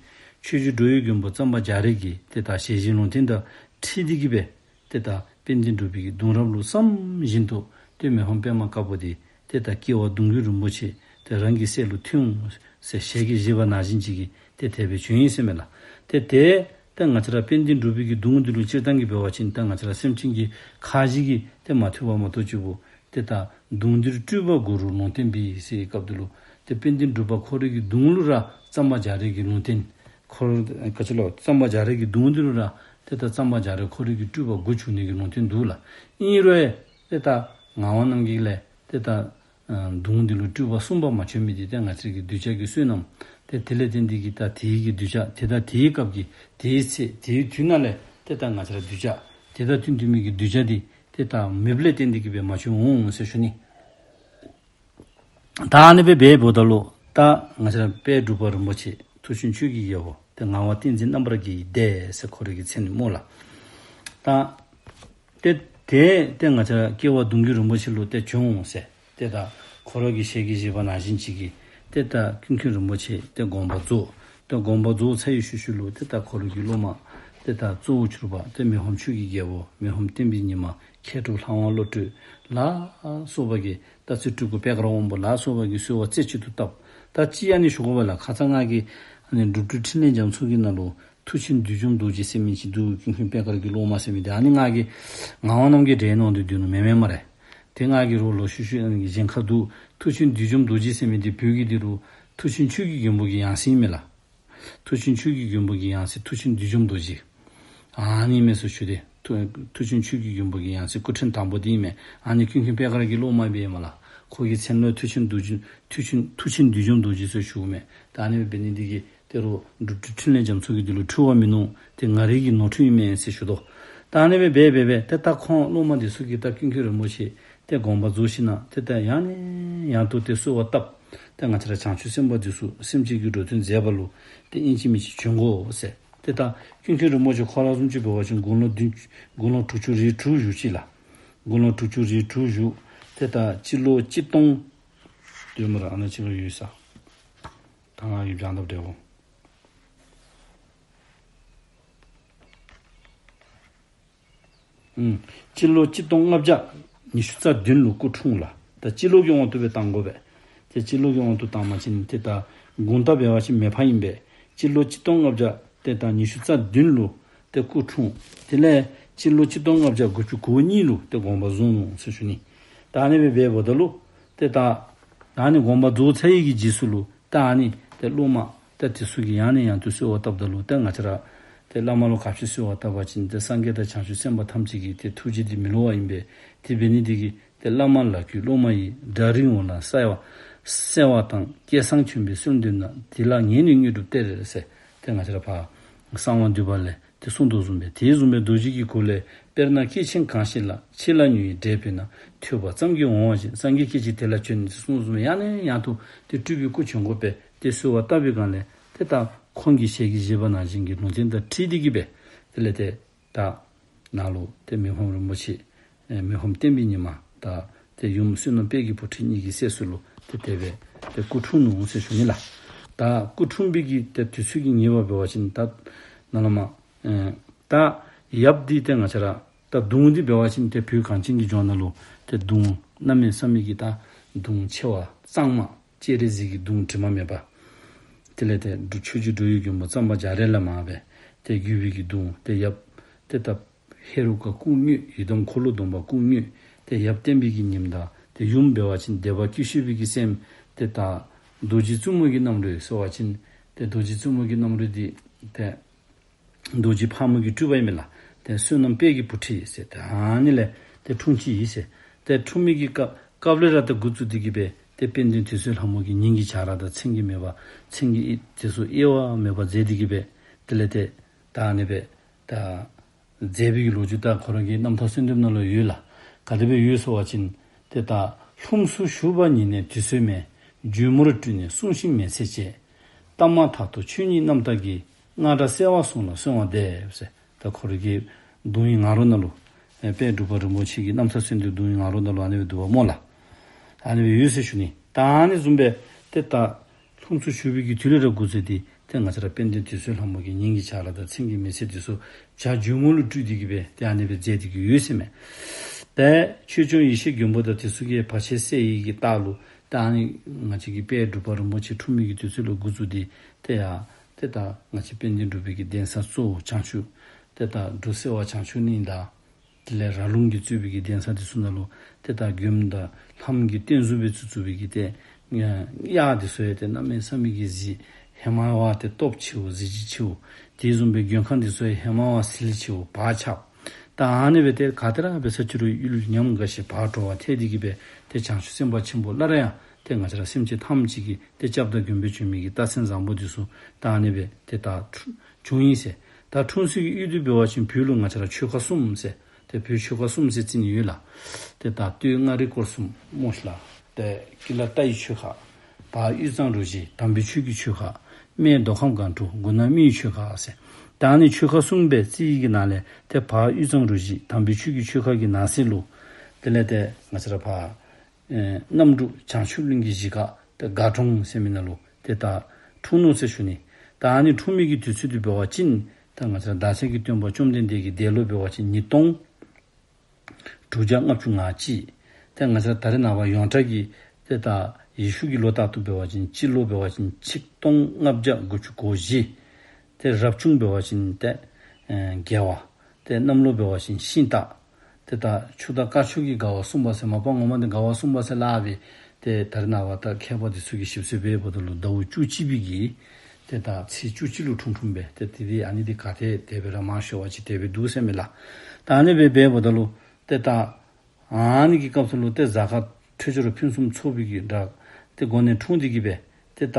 ཆོས་རྗེ་འགྲོ་བའི་མགོན་པོ་གཙང་པ་རྒྱ་རས་ཀྱི་ཏེ་ད་ཞལ་བཞེས་ལུང་བསྟན་དང་འཁྲིལ་འདི་གིས་སྦེ་ཏེ་ད་དཔལ་ལྡན་འབྲུག་པའི་གི་གདུང་རབས་ལུ་བསམ་བཞིན་དུ་ཏེ་མི་ཕམ་པདྨ་དཀར་པོ་འདི་ཏེ་ད་སྐྱེ་བ་གདུང་བརྒྱུད་རིན་པོ་ཆེ་ཏེ་རང་གི་སྲས་ལུ་ཐོན་འོང་ཟེར་ཞལ་གྱིས་བཞེས་པ་ནང་བཞིན་ཅིག་གིས་ཏེ་དེ་སྦེ་བྱོན་ཡི་ཟེར་མས་ལགས། ཏེ་ཏེ་ཏེ་ང་བཅས་ར་དཔལ་ལྡན་འབྲུག་པའི་གི་གདུང་འདི་ལུ་སྤྱིར་བཏང་གི་འབད་བ་ཅིན་ཏེ་ང་བཅས་ར་སེམས་ཅན་གྱི་ཁ་བཞི་གིས་ཏེ་མ་ཐུབ་པ་མ་གཏོགས་ཅིག་པོ་ཏེ་ད་གདུང་འདིར་སྤྲུལ་པ་གུ་རུ་ལུང་བསྟན་པའི་ཟེར་བའི་སྐབས་འདི་ལུ་ཏེ་དཔལ་ལྡན་འབྲུག་པ་ཁོ་རའི་གི་གདུང་ལུ་ར་གཙང་པ་རྒྱ་རས་ཀྱི་ལུང་བསྟན། ཁོ་ག་ཅི་ལོ་གཙང་པ་རྒྱ་རས་ཀྱི་གདུང་འདི་ལུ་ར་ཏེ་ད་གཙང་པ་རྒྱ་རས་ཁོ་རའི་གི་སྤྲུལ་པ་དགུ་བྱུང་ནི་གི་ལུང་བསྟན་འདུག་ལགས། ཨིན་རུང་ཡང་ཏེ་ད་ངག་དབང་རྣམ་རྒྱལ་ལས་ཏེ་ད་ཨ་གདུང་འདི་ལུ་སྤྲུལ་པ་གསུམ་པ་མ་བྱོན་མི་འདི་ཏེ་ང་བཅས་ཀྱི་གདུལ་བྱ་གི་བསོད་ནམས་ཏེ་དེ་ལས་བརྟེན་འདི་གིས་ད་དེའི་གི་གདུལ་བྱ་ཏེ་ད་དེའི་སྐབས་ཀྱི་དེའི་ཚེ་དེའི་དུས་ན་ལས་ཏེ་ད་ང་བཅས་ར་གདུལ་བྱ་ཏེ་ད་དུས་དུས་མི་གི་གདུལ་བྱ་འདི་ཏེ་ད་མེདཔ་ལས་བརྟེན་འདི་གིས་སྦེ་མ་བྱོན་འོང་ཟེར་ཞུ་ནི། ད་ཨ་ནི་སྦེ་འབདཝ་ད་ལུ་ད་ང་བཅས་ར་དཔལ་འབྲུག་པ་རིན་པོ་ཆེ་མཐུ་ཆེན་ཆོས་ཀྱི་རྒྱལ་པོ་ཏེ་ངག་དབང་བསྟན་འཛིན་རྣམ་པར་རྒྱལ་བའི་སྡེ་ཟེར་ཁོ་རའི་གི་མཚན་སྨོ་ལགས། ད་ཏེ་ཏེ་ཏེ་ང་བཅས་ར་སྐྱེ་བ་གདུང་བརྒྱུད་རིན་པོ་ཆེ་ལུ་ཏེ་བྱོན་འོང་ཟེར་ཏེ་ད་ཁོ་ར་གི་ཞལ་གྱིས་བཞེས་པ་ནང་བཞིན་ཅིག་གིས་ཏེ་ད་ཀུན་མཁྱེན་རིན་པོ་ཆེ་ཏེ་དགོངས་པ་རྫོགས། ཏེ་དགོངས་པ་རྫོགས་ཚར་བའི་ཤུལ་ཤུལ་ལུ་ཏེ་ད་ཁོ་ར་གི་སློབ་མ་ཏེ་ད་གཙོ་བོ་གྱུར་པ་ཏེ་མི་ཕམ་ཆོས་ཀྱི་རྒྱལ་པོ་མི་ཕམ་བསྟན་པའི་ཉི་མ་མཁས་གྲུབ་ལྷ་དབང་བློ་གྲོས་ལ་སོགས་པ་གིས་ད་ཚེ་སྤྲུལ་སྐུ་པད་དཀར་དབང་པོ་ལ་སོགས་པ་གིས་གསོལ་བ་རྩེ་གཅིག་ཏུ་བཏབ། ད་ཅི་ཨ་ནི་ཞུ་དགོ་པས་ལགས། ཁ་ཙ་ང་གིས་ཨ་ནི་འབྲུག་སྤྲུལ་འཕྲིན་ལས་རྒྱ་མཚོ་གི་ནང་ལུ་མཐུ་ཆེན་བདུད་འཇོམས་རྡོ་རྗེ་ཟེར་མི་ཅིག་འདུག། ཀུན་མཁྱེན་པད་དཀར་གྱི་སློབ་མ་ཟེར་མི་འདི་ཨ་ནི་ང་གིས་ངག་དབང་རྣམ་རྒྱལ་འདྲེ་ནང་དུ་འདུག་ནུག་མེན་མེན་སྨ་རེ། ཏེ་ང་གིས་རོགས་ལུ་ཞུ་ཞུ་ཨ་ནི་གཞན་ཁར་འདུག། མཐུ་ཆེན་བདུད་འཇོམས་རྡོ་རྗེ་ཟེར་མི་འདི་བོད་ཀྱི་འདི་རུ་མཐུ་ཆེན་ཆོས་ཀྱི་མགོན་པོ་གི་ཡང་སྲིད་ཨིན་མས་ལགས། མཐུ་ཆེན་ཆོས་ཀྱི་མགོན་པོ་གི་ཡང་སྲིད་མཐུ་ཆེན་བདུད་འཇོམས་རྡོ་རྗེ། ཨ་ནི་མས་ཟེར་ཞུ་སྟེ། མཐུ་མཐུ་ཆེན་ཆོས་ཀྱི་མགོན་པོ་གི་ཡང་སྲིད་སྐུ་ཕྲེང་དང་པོ་འདི་ཨིན་མས། ཨ་ནི་ཀུན་མཁྱེན་པད་དཀར་གྱི་སློབ་མ་སྦེ་ཨིན་མས་ལགས། ཁོ་གི་མཚན་ལུ་མཐུ་ཆེན་བདུད་འཇོམས་མཐུ་ཆེན་མཐུ་ཆེན་བདུད་འཇོམས་རྡོ་རྗེ་ཟེར་ཞུཝ་མས། ད་ཨ་ནི་འབད་ནི་འདི་གིས་ཏེ་རོགས་འབྲུག་སྤྲུལ་འཕྲིན་ལས་རྒྱ་མཚོ་གི་འདི་ལུ་འཁྲུལ་བ་མིན་ནུག། ཏེ་ང་རའི་གི་ནོར་འཁྲུལ་ཨིན་མས་ཟེར་ཞུ་དོ། ད་ཨ་ནི་སྦེ་འབད་འབད་འབད་ཏེ་ད་ཁོང་སློབ་མ་འདི་ཚུ་གིས་ད་ཀུན་མཁྱེན་རིན་པོ་ཆེ་ཏེ་དགོངས་པ་རྫོགས་ཞིནམ་ཏེ་ད་ཡང་ནས་ཡང་དུ་ཏེ་གསོལ་བ་བཏབ། ཏེ་ང་བཅས་ར་བྱང་ཆུབ་སེམས་དཔའ་འདི་ཚུ་སེམས་ཅན་གྱི་འགྲོ་དོན་མཛད་པ་ལུ་ཏེ་ཨིན་ཅི་མིན་ཅི་བྱོན་དགོ་ཟེར། ཏེ་ད་ཀུན་མཁྱེན་རིན་པོ་ཆེ་ཁོ་ར་བཟུམ་ཅིག་འབད་བ་ཅིན་དགུང་ལོ་བདུན་དགུང་ལོ་དྲུག་ཅུ་རེ་དྲུག་བཞུགས་ཅི་ལགས། དགུང་ལོ་དྲུག་ཅུ་རེ་དྲུག་བཞུགས། ཏེ་ད་སྤྱི་ལོ་གཅིག་སྟོང་དུ་མར་ཨ་ནཱ་ཅིག་ལུ་ཡོད་ས། ད་ང་གིས་བྱང་ཐབས་བྲལ་བོ། ཨུམ། སྤྱི་ལོ་གཅིག་སྟོང་ལྔ་བརྒྱ་ཉི་ཤུ་རྩ་བདུན་ལུ་སྐུ་འཁྲུངས་ལགས། ད་སྤྱི་ལོ་གི་དབང་དུ་སྦེ་བཏང་དགོ་པས། ཏེ་སྤྱི་ལོ་གི་དབང་དུ་བཏང་པ་ཅིན་ཏེ་ད་དགུང་ད་འབད་བ་ཅིན་མེ་ཕག་ཨིན་པས། སྤྱི་ལོ་གཅིག་སྟོང་ལྔ་བརྒྱ་ཏེ་ད་ཉི་ཤུ་རྩ་བདུན་ལུ་ཏེ་སྐུ་འཁྲུངས། དེ་ལས་སྤྱི་ལོ་གཅིག་སྟོང་ལྔ་བརྒྱ་དགུ་བཅུ་གོ་གཉིས་ལུ་ཏེ་དགོངས་པ་རྫོགས་ནུག་ཟེར་ཞུ་ནི། ད་ཨ་ནི་སྦེ་འབདཝ་ད་ལུ་ཏེ་ད་ཨ་ནི་དགོངས་པ་རྫོགས་ཚར་བའི་གི་རྗེས་སུ་ལུ་ད་ཨ་ནི་ཏེ་སློབ་མ་ཏེ་དེ་ཚུ་གིས་ཡང་ནས་ཡང་དུ་གསོལ་བ་བཏབ་ད་ལུ་ཏེ་ང་བཅས་ར་ཏེ་བླ་མ་ལུ་ག་ཅི་གསོལ་བ་བཏབ་པ་ཅིན་ཏེ་སངས་རྒྱས་དང་བྱང་ཆུབ་སེམས་དཔའ་ཐམས་ཅད་ཀྱི་ཏེ་ཐུགས་རྗེ་འདི་མི་བསླུ་བ་ཨིན་པས། དེ་འབད་ནི་འདི་གིས་ཏེ་བླ་མ་ལ་གུས་སློབ་མ་ཡི། དགྲ་རིགས་འོ་ལ་གསལ་བ་གསལ་བ་དང་། སྐལ་བཟང་བྱོན་པའི་སྲོལ་འདོད་ན། དེ་ལ་ངེས་ནས་དངོས་གྲུབ་སྟེར་ཟེར། ཏེ་ང་བཅས་ར་ཕར་གསང་བ་འདུས་པ་ལས་ཏེ་གསུངས་དོ་བཟུམ་སྦེ་དེ་བཟུམ་སྦེ་རྡོ་རྗེ་གི་གུར་ལས། དཔེར་ན་སྐྱེས་ཆེན་གང་ཞིག་ལ། ཕྱི་ལ་ཉོན་ཡི་འབྲས་བུས་ན། ཐོས་པ་ཙམ་གྱིས་འོང་བ་བཞིན། སངས་རྒྱས་སྐད་ཅིག་དེ་ལ་བྱོན་ཟེར་གསུངས་དོ་བཟུམ་སྦེ་ཡང་ནས་ཡང་དུ་ཏེ་སྤྲུལ་པའི་སྐུ་བྱོན་དགོ་པས། ཏེ་གསོལ་བ་བཏབ་པའི་སྒང་ལས་ཏེ་ད་ཁོང་གི་ཞལ་གྱིས་བཞེས་པ་ནང་བཞིན་གྱི་ལུང་བསྟན་དང་འཁྲིལ་འདི་གིས་སྦེ་དེ་ལས་ཏེ་ད་ནཱ་ལུ་ཏེ་མི་ཕམ་རིན་པོ་ཆེ་ཨེ་མི་ཕམ་བསྟན་པའི་ཉི་མ་དང་ཏེ་ཡུམ་བསོད་ནམས་དཔལ་གྱི་བུ་ཁྲིད་གཉིས་ཀྱི་སྲས་སུ་ལུ་ཏེ་དེ་སྦེ་ཏེ་སྐུ་འཁྲུངས་ནུག་ཟེར་ཞུ་ནི་ལགས། ད་སྐུ་འཁྲུངས་པའི་གི་ཏེ་དུས་ཚོད་ཀྱི་ངེས་པ་འབད་བ་ཅིན་ད་ནཱ་ལས་མར་ཨེ་ད་ཡབ་འདི་ཏེ་ང་བཅས་ར་ད་གདུང་འདི་འབད་བ་ཅིན་ཏེ་བོད་གངས་ཅན་གྱི་ལྗོངས་ནང་ལུ་ཏེ་གདུང་གནམ་མེད་ས་མེད་ཀྱི་ད་གདུང་ཆེ་བ་གཙང་མ་སྤྱན་རས་གཟིགས་ཀྱི་གདུང་དྲི་མ་མེད་པ། དེ་ལས་ཏེ་འབྲུག་ཆོས་རྗེ་འགྲོ་བའི་མགོན་པོ་གཙང་པ་རྒྱ་རས་ལས་མར་སྦེ་ ཏེ་རྒྱུ་བའི་གི་གདུང་ཏེ་ཡབ་ཏེ་ད་ཧེ་རུ་ཀ་སྐུ་དངོས་ཡི་དམ་འཁོར་ལོ་སྡོམ་པ་སྐུ་དངོས་ཏེ་ཡབ་བསྟན་པའི་གི་ཉི་མ་དང་ཏེ་ཡུམ་འབད་བ་ཅིན་དད་པ་སྐྱེ་ཤོས་པའི་གི་སེམས་ཏེ་ད་རྡོ་རྗེ་བཙུན་མོ་གི་རྣམ་རོལ་ཟེར་བ་ཅིན་ཏེ་རྡོ་རྗེ་བཙུན་མོ་གི་རྣམ་རོལ་འདི་ཏེ་རྡོ་རྗེ་ཕག་མོ་གི་སྤྲུལ་པ་ཨིན་མས་ལགས། ཏེ་བསོད་ནམས་དཔལ་གྱི་བུ་ཁྲིད་ཟེར་ཏེ་ཨ་ནི་ལས་ཏེ་འཁྲུངས་ཅི་ཨིན་ཟེར། ཏེ་འཁྲུངས་མི་གི་སྐབས་སྐབས་ལས་ར་ཏེ་འགོ་བཙུགས་ཏེ་གི་སྦེ་ཏེ་དཔལ་ལྡན་དུད་སོལ་ལྷ་མོ་གི་ཉིན་གྱི་བྱ་ར་དང་མཚན་གྱི་མེད་པ་མཚན་གྱི་དབྱེ་དེ་ཚུ་དབྱེ་བ་མེད་པར་མཛད་དེ་གི་སྦེ་དེ་ལས་ཏེ་ད་ཨ་ནི་སྦེ་ད་མཛད་པའི་གི་ལོ་རྒྱུས་ད་ཁོ་ར་གི་རྣམ་ཐར་གསོལ་འདེབས་ནང་ལུ་ཡོད་ལགས། ག་དེ་སྦེ་ཡོད་ཟེར་བ་ཅིན་ཏེ་ད་ལྷུམས་སུ་ཞུགས་པ་ཉིད་ནས་དུད་སོལ་མས། རྒྱུད་མོར་སྤྲུལ་ནས་བསྲུང་ཞིང་མེལ་ཚེ་བཅད། བལྟམས་མ་ཐག་ཏུ་ཆོས་ཉིད་རྣམ་དག་གིས། སྔགས་སྒྲ་གསལ་བ་གསུང་ལ་གསོལ་བ་འདེབས་ཟེར། ད་ཁོ་ར་གི་གདུང་བའི་ང་རོ་ནང་ལུ་ཨེ་དཔལ་འབྲུག་པ་རིན་པོ་ཆེ་གི་རྣམ་ཐར་གསོལ་འདེབས་གདུང་བའི་ང་རོ་ནང་ལུ་ཨ་ནི་སྦེ་འདུག་པ་སྨོ་ལགས། ཨ་ནི་སྦེ་ཡོད་ཟེར་ཞུ་ནི། ད་ཨ་ནི་བཟུམ་སྦེ་ཏེ་ད་ལྷུམས་སུ་ཞུགས་པའི་གི་དུས་ལས་ར་འགོ་བཙུགས་ཏེ་ཏེ་ང་བཅས་ར་དཔལ་ལྡན་དུད་སོལ་ལྷ་མོ་གི་ཉིན་གྱི་བྱ་ར་དང་མཚན་གྱི་མེལ་ཚེ་དེ་ཚུ་བྱ་རྒྱུད་མོ་ལུ་སྤྲུལ་ཏེ་གི་སྦེ་ཏེ་ཨ་ནི་སྦེ་མཛད་དེ་གི་ཡོད་ཟེར་མས། ཏེ་ཆོས་སྐྱོང་ཡེ་ཤེས་མགོན་པོ་དང་དེ་ཚུ་གིས་བར་ཆད་སེལ་ནི་གི་རྟགས་ལུ་ད་ཨ་ནི་ང་བཅས་ཀྱི་དཔལ་འབྲུག་པ་རིན་པོ་ཆེ་འཁྲུངས་མི་གི་དུས་ཚོད་ལུ་འགོ་བཙུགས་ཏེ་ཏེ་ཡང་ཏེ་ད་ང་བཅས་དཔལ་ལྡན་འབྲུག་པའི་གི་གདན་ས་གཙོ་བོ་བྱང་ཆུབ་ཏེ་ད་འབྲུག་སེ་བ་བྱང་ཆུབ་གླིང་དང་དེ་ལས་ར་ལུང་གིས་གཙོས་པའི་གི་གདན་ས་དེ་ཚུ་ནང་ལུ་ཏེ་ད་མགོནམ་དང་ལྷ་མོ་གི་རྟེན་གཟུགས་སྦེ་བཙུགས་བཙུགས་པའི་གི་ཏེ་གཡག་དེ་ཚུ་ཡང་ཏེ་གནམ་མེད་ས་མེད་ཀྱི་གཟི་ཧེ་མ་བ་ཏེ་སྟོབས་ཆེཝ་གཟི་བརྗིད་ཆེཝ་དེ་བཟུམ་སྦེ་མགོན་ཁང་དེ་ཚུ་ཡང་ཧེ་མ་བ་ཟིལ་ཆེཝ་བག་ཆགས། ད་ཨ་ནི་སྦེ་ཏེ་ག་ཏེ་ར་འབད་ས་ཅི་རུང་ཡུལ་ཉམས་དགའ་ཞིང་བག་དྲོ་བ་ཐལ་ཏེ་གི་སྦེ་ཏེ་བྱང་ཆུབ་སེམས་དཔའ་ཆེན་པོ་སླར་ཡང་ཏེ་ང་བཅས་ར་སེམས་ཅན་ཐམས་ཅད་ཀྱི་ཏེ་སྐྱབས་དང་མགོན་སྦེ་བྱོན་མི་གི་རྟགས་མཚན་བཟང་པོ་དེ་ཚུ་ད་ཨ་ནི་སྦེ་ཏེ་ད་འཁྲུངས་ཡི་ཟེར། ད་འཁྲུངས་སའི་གི་ཡུལ་དེ་འབད་བ་ཅིན་བོད་ལུ་ང་བཅས་ར་ཆོལ་ཁ་གསུམ་ཟེར་ཏེ་བོད་ཆོལ་ཁ་གསུམ་ཟེར་བརྩི་ནི་ཡོད་ལགས། ཏེ་ད་སྟོད་མངའ་རིས་སྐོར་གསུམ་སྨོ་ཤིག་ལགས། ཏེ་ཀི་ལ་རྟ་ཡི་ཆོལ་ཁ། བར་དབུས་གཙང་རུ་བཞི་དམ་པའི་ཆོས་ཀྱི་ཆོལ་ཁ། སྨད་མདོ་ཁམས་སྒང་དྲུག་མགོ་ནག་མི་ཡི་ཆོལ་ཁ་ཟེར། ད་ཨ་ནི་ཆོལ་ཁ་གསུམ་སྦེ་བརྩི་ཡི་གི་ནང་ལས་ཏེ་བར་དབུས་གཙང་རུ་བཞི་དམ་པའི་ཆོས་ཀྱི་ཆོལ་ཁ་གི་ནང་གསེས་ལུ་དེ་ལས་ཏེ་ང་བཅས་ར་བར་ཨེ་གནམ་འབྲུག་བྱང་ཆུབ་གླིང་གི་གཞིས་ཁ་ཏེ་དགའ་གྲོང་ཟེར་མི་ནང་ལུ་ཏེ་ད་འཁྲུངས་ནུག་ཟེར་ཞུ་ནི། ད་ཨ་ནི་འཁྲུངས་མི་གི་དུས་ཚོད་དེ་འབད་བ་ཅིན་ད་ང་བཅས་ར་བདག་ཅག་གི་སྟོན་པ་བཅོམ་ལྡན་འདས་ཀྱི་འདས་ལོ་འབད་བ་ཅིན་ཉིས་སྟོང་དྲུག་བརྒྱ་ལྔ་བཅུ་ང་གཅིག། ཏེ་ང་བཅས་ར་ད་རེས་ནངས་པ་ཡོངས་གྲགས་ཀྱི་ཏེ་ད་ཡེ་ཤུ་གི་ལོ་རྟགས་ཐོག་འབད་བ་ཅིན་སྤྱི་ལོ་འབད་བ་ཅིན་ཆིག་སྟོང་ལྔ་བརྒྱ་དགུ་བཅུ་གོ་བཞི། ཏེ་རབ་བྱུང་འབད་བ་ཅིན་ཏེ་ཨེ་རྒྱལ་བ། ཏེ་གནམ་ལོ་འབད་བ་ཅིན་ཤིང་སྟག། ཏེ་ད་ཆུ་སྟག་དཀར་ཕྱོགས་ཀྱི་དགའ་བ་གསུམ་པ་ཟེར་མ་པ་ངོ་མ་འདི་དགའ་བ་གསུམ་པ་ཟེར་སླབ་པས། ཏེ་ད་རེས་ནངས་པ་ད་མཁས་པ་འདི་ཚུ་གིས་ཞིབ་འཚོལ་འབདཝ་ད་ལུ་ཟླཝ་བཅུ་གཅིག་པའི་གི་ཏེ་ད་ཚེས་བཅུ་གཅིག་ལུ་འཁྲུངས་འཁྲུངསམ་སྦེ་ཏེ་དེ་འདི་ཨ་ནི་འདི་ག་ཏེ་དེ་སྦེ་ར་མང་ཤོས་པ་ཅིག་དེ་སྦེ་འདུག་ཟེར་མས་ལགས། ད་ཨ་ནི་སྦེ་འབདཝ་ད་ལུ་ཏེ་ད་ཨ་ནི་གི་སྐབས་སུ་ལུ་ཏེ་གཟའ་སྐར་འཕྲོད་སྦྱོར་ཕུན་སུམ་ཚོགས་པའི་གི་འདྲ་ཏེ་སྒོ་ནས་འཁྲུངས་ཏེ་གི་སྦེ་ཏེ་ད་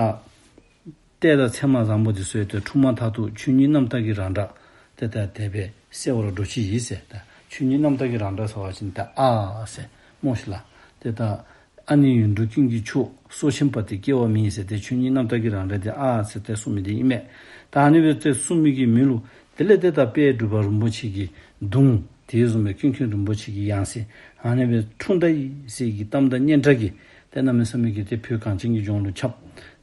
ལྟས་དང་མཚན་མ་བཟང་པོ་འདི་ཚུ་ཡང་ཏེ་འཁྲུངས་མ་ཐག་ཏུ་ཆོས་ཉིད་རྣམ་དག་གི་རང་སྒྲ་ཏེ་ད་དེ་སྦེ་གསལ་བར་འགྲོ་ཅི་ཨིན་ཟེར། ད་ཆོས་ཉིད་རྣམ་དག་གི་རང་སྒྲ་ཟེར་བ་ཅིན་ད་ཨ་ཟེར་སྨོ་ཤིག་ལགས། ཏེ་ད་ཨ་ནི་ཡོངས་གྲུབ་ཀུན་གྱི་མཆོག་སོ་ཆེན་པ་དེ་སྐྱེ་བ་མེད་ཟེར་ཏེ་ཆོས་ཉིད་རྣམ་དག་གི་རང་སྒྲ་དེ་ཨ་ཟེར་ཏེ་གསུངས་མི་དེ་ཨིན་མས། ད་ཨ་ནི་སྦེ་ཏེ་གསུངས་མི་གི་མི་ལུ་དེ་ལས་ཏེ་ད་དཔལ་འབྲུག་པ་རིན་པོ་ཆེ་གི་གདུང་དེ་བཟུམ་སྦེ་ཀུན་མཁྱེན་རིན་པོ་ཆེ་གི་ཡང་སྲིད་ཨ་ནི་སྦེ་འཁྲུངས་ད་ཡི་ཟེར་གྱི་གཏམ་དང་སྙན་གྲགས་ཀྱིས་ཏེ་གནམ་མེད་ས་མེད་ཀྱི་ཏེ་བོད་གངས་ཅན་གྱི་ལྗོངས་ལུ་ཁྱབ།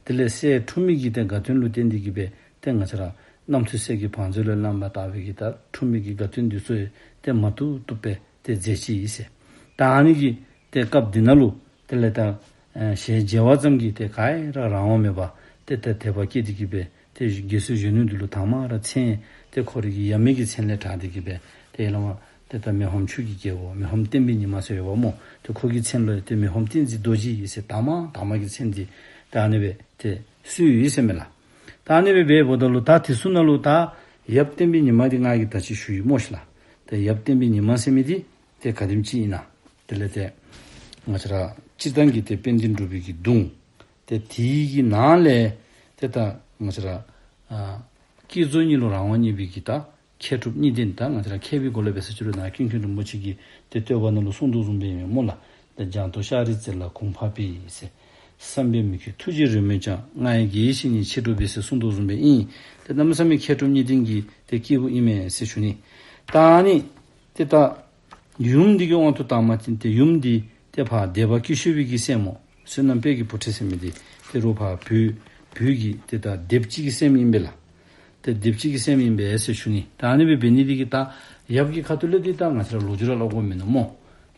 དེ་ལས་སྲས་འཁྲུངས་མི་གི་ཏེ་དགའ་སྟོན་ལུ་བརྟེན་ཏེ་གི་སྦེ་ཏེ་ང་བཅས་ར་རྣམ་ཐོས་སྲས་ཀྱི་བང་མཛོད་ལས་བླངས་པ་ལྟ་བུའི་གི་ད་འཁྲུངས་མི་གི་དགའ་སྟོན་འདི་ཚུ་ཡང་ཏེ་མ་བཏུབ་བཏུབ་སྦེ་ཏེ་མཛད་ཅི་ཨིན་ཟེར། ད་ཨ་ནི་གི་ཏེ་སྐབས་འདི་ནང་ལུ་དེ་ལས་ད་ཨེ་ཞལ་མཇལ་བ་ཙམ་གྱིས་ཏེ་ག་ར་རང་དབང་མེད་པར་ཏེ་ད་དད་པ་སྐྱེས་ཏེ་གི་སྦེ་ཏེ་དགེ་ཚུལ་གཞོན་ནུ་འདི་ལུ་དང་མ་ར་མཚན་ཏེ་ཁོ་རའི་གི་ཡབ་མེས་ཀྱི་མཚན་ལས་གྲགས་ཏེ་གི་སྦེ་ཏེ་ཡར་ལས་མར་ཏེ་ད་མི་ཕམ་ཆོས་ཀྱི་རྒྱལ་པོ་མི་ཕམ་བསྟན་པའི་ཉི་མ་ཟེར་ཡོདཔ་སྨོ། ཏེ་ཁོ་གི་མཚན་ལུ་ཏེ་མི་ཕམ་བསྟན་འཛིན་རྡོ་རྗེ་ཨིན་ཟེར་དང་མ་དང་མ་གི་མཚན་འདི་ཏེ་ཨ་ནི་སྦེ་ཏེ་གསོལ་ཡི་ཟེར་མས་ལགས། ད་ཨ་ནི་སྦེ་འབདཝ་ད་ལུ་ད་དེ་ཚུ་ནང་ལུ་ད་ཡབ་བསྟན་པའི་ཉི་མ་འདི་ང་གིས་ད་ཅི་ཞུ་ཡི་སྨོ་ཤིག་ལགས། ཏེ་ཡབ་བསྟན་པའི་ཉི་མ་ཟེར་མི་འདི་ཏེ་ག་དེམ་ཅིག་ཨིན་ན། དེ་ལས་ཏེ་ང་བཅས་ར་སྤྱིར་བཏང་གི་ཏེ་དཔལ་ལྡན་འབྲུག་པའི་གི་གདུང་ཏེ་དེའི་གི་ནང་ལས་ཏེ་ད་ང་བཅས་ར་ཨ་བསྐྱེད་རྫོགས་གཉིས་ལུ་རང་དབང་བརྙེས་པའི་གི་ད་མཁས་གྲུབ་གཉིས་ལྡན་ད་ང་བཅས་ར་མཁས་པའི་སྒོ་ལས་འབད་ས་ཅི་རུང་ནཱ་ཀུན་མཁྱེན་རིན་པོ་ཆེ་གིས་ཏེ་བསྟོད་པ་ནང་ལུ་གསུངས་དོ་བཟུམ་སྦེ་ཨིན་མས་སྨོ་ལགས། ཏེ་རྒྱ་མཚོ་ཤར་རིའི་རྩེ་ལ་གོང་འཕགས་པའི་ཟེར། བསམ་པས་མི་ཁྱབ་ཐུགས་རྗེའི་རོལ་མོས་ཀྱང་། ང་ཡི་དགེ་བའི་བཤེས་གཉེན་མཆེད་གྲོགས་པའི་ཟེར་གསུངས་དོ་བཟུམ་སྦེ་ཨིན། ཏེ་གནམ་མེད་ས་མེད་མཁས་གྲུབ་གཉིས་ལྡན་གྱི་ཏེ་སྐྱེས་བུ་ཨིན་མས་ཟེར་ཞུ་ནི། ད་ཨ་ནི་ཏེ་ད་ཡུམ་འདི་གི་དབང་དུ་བཏང་བ་ཅིན་ཏེ་ཡུམ་འདི་ཏེ་ཕར་དད་པ་སྐྱེ་ཤོས་པའི་གི་སྲས་མོ་བསོད་ནམས་དཔལ་གྱི་བུ་ཁྲིད་ཟེར་མི་འདི་ཏེ་རོགས་ཕར་བོད་བོད་ཀྱི་ཏེ་ད་སྡེ་པ་ཅིག་གི་སྲསམོ་ཨིན་པས་ལགས། ཏེ་སྡེ་པ་ཅིག་གི་སྲསམོ་ཨིན་པས་ཟེར་ཞུ་ནི། ད་ཨ་ནི་སྦེ་འབད་ནི་འདི་གིས་ད་ཡབ་ཀྱི་ཁ་ཐུག་ལས་འདི་ད་ང་བཅས་ར་ལོ་རྒྱུས་ར་སླབ་དགོཔ་མིན་ནུག་སྨོ།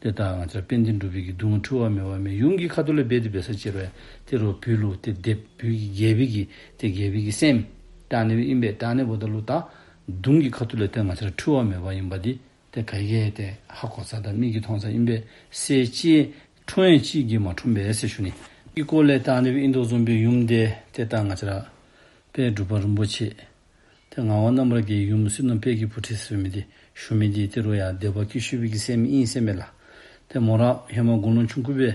ཏེ་ད་ང་བཅས་ར་དཔལ་ལྡན་འབྲུག་པའི་གི་གདུང་འཁྲུལ་བ་མེད་པ་མས། ཡུམ་གྱི་ཁ་ཐུག་ལས་འབད་དེ་འབད་ས་ཅིག་རུང་ཏེ་རོགས་བོད་ལུ་ཏེ་སྡེ་པ་བོད་ཀྱི་རྒྱལ་པོའི་གི་ཏེ་རྒྱལ་པོའི་གི་སྲསམོ་ད་ཨ་ནི་སྦེ་ཨིན་པས། ད་ཨ་ནི་འབདཝ་ད་ལུ་ད་ མདུང་གི་ཁ་ཐུག་ལས་ཏེ་ང་བཅས་ར་འཁྲུལ་བ་མེད་པ་ཨིན་པ་འདི་ཏེ་ག་གིས་ཏེ་ཧ་གོ་ས་དང་མིག་གིས་མཐོང་ས་ཨིན་པས། སྲས་ཅིག་འཁྲུངས་ཡང་ཅིག་གིས་མ་འཁྲུངས་པས་ཟེར་ཞུ་ནི། ཨི་སྐོར་ལས་ད་ཨ་ནི་སྦེ་ཨིན་དོ་བཟུམ་སྦེ་ཡུམ་འདི་ཏེ་ད་ང་བཅས་ར་དཔལ་འབྲུག་པ་རིན་པོ་ཆེ་ཏེ་ངག་དབང་རྣམ་རྒྱལ་གྱི་ཡུམ་བསོད་ནམས་དཔལ་གྱི་བུ་ཁྲིད་ཟེར་མི་འདི་ཞུ་མི་འདི་ཏེ་རུང་ཡང་སྡེ་པ་ཀུ་ཤུ་པའི་གི་སྲསམོ་ཨིན་ཟེར་མས་ལགས། ཏེ་མོ་ར་ཧེ་མ་དགུང་ལོ་ཆུང་ཀུ་སྦེ་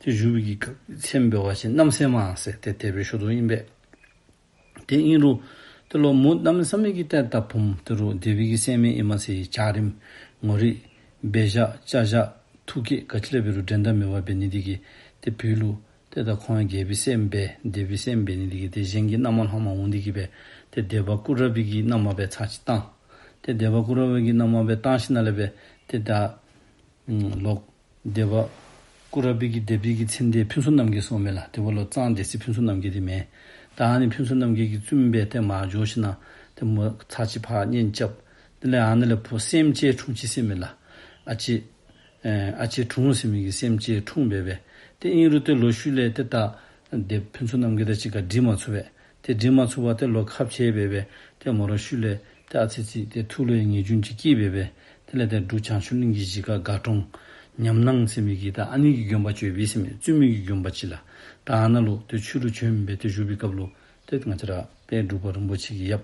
ཏེ་བཞུགས་པའི་གི་སྐབས་མཚན་འབད་བ་ཅིན་རྣམ་སྲས་མ་ཟེར་ཏེ་དེ་སྦེ་ཞུ་དོ་ཨིན་པས། ཏེ་ཨིན་རུང་ཏེ་ལོ་མོ་གནམ་མེད་ས་མེད་ཀྱི་ཏེ་ད་བུམོ་ཏེ་རུང་སྡེ་པའི་གི་སྲསམོ་ཨིན་མས་ཟེར་བྱ་རིམ་ངོ་རིས་འབད་བཞག་བཅའ་བཞག་ཐུགས་བསྐྱེད་ག་ཅི་ལས་འབད་རུང་འགྲན་ཟླ་མེད་པ་འབད་ནི་འདི་གིས་ཏེ་བོད་ལུ་ཏེ་ད་ཁོང་རྒྱལ་པོའི་སྲསམོ་སྦེ་སྡེ་པའི་སྲསམོ་འབད་ནི་འདི་གིས་ཏེ་གཞན་གྱི་མནའ་མ་ལྷངམ་འོང་འདི་གིས་སྦེ་ཏེ་སྡེ་པ་ཀུ་ར་པའི་གི་མནའ་མ་སྦེ་ཚར་གཅིག་བཏང་། ཏེ་སྡེ་པ་ཀུ་ར་པའི་གི་མནའ་མ་སྦེ་བཏང་ཞིནམ་ལས་སྦེ་ཏེ་ད་ལོག་སྡེ་པ་ཀུ་ར་པའི་གི་སྡེ་པའི་གི་མཚན་འདི་ཕུན་ཚོགས་རྣམ་རྒྱལ་ཟེར་མས་ལགས། ཏེ་འབདཝ་ལོ་གཙང་སྡེ་སྲིད་ཕུན་ཚོགས་རྣམ་རྒྱལ་འདི་མས། ད་ཨ་ནི་ཕུན་ཚོགས་རྣམ་རྒྱལ་གྱི་བཙུནམོ་སྦེ་ཏེ་མར་འགྱོ་ཞིནམ་ཏེ་མོ་ཚར་གཅིག་ཕར་གཉེན་རྐྱབ། དེ་ལས་ཨ་ནི་ལས་བུ་སྲསམོ་ཅིག་འཁྲུངས་ཅི་ཟེར་མས་ལགས། ཨ་ཅེ་ཨ་ཅེ་དྲུང་ཟེར་མི་གི་སྲསམོ་ཅིག་འཁྲུངས་སྦེ་སྦེ། ཏེ་ཨིན་རུང་ཏེ་ལོག་ཤུལ་ལས་ཏེ་ད་སྡེ་ཕུན་ཚོགས་རྣམ་རྒྱལ་དང་གཅིག་ཁར་འགྲིག་མ་ཚུགས་པས། ཏེ་འགྲིག་མ་ཚུགས་པར་ཏེ་ལོག་ཁ་བྱལ་སྦེ་སྦེ་ཏེ་མོ་ར་ཤུལ་ལས་ཏེ་ཨ་ཙི་ཅིག་ཏེ་ཐུགས་ལུ་ཡང་ངེས་འབྱུང་ཅིག་སྐྱེས་སྦེ་སྦེ། དེ་ལས་ཏེ་འབྲུག་བྱང་ཆུབ་གླིང་གི་གཞིས་ཀ་དགའ་གྲོང་ཉམས་སྣང་ཟེར་མི་གི་ད་ཨ་ནི་གི་དགོན་པ་ཅིག་ཡོད་པས་ཟེར་མས། བཙུན་མོའི་གི་དགོན་པ་ཅིག་ལགས། ད་ཨ་ནཱ་ལུ་ཏེ་ཆོས་ལུ་བྱོན་སྦེ་ཏེ་བཞུགས་པའི་སྐབས་ལུ་ཏེ་ང་བཅས་ར་དཔལ་འབྲུག་པ་རིན་པོ་ཆེ་གི་ཡབ་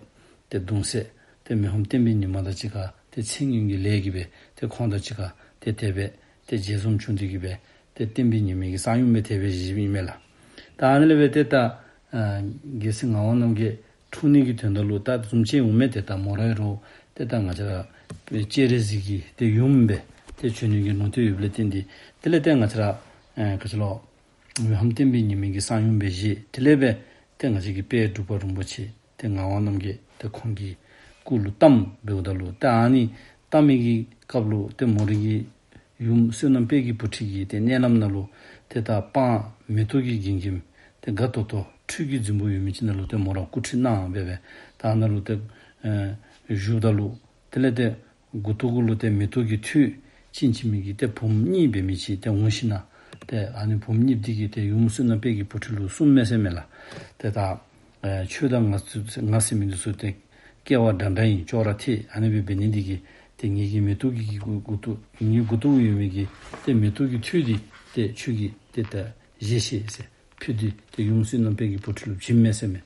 ཏེ་གདུང་སྲས་ཏེ་མི་ཕམ་བསྟན་པའི་ཉི་མ་དང་གཅིག་ཁར་ཏེ་མཚན་སྙན་གྱི་ལས་ཀྱིས་སྦེ་ཏེ་ཁོང་དང་གཅིག་ཁར་ཏེ་དེ་སྦེ་ཏེ་མཇལ་འཛོམས་བྱུང་སྟེ་གིས་སྦེ་ཏེ་བསྟན་པའི་ཉི་མའི་གི་གསང་ཡུམ་སྦེ་དེ་སྦེ་བཞེས་ཡི་མས་ལགས། ད་ཨ་ནི་ལས་སྦེ་ཏེ་ད་ཨ་རྒྱལ་སྲས་ངག་དབང་རྣམ་རྒྱལ་འཁྲུངས་ནི་གི་དོན་དག་ལུ་ད་བཟུམ་ཅིག་འོང་མས། ཏེ་ད་མོ་ར་ཨིན་རུང་ཏེ་ད་ང་བཅས་ར་སྤྱན་རས་གཟིགས་ཀྱི་ཏེ་ཡུམ་སྦེ་ཏེ་བྱོན་ནི་གི་ལུང་བསྟན་ཡོདཔ་ལས་བརྟེན་ཏེ་དེ་ལས་ཏེ་ང་བཅས་ར་ཨ་ག་ཅི་ལོ་མི་ཕམ་བསྟན་པའི་ཉི་མའི་གི་གསང་ཡུམ་སྦེ་བཞེས། དེ་ལས་སྦེ་ཏེ་ང་བཅས་ཀྱི་དཔལ་འབྲུག་པ་རིན་པོ་ཆེ་ཏེ་ངག་དབང་རྣམ་རྒྱལ་ཏེ་ཁོང་གི་སྐུ་ལུ་བལྟམས་འབདཝ་ད་ལུ་ཏེ་ཨ་ནི་བལྟམས་མི་གི་སྐབས་ལུ་ཏེ་མོ་རའི་གི་ཡུམ་བསོད་ནམས་དཔལ་གྱི་བུ་ཁྲིད་ཀྱིས་ཏེ་མནལ་ལམ་ནང་ལུ་ཏེ་ད་སྤང་མེ་ཏོག་གིས་བརྒྱན་བརྒྱནམ་ཏེ་དགའ་ཏོག་ཏོ་ཁྲུས་ཀྱི་རྫིང་བུ་ཡོད་མི་ཅིག་ནང་ལུ་ཏེ་མོ་ར་སྐུ་ཁྲུས་གནང་སྦེ་སྦེ་ད་ནང་ལུ་ཏེ་ཨེ་བཞུགསཔ་ད་ལུ་དེ་ལས་ཏེ་མགུ་ཏོ་གུ་ལུ་ཏེ་མེ་ཏོག་གི་ཐོད་བཅིངས་བཅིངས་མི་གི་ཏེ་བུམོ་གཉིས་འབད་མི་ཅིག་ཏེ་འོང་ཞིནམ་ཏེ་ཨ་ནི་བུམོ་གཉིས་འདི་གིས་ཏེ་ཡུམ་བསོད་ནམས་དཔལ་གྱི་བུ་ཁྲིད་ལུ་གསུངམ་མས་ཟེར་མས་ལགས། ཏེ་ད་ཨེ་ཁྱོད་དང་ང་ང་ཟེར་མི་འདི་ཚུ་ཏེ་སྐལ་བ་འདྲ་འདྲ་ཨིན། ཅོག་ར་འཐད། ཨ་ནི་སྦེ་འབད་ནི་འདི་གིས་ཏེ་ངེ་གི་མེ་ཏོག་གི་གི་མགུ་མགུ་ཏོ་ངེའི་མགུ་ཏོ་གུ་ཡོད་མི་གི་ཏེ་མེ་ཏོག་གི་ཐོད་འདི་ཏེ་ཁྱོད་ཀྱིས་ཏེ་ད་བཞེས་ཤིག་ཟེར་ཕུལ་ཏེ་ཏེ་ཡུམ་བསོད་ནམས་དཔལ་གྱི་བུ་ཁྲིད་ལུ་བྱིན་མས་ཟེར་མས།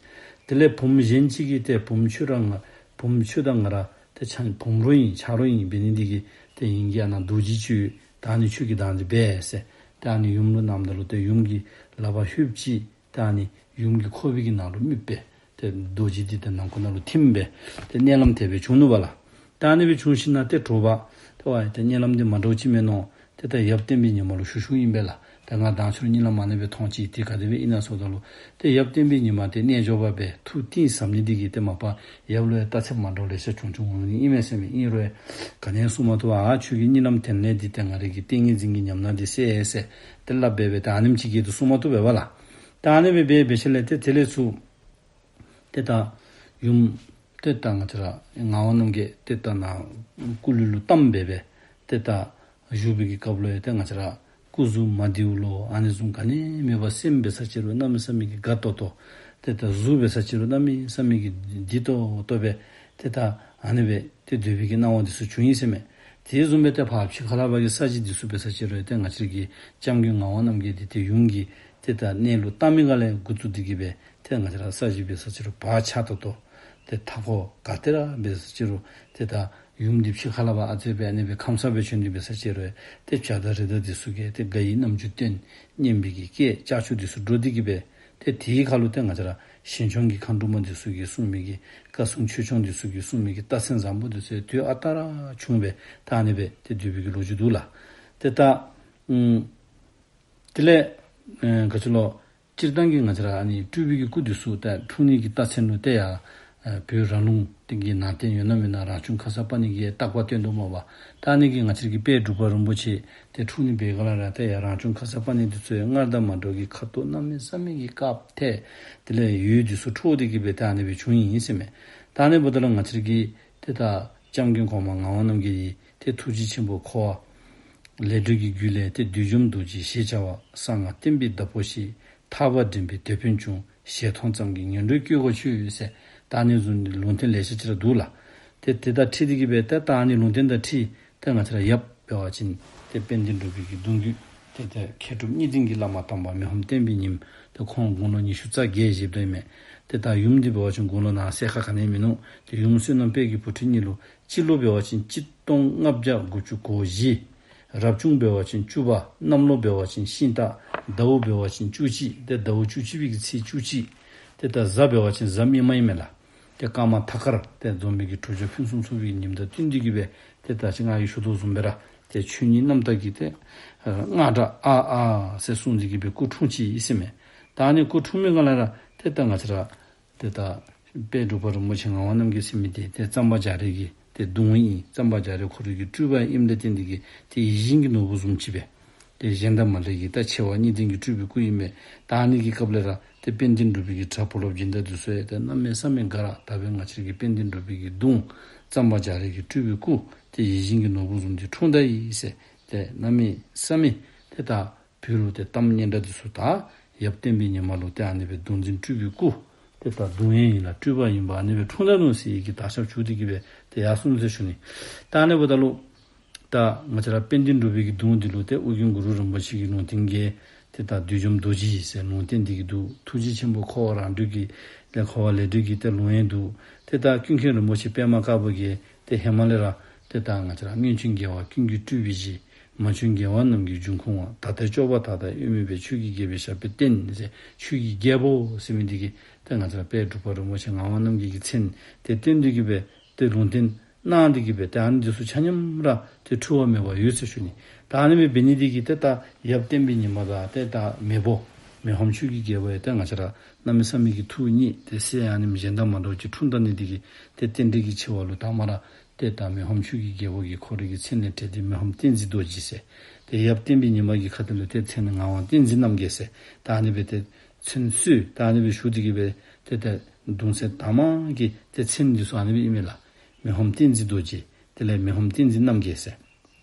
དེ་ལས་བུམོ་གཞན་ཅིག་གིས་ཏེ་བུམོ་ཁྱོད་ར་ང་བུམོ་ཁྱོད་དང་ང་ར་ཏེ་ཆ་བུམོ་རོགས་ཨིན་ཆ་རོགས་ཨིན། འབད་ནི་འདི་གིས་ཏེ་ངེ་གི་ཨ་ནཱ་རྡོ་རྗེ་ཅིག་ཡོད། ད་ཨ་ནི་ཁྱོད་ཀྱིས་ད་འདི་འབད་ཟེར་ཏེ་ཨ་ནི་ཡུམ་ལུ་གནངམ་ད་ལུ་ཏེ་ཡུམ་གྱིས་ལག་པར་ལྷོདཔ་ཅིག་ཏེ་ཨ་ནི་ཡུམ་གྱི་ཁོག་པའི་གི་ནང་ལུ་རྨིགཔ་སྦེ་ཏེ་རྡོ་རྗེ་འདི་ཏེ་ནང་ཁོག་ནང་ལུ་ཐིམ་སྦེ་ཏེ་མནལ་ལམ་དེ་སྦེ་བྱུང་ནུག་པ་ལགས། ད་ཨ་ནི་སྦེ་བྱུང་ཞིནམ་ཏེ་དྲོ་པ་ཏེ་ཝའི་ཏེ་མནལ་ལམ་འདི་མ་འདྲཝ་ཅིག་མས་མནོ། ཏེ་ད་ཡབ་བསྟན་པའི་ཉི་མ་ལུ་ཞུ་ཞུཝ་ཨིན་པས་ལགས། ཏེ་ང་མདང་ཕྱི་རུ་གཉིད་ལམ་ཨ་ནི་སྦེ་མཐོང་ཅི། དེ་ག་དེ་སྦེ་ཨིན་ན་ཟེརཝ་ད་ལུ་ཏེ་ཡབ་བསྟན་པའི་ཉི་མ་ཏེ་རྣལ་འབྱོར་པ་སྦེ་ཐུགས་གཏིང་ཟབ་ནི་འདི་གིས་ཏེ་མ་པ་ཡབ་ལུ་ཡང་རྟགས་མཚན་མ་འདྲཝ་ལེ་ཤ་བྱུང་བྱུངམ་འོང་ནི་ཨིན་མས་ཟེར་མས། ཨིན་རུང་ག་ནི་ཡང་གསུང་མ་བཏུབ་པར་ཨ་ཁྱོད་ཀྱི་གཉིད་ལམ་དེ་ལས་འདི་ཏེ་ང་རའི་གི་ཏིང་ངེ་འཛིན་གྱི་ཉམས་སྣང་འདི་གསལ་ཟེར་ཏེ་སླབ་སྦེ་སྦེ་ད་ཨ་ནེམ་ཅིག་གིས་ཏེ་གསུང་མ་བཏུབ་པས་པ་ལགས། ད་ཨ་ནི་སྦེ་འབད་འབད་ཞིནམ་ལས་ཏེ་དེ་ལས་ཚུར་ཏེ་ད་ཡུམ་ཏེ་ད་ང་བཅས་ར་ངག་དབང་རྣམ་རྒྱལ་ཏེ་ད་ནཱ་སྐུ་ལུས་ལུ་བལྟམས་སྦེ་སྦེ་ཏེ་ད་བཞུགས་པའི་གི་སྐབས་ལུ་ཡང་ཏེ་ང་བཅས་ར་སྐུ་གཟུགས་མ་བདེཝ་ལོ་ཨ་ནི་བཟུམ་ག་ནི་མེད་པར་སེམས་འབད་ས་ཅིག་རུང་གནམ་མེད་ས་མེད་ཀྱི་དགའ་ཏོག་ཏོ། ཏེ་ད་གཟུགས་འབད་ས་ཅིག་རུང་གནམ་མེད་ས་མེད་ཀྱི་བདེ་ཏོག་ཏོ་སྦེ་ཏེ་ད་ཨ་ནི་སྦེ་ཏེ་སྡོད་པའི་གི་སྣང་བ་འདི་ཚུ་བྱུང་ཡི་ཟེར་མས། དེ་བཟུམ་སྦེ་ཏེ་ཕར་ཕྱི་ཁ་ལས་ཕར་གྱི་ས་གཞི་འདི་ཚུ་འབད་ས་ཅིག་རུང་ཏེ་ང་བཅས་ཀྱི་སྐྱབས་མགོན་ངག་དབང་རྣམ་རྒྱལ་འདི་ཏེ་ཡུམ་གྱིས་ཏེ་ད་གནས་ལུ་བལྟམས་མི་ག་ལས་འགོ་བཙུགས་ཏེ་གིས་སྦེ་ཏེ་ང་བཅས་ར་ས་གཞི་འབད་ས་ཅིག་རུང་བག་ཆགས་ཏོག་ཏོ། ཏེ་མཐའ་འཁོར་ག་ཏེ་ར་འབད་ས་ཅིག་རུང་ཏེ་ད་ཡུམ་འདི་ཕྱི་ཁ་ལས་ཕར་ཨ་ཙི་སྦེ་ཨ་ནི་སྦེ་ཁམས་སངས་སྦེ་བྱོན་ཏེ་འབད་ས་ཅིག་རུང་ཏེ་བྱ་དང་རི་དྭགས་འདི་ཚུ་གིས་ཏེ་དགའ་བའི་རྣམ་འགྱུར་སྟོན། སྙན་པའི་གི་སྐད་ལྕགས་ཀྱུ་འདི་ཚུ་སྒྲོག་སྟེ་གིས་སྦེ་ཏེ་དེའི་ཁར་ལུ་ཏེ་ང་བཅས་ར་ཞིང་སྐྱོང་གི་མཁའ་འགྲོ་མ་འདི་ཚུ་གིས་གསུང་མི་གི་བཀའ་སྲུང་ཆོས་སྐྱོང་འདི་ཚུ་གིས་གསུང་མི་གི་རྟགས་མཚན་བཟང་པོ་འདི་ཚུ་དུས་ཨ་རྟག་ར་བྱུང་སྦེ་ད་ཨ་ནི་སྦེ་ཏེ་སྡོད་པའི་གི་ལོ་རྒྱུས་འདུག་ལགས། ཏེ་ད་ཨམ་དེ་ལས་ཨེ་ག་ཅི་ལོ། སྤྱིར་བཏང་གི་ང་བཅས་ར་ཨ་ནི་སྤྲུལ་པའི་གི་སྐུ་འདི་ཚུ་ད་འཁྲུངས་ནི་གི་རྟགས་མཚན་ལུ་ཏེ་ཡང་ཨེ་བོད་ར་ལུང་དེ་གི་ནང་རྟེན་ཡོད་ན་མེད་ན་རང་བྱུང་ཁརྶ་པཱ་ཎི་གིས་བརྟག་པ་སྟོན་དོ་མས་པ། ད་ཨ་ནི་གི་ང་བཅས་ར་གི་དཔལ་འབྲུག་པ་རིན་པོ་ཆེ་ཏེ་འཁྲུངས་ནི་འབད་ག་ལས་ར་ཏེ་ཡང་རང་བྱུང་ཁརྶ་པཱ་ཎི་འདི་ཚུ་ཡང་སྔར་དང་མ་འདྲཝ་གི་ཁ་དོག་གནམ་མེད་ས་མེད་ཀྱི་དཀརཔོ་ཐལ། དེ་ལས་འོད་འདི་ཚུ་འཕྲོ་སྟེ་གིས་སྦེ་ད་ཨ་ནི་སྦེ་བྱུང་ཡི་ཟེར་མས། ད་ཨ་ནི་འབདཝ་ད་ལུ་ང་བཅས་ར་གི་ཏེ་ད་སྐྱབས་མགོན་གོང་མ་ངག་དབང་རྣམ་རྒྱལ་གྱི་ཏེ་ཐུགས་རྗེ་ཆེན་པོ་ཁོ་བོ་ལས་སྒྲོལ་གྱི་རྒྱུད་ལས་ཏེ་བདུད་འཇོམས་རྡོ་རྗེ་ཞེས་བྱ་བ། གསང་སྔགས་བསྟན་པའི་བདག་པོ་ཞིག། ཐར་པ་འདྲེན་པའི་དེད་དཔོན་བྱུང་། ཞལ་མཐོང་ཙམ་གྱིས་ངན་འགྲོའི་སྐྱེ་སྒོ་ཆོད་ཟེར། ད་ཨ་ནི་བཟུམ་ལུང་བསྟན་ལེ་ཤ་ཅིག་ར་འདུག་ལགས། ཏེ་དེ་དང་འཁྲིལ་ཏེ་གི་སྦེ་ཏེ་ད་ཨ་ནི་ལུང་བསྟན་དང་འཁྲིལ་ཏེ་ང་བཅས་ར་ཡབ་འབད་བ་ཅིན་ཏེ་དཔལ་ལྡན་འབྲུག་པའི་གི་གདུང་བརྒྱུད་ཏེ་ཏེ་མཁས་གྲུབ་གཉིས་ལྡན་གྱི་བླ་མ་དམ་པ་མི་ཕམ་བསྟན་པའི་ཉི་མ་ཏེ་ཁོང་དགུང་ལོ་ཉི་ཤུ་རྩ་བརྒྱད་བཞེས་དོ་ཨིན་མས། ཏེ་ད་ཡུམ་འདི་འབད་བ་ཅིན་དགུང་ལོ་ནཱ་གསལ་ཁ་ག་ནི་ཡང་མིན་ནུག། ཏེ་ཡུམ་བསོད་ནམས་དཔལ་གྱི་བུ་ཁྲིད་གཉིས་ལུ་སྤྱི་ལོ་འབད་བ་ཅིན་གཅིག་སྟོང་ལྔ་བརྒྱ་དགུ་བཅུ་གོ་བཞི། རབ་བྱུང་འབད་བ་ཅིན་བཅུ་པ། གནམ་ལོ་འབད་བ་ཅིན་ཤིང་སྟག། ཟླ་བ་འབད་བ་ཅིན་བཅུ་གཅིག། ཏེ་ཟླ་བ་བཅུ་གཅིག་པའི་གི་ཚེས་བཅུ་གཅིག། ཏེ་ད་གཟའ་འབད་བ་ཅིན་གཟའ་མིག་དམར་ཨིན་མས་ལགས། ཏེ་ཀརྨ་ཐར་དཀར་ཏེ་འཛོམས་པའི་གི་གྲུབ་ཆ་ཕུན་སུམ་ཚོགས་པའི་ཉིནམ་དང་བསྟུན་ཏེ་གི་སྦེ་ཏེ་ད་ཅི་ང་གིས་ཞུ་དོ་བཟུམ་སྦེ་ར་ཏེ་ཆོས་ཉིད་རྣམ་དག་གི་ཏེ་ཨ་རྔ་སྒྲ་ཨ་ཨ་ཟེར་གསུངས་ཏེ་གི་སྦེ་སྐུ་འཁྲུངས་ཅི་ཟེར་མས། ད་ཨ་ནི་སྐུ་འཁྲུངས་མི་སྒང་ལས་ར་ཏེ་ད་ང་བཅས་ར་ཏེ་ད་དཔལ་འབྲུག་པ་རིན་པོ་ཆེ་ངག་དབང་རྣམ་རྒྱལ་ཟེར་མི་འདི་ཏེ་གཙང་པ་རྒྱ་རས་ཀྱི་ཏེ་གདུང་ཨིན། གཙང་པ་རྒྱ་རས་ཁོ་རའི་གི་སྤྲུལ་པ་ཨིནམ་ལས་བརྟེན་ཏེ་གི་ཏེ་ཡིད་བཞིན་གྱི་ནོར་བུ་བཟུམ་ཅིག་སྦེ་ཏེ་གཞན་དང་མ་འདྲ་གི་ད་ཆེ་བ་གཉིས་ལྡན་གྱི་སྤྲུལ་པའི་སྐུ་ཨིན་མས། ད་ཨ་ནི་གི་སྐབས་ལས་ར་ཏེ་དཔལ་ལྡན་འབྲུག་པའི་གི་གྲྭ་བུ་སློབ་སྦྱིན་བདག་འདི་ཚུ་ཡང་ཏེ་གནམ་མེད་ས་མེད་དགའ་ར། ད་འབདན་ང་བཅས་རའི་གི་དཔལ་ལྡན་འབྲུག་པའི་གི་གདུང་གཙང་པ་རྒྱ་རས་ཀྱི་སྤྲུལ་པའི་སྐུ་ཏེ་ཡིད་བཞིན་གྱི་ནོར་བུ་བཟུམ་ཅིག་འཁྲུངས་ད་ཡི་ཟེར་ཏེ་གནམ་མེད་ས་མེད་ཏེ་ད་བོད་ལུ་ཏེ་གཏམ་སྙན་གྲགས་འདི་ཚུ་ད་ཡབ་བསྟན་པའི་ཉི་མ་ལུ་ཏེ་ཨ་ནི་སྦེ་གདུང་འཛིན་སྤྲུལ་པའི་སྐུ་ཏེ་ད་གདུང་ཡང་ཨིན་ལ་སྤྲུལ་པ་ཨིན་པ་ཨ་ནི་སྦེ་འཁྲུངས་ད་ནུག་ཟེར་བའི་གི་དར་ཁྱབ་བྱུང་སྟེ་གི་སྦེ་ཏེ་ཡར་སོང་ཟེར་ཞུ་ནི། ད་ཨ་ནི་འབདཝ་ད་ལུ་ད་ང་བཅས་ར་དཔལ་ལྡན་འབྲུག་པའི་གི་གདུང་འདི་ལུ་ཏེ་ཨོ་རྒྱན་གུ་རུ་རིན་པོ་ཆེ་གི་ལུང་བསྟན་གྱི་ཏེ་ད་བདུད་འཇོམས་རྡོ་རྗེ་ཟེར་ལུང་བསྟན་འདི་གི་འདུག། ཐུགས་རྗེ་ཆེན་པོ་འཁོར་བ་རང་གྲོལ་གྱི་ལས་འཁོར་བ་ལས་སྒྲོལ་གྱི་ཏེ་ལུང་ཡང་འདུག། ཏེ་ད་ཀུན་མཁྱེན་རིན་པོ་ཆེ་པདྨ་དཀར་པོ་གིས་ཏེ་ཧེ་མ་ལས་ར་ཏེ་ད་ང་བཅས་ར་སྔོན་བྱོན་རྒྱལ་བ་ཀུན་གྱི་སྤྲུལ་པའི་གཞི། མ་བྱོན་རྒྱལ་བ་རྣམས་ཀྱི་འབྱུང་ཁུངས་པ། ད་ལྟའི་སྐྱོབ་པ་དག་དང་དབྱེར་མེད་པའི། ཆོས་ཀྱི་རྒྱལ་པོས་ཞབས་པད་བརྟན་ཟེར། ཆོས་ཀྱི་རྒྱལ་པོ་ཟེར་མི་འདི་གིས་ཏེ་ང་བཅས་ར་དཔལ་འབྲུག་པ་རིན་པོ་ཆེ་ངག་དབང་རྣམ་རྒྱལ་གྱི་མཚན་དེ་བསྟན་ཏེ་གི་སྦེ་ཏེ་ལུང་བསྟན་གནང་སྟེ་གི་སྦེ་ཏེ་ཨ་ནི་འདི་ཚུ་ཆ་མཉམ་ར་ཏེ་འཁྲུལ་བ་མེད་པར་ཡོད་ཟེར་ཞུ་ནི། ད་ཨ་ནི་སྦེ་འབད་ནི་འདི་གིས་ཏེ་ད་ཡབ་བསྟན་པའི་ཉི་མ་དང་ཏེ་ད་མེས་པོ་མི་ཕམ་ཆོས་ཀྱི་རྒྱལ་པོ་ཡང་ཏེ་ང་བཅས་ར་གནམ་མེད་ས་མེད་ཀྱི་ཐུགས་མཉེས་ཏེ་སྲས་ཨ་ནེམ་གཞན་དང་མ་འདྲཝ་ཅིག་འཁྲུངས་ད་ནི་འདི་གིས་ཏེ་རྟེན་འབྲེལ་གྱི་ཆེ་བ་ལུ་དང་པ་ར་ཏེ་ད་མི་ཕམ་ཆོས་ཀྱི་རྒྱལ་པོ་གིས་ཁོ་རའི་གི་མཚན་ལས་བྲལ་ཏེ་མི་ཕམ་བསྟན་འཛིན་རྡོ་རྗེ་ཟེར། ཏེ་ཡབ་བསྟན་པའི་ཉི་མ་གི་ཁ་ཐུག་ལུ་ཏེ་མཚན་ངག་དབང་བསྟན་འཛིན་རྣམ་རྒྱལ་ཟེར། ད་ཨ་ནི་སྦེ་ཏེ་མཚན་གསོལ་ད་ཨ་ནི་སྦེ་ཞུ་སྟེ་གི་སྦེ་ཏེ་ད་གདུང་སྲས་དང་པ་གི་ཏེ་མཚན་འདི་ཚུ་ཨ་ནི་སྦེ་ཨིན་མས་ལགས། མི་ཕམ་བསྟན་འཛིན་རྡོ་རྗེ། དེ་ལས་མི་ཕམ་བསྟན་འཛིན་རྣམ་རྒྱལ་ཟེར།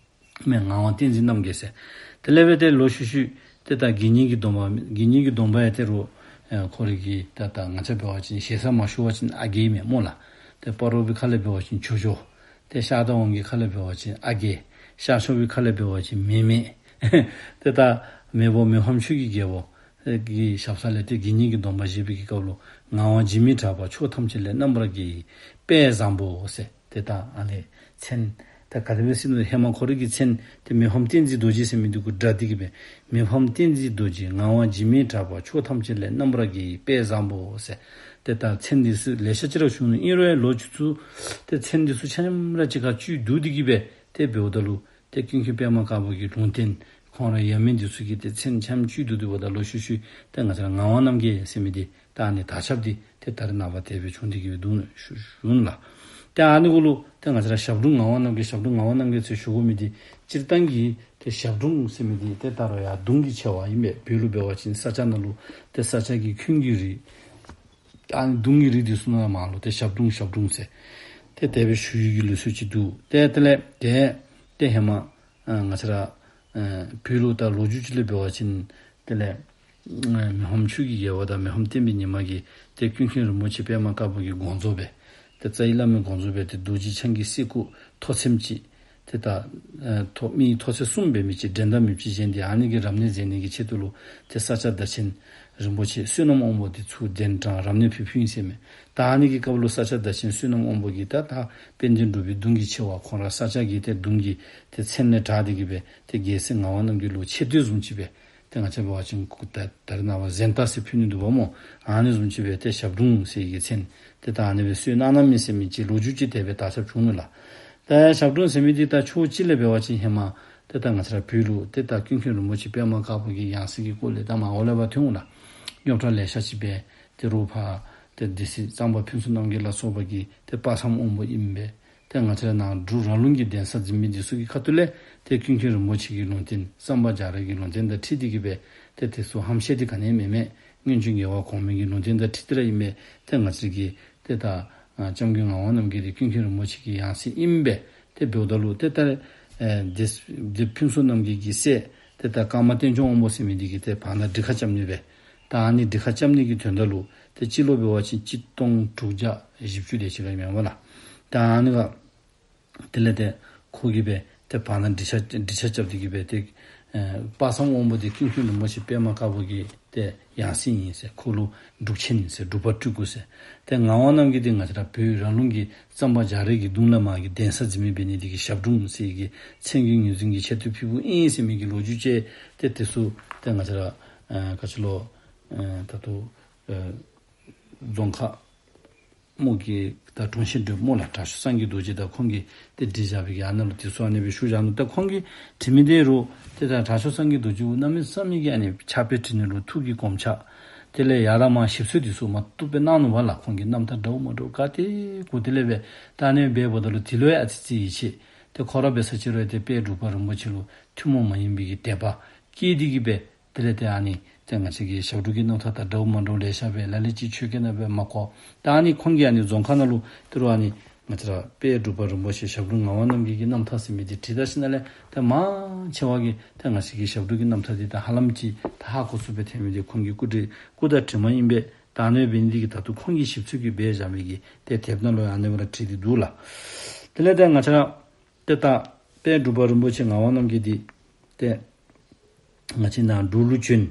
མི་ངག་དབང་བསྟན་འཛིན་རྣམ་རྒྱལ་ཟེར། དེ་ལས་སྦེ་ཏེ་ལོག་ཤུལ་ཤུལ་ཏེ་ད་དགེ་བསྙེན་གྱི་སྡོམ་པ་དགེ་བསྙེན་གྱི་སྡོམ་པ་ཡང་ཏེ་རུང་ཨེ་ཁོ་རའི་གི་ད་ད་ང་བཅས་འབད་བ་ཅིན་ཞེ་ས་མ་ཞུ་བ་ཅིན་ཨ་རྒས་མས་སྨོ་ལགས། ཏེ་སྤ་རོ་པའི་ཁ་ལས་འབད་བ་ཅིན་ཇོ་ཇོ། ཏེ་ཤར་དང་ཝང་གི་ཁ་ལས་འབད་བ་ཅིན་ཨ་རྒས། ཤར་ཕྱོགས་པའི་ཁ་ལས་འབད་བ་ཅིན་མེ་མེ། ཏེ་ད་མེས་པོ་མི་ཕམ་ཆོས་ཀྱི་རྒྱལ་པོ་གི་ཞབས་ས་ལས་ཏེ་དགེ་བསྙེན་གྱི་སྡོམ་པ་བཞེས་པའི་གི་སྐབས་ལུ་ངག་དབང་འཇིགས་མེད་གྲགས་པ་ཕྱོགས་ཐམས་ཅད་ལས། རྣམ་པར་རྒྱལ་བའི་དཔལ་བཟང་པོ་ཟེར། ཏེ་ད་ཨ་ནི་མཚན་ད་ག་དེ་སྦེ་ཟེར་ནུག། ཧེ་མ་ཁོ་རའི་གི་མཚན་ཏེ་མི་ཕམ་བསྟན་འཛིན་རྡོ་རྗེ་ཟེར་མི་འདི་གུ་སྒྲ་འདི་གིས་སྦེ་མི་ཕམ་བསྟན་འཛིན་རྡོ་རྗེ། ངག་དབང་འཇིགས་མེད་གྲགས་པ་ཕྱོགས་ཐམས་ཅད་ལས། རྣམ་པར་རྒྱལ་བའི་དཔལ་བཟང་པོ་ཟེར། ཏེ་ད་མཚན་འདི་ཚུ་ལེ་ཤ་ཅིག་ར་བྱུང་ནུག། ཨིན་རུང་ཡང་ལོ་ཆུ་ཚོད་ཏེ་མཚན་འདི་ཚུ་ཆ་མཉམ་ར་གཅིག་ཁར་བཅུད་བསྡུ་སྟེ་གི་སྦེ་ཏེ་འབདཝ་ད་ལུ་ཏེ་ཀུན་མཁྱེན་པདྨ་དཀར་པོ་གི་ལུང་བསྟན་ཁོང་ར་ཡབ་མེས་འདི་ཚུ་གི་ཏེ་མཚན་ཆ་མཉམ་བཅུད་བསྡུ་སྟེ་འབདཝ་ད་ལུ་ཤུལ་ཤུལ་ཏེ་ང་བཅས་ར་ངག་དབང་རྣམ་རྒྱལ་ཟེར་མི་འདི་ད་ཨ་ནི་དར་ཁྱབ་འདི་ཏེ་ད་རེས་ནངས་པ་དེ་སྦེ་བྱུང་སྟེ་གི་སྦེ་འདུག་ཞུ་ཞུ་ནི་ལགས། ཏེ་ཨ་ནི་གུ་ལུ་ཏེ་ང་བཅས་ར་ཞབས་དྲུང་ངག་དབང་རྣམ་རྒྱལ་ཞབས་དྲུང་ངག་དབང་རྣམ་རྒྱལ་ཟེར་ཞུ་དགོ་མི་འདི་སྤྱིར་བཏང་གི་ཏེ་ཞབས་དྲུང་ཟེར་མི་འདི་ཏེ་ད་རུང་ཡང་གདུང་གི་ཆེ་བ་ཨིན་པས། བོད་ལུ་འབད་བ་ཅིན་ས་སྐྱ་ནང་ལུ་ཏེ་ས་སྐྱ་གི་འཁོན་གྱི་རིགས་ཨ་ནི་གདུང་གི་རིགས་འདི་ཚུ་ནང་མ་ལུ་ཏེ་ཞབས་དྲུང་ཞབས་དྲུང་ཟེར་ཏེ་དེ་སྦེ་ཞུ་ཡི་གི་ལུགས་སྲོལ་ཅིག་འདུག། ཏེ་དེ་ལས་ཏེ་ཏེ་ཧེ་མ་ཨ་ང་བཅས་ར་ཨ་བོད་ལུ་ད་ལོ་རྒྱུས་ཅིག་ལས་འབད་བ་ཅིན་དེ་ལས་ཨ་མི་ཕམ་ཆོས་ཀྱི་རྒྱལ་པོ་དང་མི་ཕམ་བསྟན་པའི་ཉི་མ་གིས་ཏེ་ཀུན་མཁྱེན་རིན་པོ་ཆེ་པདྨ་དཀར་པོ་གི་དགོངས་རྫོགས་སྦེ་ཏེ་རྩ་བའི་བླ་མའི་དགོངས་རྫོགས་སྦེ་ཏེ་རྡོ་རྗེ་འཆང་གི་སྲས་སྐུ་ཐོག་ཚེམ་ཅིག་ཏེ་ད་ཨ་ཐོག་མི་ཐོག་ཚད་གསུམ་འབད་མི་ཅིག་འགྲན་ཟླ་མེདཔ་ཅིག་བཞེངས་ཏེ་ཨ་ནི་གི་རབ་གནས་མཛད་ནི་གི་ཆེད་དུ་ལུ་ཏེ་ས་སྐྱ་བདག་ཆེན་རིན་པོ་ཆེ་བསོད་ནམས་དབང་པོ་འདི་ཚུར་གདན་དྲངས་རབ་གནས་ཕུལ་ཕུལ་ཡི་ཟེར་མས། ད་ཨ་ནི་གི་སྐབས་ལུ་ས་སྐྱ་བདག་ཆེན་བསོད་ནམས་དབང་པོ་གིས་ད་ད་དཔལ་ལྡན་འབྲུག་པའི་གདུང་གི་ཆེ་བ་ཁོང་ར་ས་སྐྱ་གི་ཏེ་གདུང་གི་ཏེ་མཚན་ལས་དྲངས་ཏེ་གི་སྦེ་ཏེ་རྒྱལ་སྲས་ངག་དབང་རྣམ་རྒྱལ་ལུ་ཆེ་བསྟོད་བཟུམ་ཅིག་སྦེ་ཏེ་ང་བཅས་འབད་བ་ཅིན་ད་ད་རེས་ནངས་པ་གཟེངས་རྟགས་ཟེར་ཕུལ་ནི་འདུག་པ་སྨོ། ཨ་ནི་བཟུམ་ཅིག་སྦེ་ཏེ་ཞབས་དྲུང་ཟེར་གི་མཚན་ཏེ་ད་ཨ་ནི་སྦེ་གསོལ་གནང་གནང་མི་ཟེར་མི་ཅིག་ལོ་རྒྱུས་ཅིག་དེ་སྦེ་དར་ཁྱབ་བྱུང་ནུག་ལགས། ཏེ་ཞབས་དྲུང་ཟེར་མི་འདི་ད་ཕྱོགས་གཅིག་ལས་འབད་བ་ཅིན་ཧེ་མ་ཏེ་ད་ང་བཅས་ར་བོད་ལུ་ཏེ་ད་ཀུན་མཁྱེན་རིན་པོ་ཆེ་པདྨ་དཀར་པོ་གི་ཡང་སྲིད་ཀྱི་སྐོར་ལས་ད་མར་འོག་ལས་ཕར་ཐོན་འོང་ལགས། རྙོག་དྲ་ལེ་ཤ་ཅིག་སྦེ་ཏེ་རུང་ཕར་ཏེ་སྡེ་སྲིད་གཙང་པ་ཕུན་ཚོགས་རྣམ་རྒྱལ་ལ་སོགས་པ་གིས་ཏེ་དཔག་བསམ་དབང་པོ་ཨིན་པས། ཏེ་ང་བཅས་ར་ནཱ་འབྲུག་ར་ལུང་གི་གདན་ས་འཛིན་མི་འདི་ཚུ་གི་ཁ་ཐུག་ལས་ཏེ་ཀུན་མཁྱེན་རིན་པོ་ཆེ་གི་ལུང་བསྟན་གཙང་པ་རྒྱ་རས་ཀྱི་ལུང་བསྟན་དང་འཁྲིལ་ཏེ་གི་སྦེ་ཏེ་དེ་ཚུ་ཧམ་བཤད་འདི་ག་ནི་ཡང་མེན་མས། སྔོན་བྱོན་རྒྱལ་བ་གོང་མའི་གི་ལུང་བསྟན་དང་འཁྲིལ་ཏེ་ར་ཨིན་མས། ཏེ་ང་བཅས་ཀྱི་ཏེ་ད་ཨ་སྐྱབས་མགོན་ངག་དབང་རྣམ་རྒྱལ་འདི་ཀུན་མཁྱེན་རིན་པོ་ཆེ་གི་ཡང་སྲིད་ཨིན་པས། ཏེ་འབདཝ་ད་ལུ་ཏེ་ད་ཨེ་སྡེ་སྡེ་ཕུན་ཚོགས་རྣམ་རྒྱལ་གྱི་སྲས་ཏེ་ད་ཀརྨ་བསྟན་སྐྱོང་དབང་པོ་ཟེར་མི་འདི་གིས་ཏེ་བར་ན་འགྲིག་ཁ་རྐྱབ་ནི་སྦེ། ད་ཨ་ནི་འགྲིག་ཁ་རྐྱབ་ནི་གི་དོན་དག་ལུ་ཏེ་སྤྱི་ལོ་འབད་བ་ཅིན་གཅིག་སྟོང་དྲུག་བརྒྱ་བཞི་བཅུ་དེ་ཅིག་ལུ་ཨིན་མས་པ་ལགས། ད་ཨ་ནི་ག་དེ་ལས་ཏེ་ཁོ་གིས་སྦེ་ཏེ་བར་ན་འགྲིག་ཆ་འགྲིག་ཆ་རྐྱབ་སྟེ་གིས་སྦེ་ཏེ་ཨེ་དཔག་བསམ་དབང་པོ་འདི་ཀུན་མཁྱེན་རིན་པོ་ཆེ་པདྨ་དཀར་པོ་གི་ཏེ་ཡང་སྲིད་ཨིན་ཟེར། ཁོ་ལུ་འབྲུག་ཆེན་ཟེར། འབྲུག་པ་སྤྲུལ་སྐུ་ཟེར། ཏེ་ངག་དབང་རྣམ་རྒྱལ་འདི་ང་བཅས་ར་བོད་ར་ལུང་གི་གཙང་པ་རྒྱ་རས་ཀྱི་གདུང་ལས་མར་གྱི་གདན་ས་འཛིན་མི་འབད་ནི་འདི་གིས་ཞབས་དྲུང་ཟེར་གྱི་མཚན་གྱི་ངོས་འཛིན་གྱི་ཆེ་བསྟོད་ཕུལཝ་ཨིན་ཟེར་མི་གི་ལོ་རྒྱུས་ཅིག་ཏེ་དེ་ཚུ་ཏེ་ང་བཅས་ར་ཨེ་ག་ཅི་ལོ་ཨེ་ད་ལྟོ་ཨེ་རྫོང་ཁ་སྨོ་གི་ད་དྲུང་ཆེན་སྒྲོལ་མ་ལགས་དྲག་ཤོས་སངས་རྒྱས་རྡོ་རྗེ་དང་ཁོང་གིས་ཏེ་བྲིས་བཞག་པའི་གི་ཨ་ནཱ་ལུ་དེ་ཚུ་ཨ་ནི་སྦེ་ཞུ་བཞག་ནུག། ད་ཁོང་གིས་བྲིས་མི་དེ་རུ་ཏེ་ད་དྲག་ཤོས་སངས་རྒྱས་རྡོ་རྗེ་གུ་གནམ་མེད་ས་མེད་ཀྱི་ཨ་ནི་ཕྱག་དཔེ་བྲིས་ནི་ལུ་ཐུགས་ཀྱི་གོམས་ཆགས། དེ་ལས་ཡར་དང་མར་ཞིབ་འཚོལ་དེ་ཚུ་མ་བཏུབ་སྦེ་གནང་ནུག་པ་ལགས། ཁོང་གི་རྣམ་ཐར་འདྲཝ་མ་འདྲཝ་ག་ཏེ་གོ་དེ་ལས་སྦེ་ད་ཨ་ནི་སྦེ་འབདཝ་ད་ལུ་དེ་ལུ་ཡང་ཨ་ཙི་ཙི་ཡིད་ཆེས། ཏེ་ཁོ་ར་འབད་ས་ཅིག་རུང་ཏེ་དཔལ་འབྲུག་པ་རིན་པོ་ཆེ་ལུ་ཐུན་མོང་མ་ཡིན་པའི་གི་དད་པ་སྐྱེས་ཏེ་གིས་སྦེ་དེ་ལས་ཏེ་ཨ་ནི་ཏེ་ང་བཅས་ཀྱི་ཞབས་དྲུང་གི་རྣམ་ཐར་དང་འདྲཝ་མ་འདྲཝ་ལེ་ཤ་སྦེ་ལ་ལུ་ཅིག་ཆོས་སྐད་ནང་སྦེ་མ་གོ། ད་ཨ་ནི་ཁོང་གིས་ཨ་ནི་རྫོང་ཁ་ནང་ལུ་དེ་རུ་ཨ་ནི་ང་བཅས་ར་དཔལ་འབྲུག་པ་རིན་པོ་ཆེ་ཞབས་དྲུང་ངག་དབང་རྣམ་རྒྱལ་གྱི་རྣམ་ཐར་ཟེར་མི་འདི་བྲིས་ད་ཞིནམ་ལས་ཏེ་མང་ཆེ་བ་གིས་ཏེ་ང་བཅས་ཀྱི་ཞབས་དྲུང་གི་རྣམ་ཐར་འདི་ད་ཧ་ལམ་ཅིག་ད་ཧ་གོ་ཚུགས་པའི་ཐད་མི་འདི་ཁོང་གིས་སྐུ་བྲིས་སྐུ་དང་གྲིབ་མ་ཨིན་པས། ད་ཨ་ནི་སྦེ་འདི་གིས་ད་ལྟོ་ཁོང་གིས་ཞིབ་འཚོལ་གྱིས་སྦེ་བཞག་མི་གི་ཏེ་དེབ་ནང་ལུ་ཨ་ནི་སྦེ་ར་བྲིས་ཏེ་འདུག་ལགས། དེ་ལས་ཏེ་ང་བཅས་ར་ཏེ་ད་དཔལ་འབྲུག་པ་རིན་པོ་ཆེ་ངག་དབང་རྣམ་རྒྱལ་འདི་ཏེ་ང་བཅས་ནཱ་འབྲུག་ལུ་བྱོན།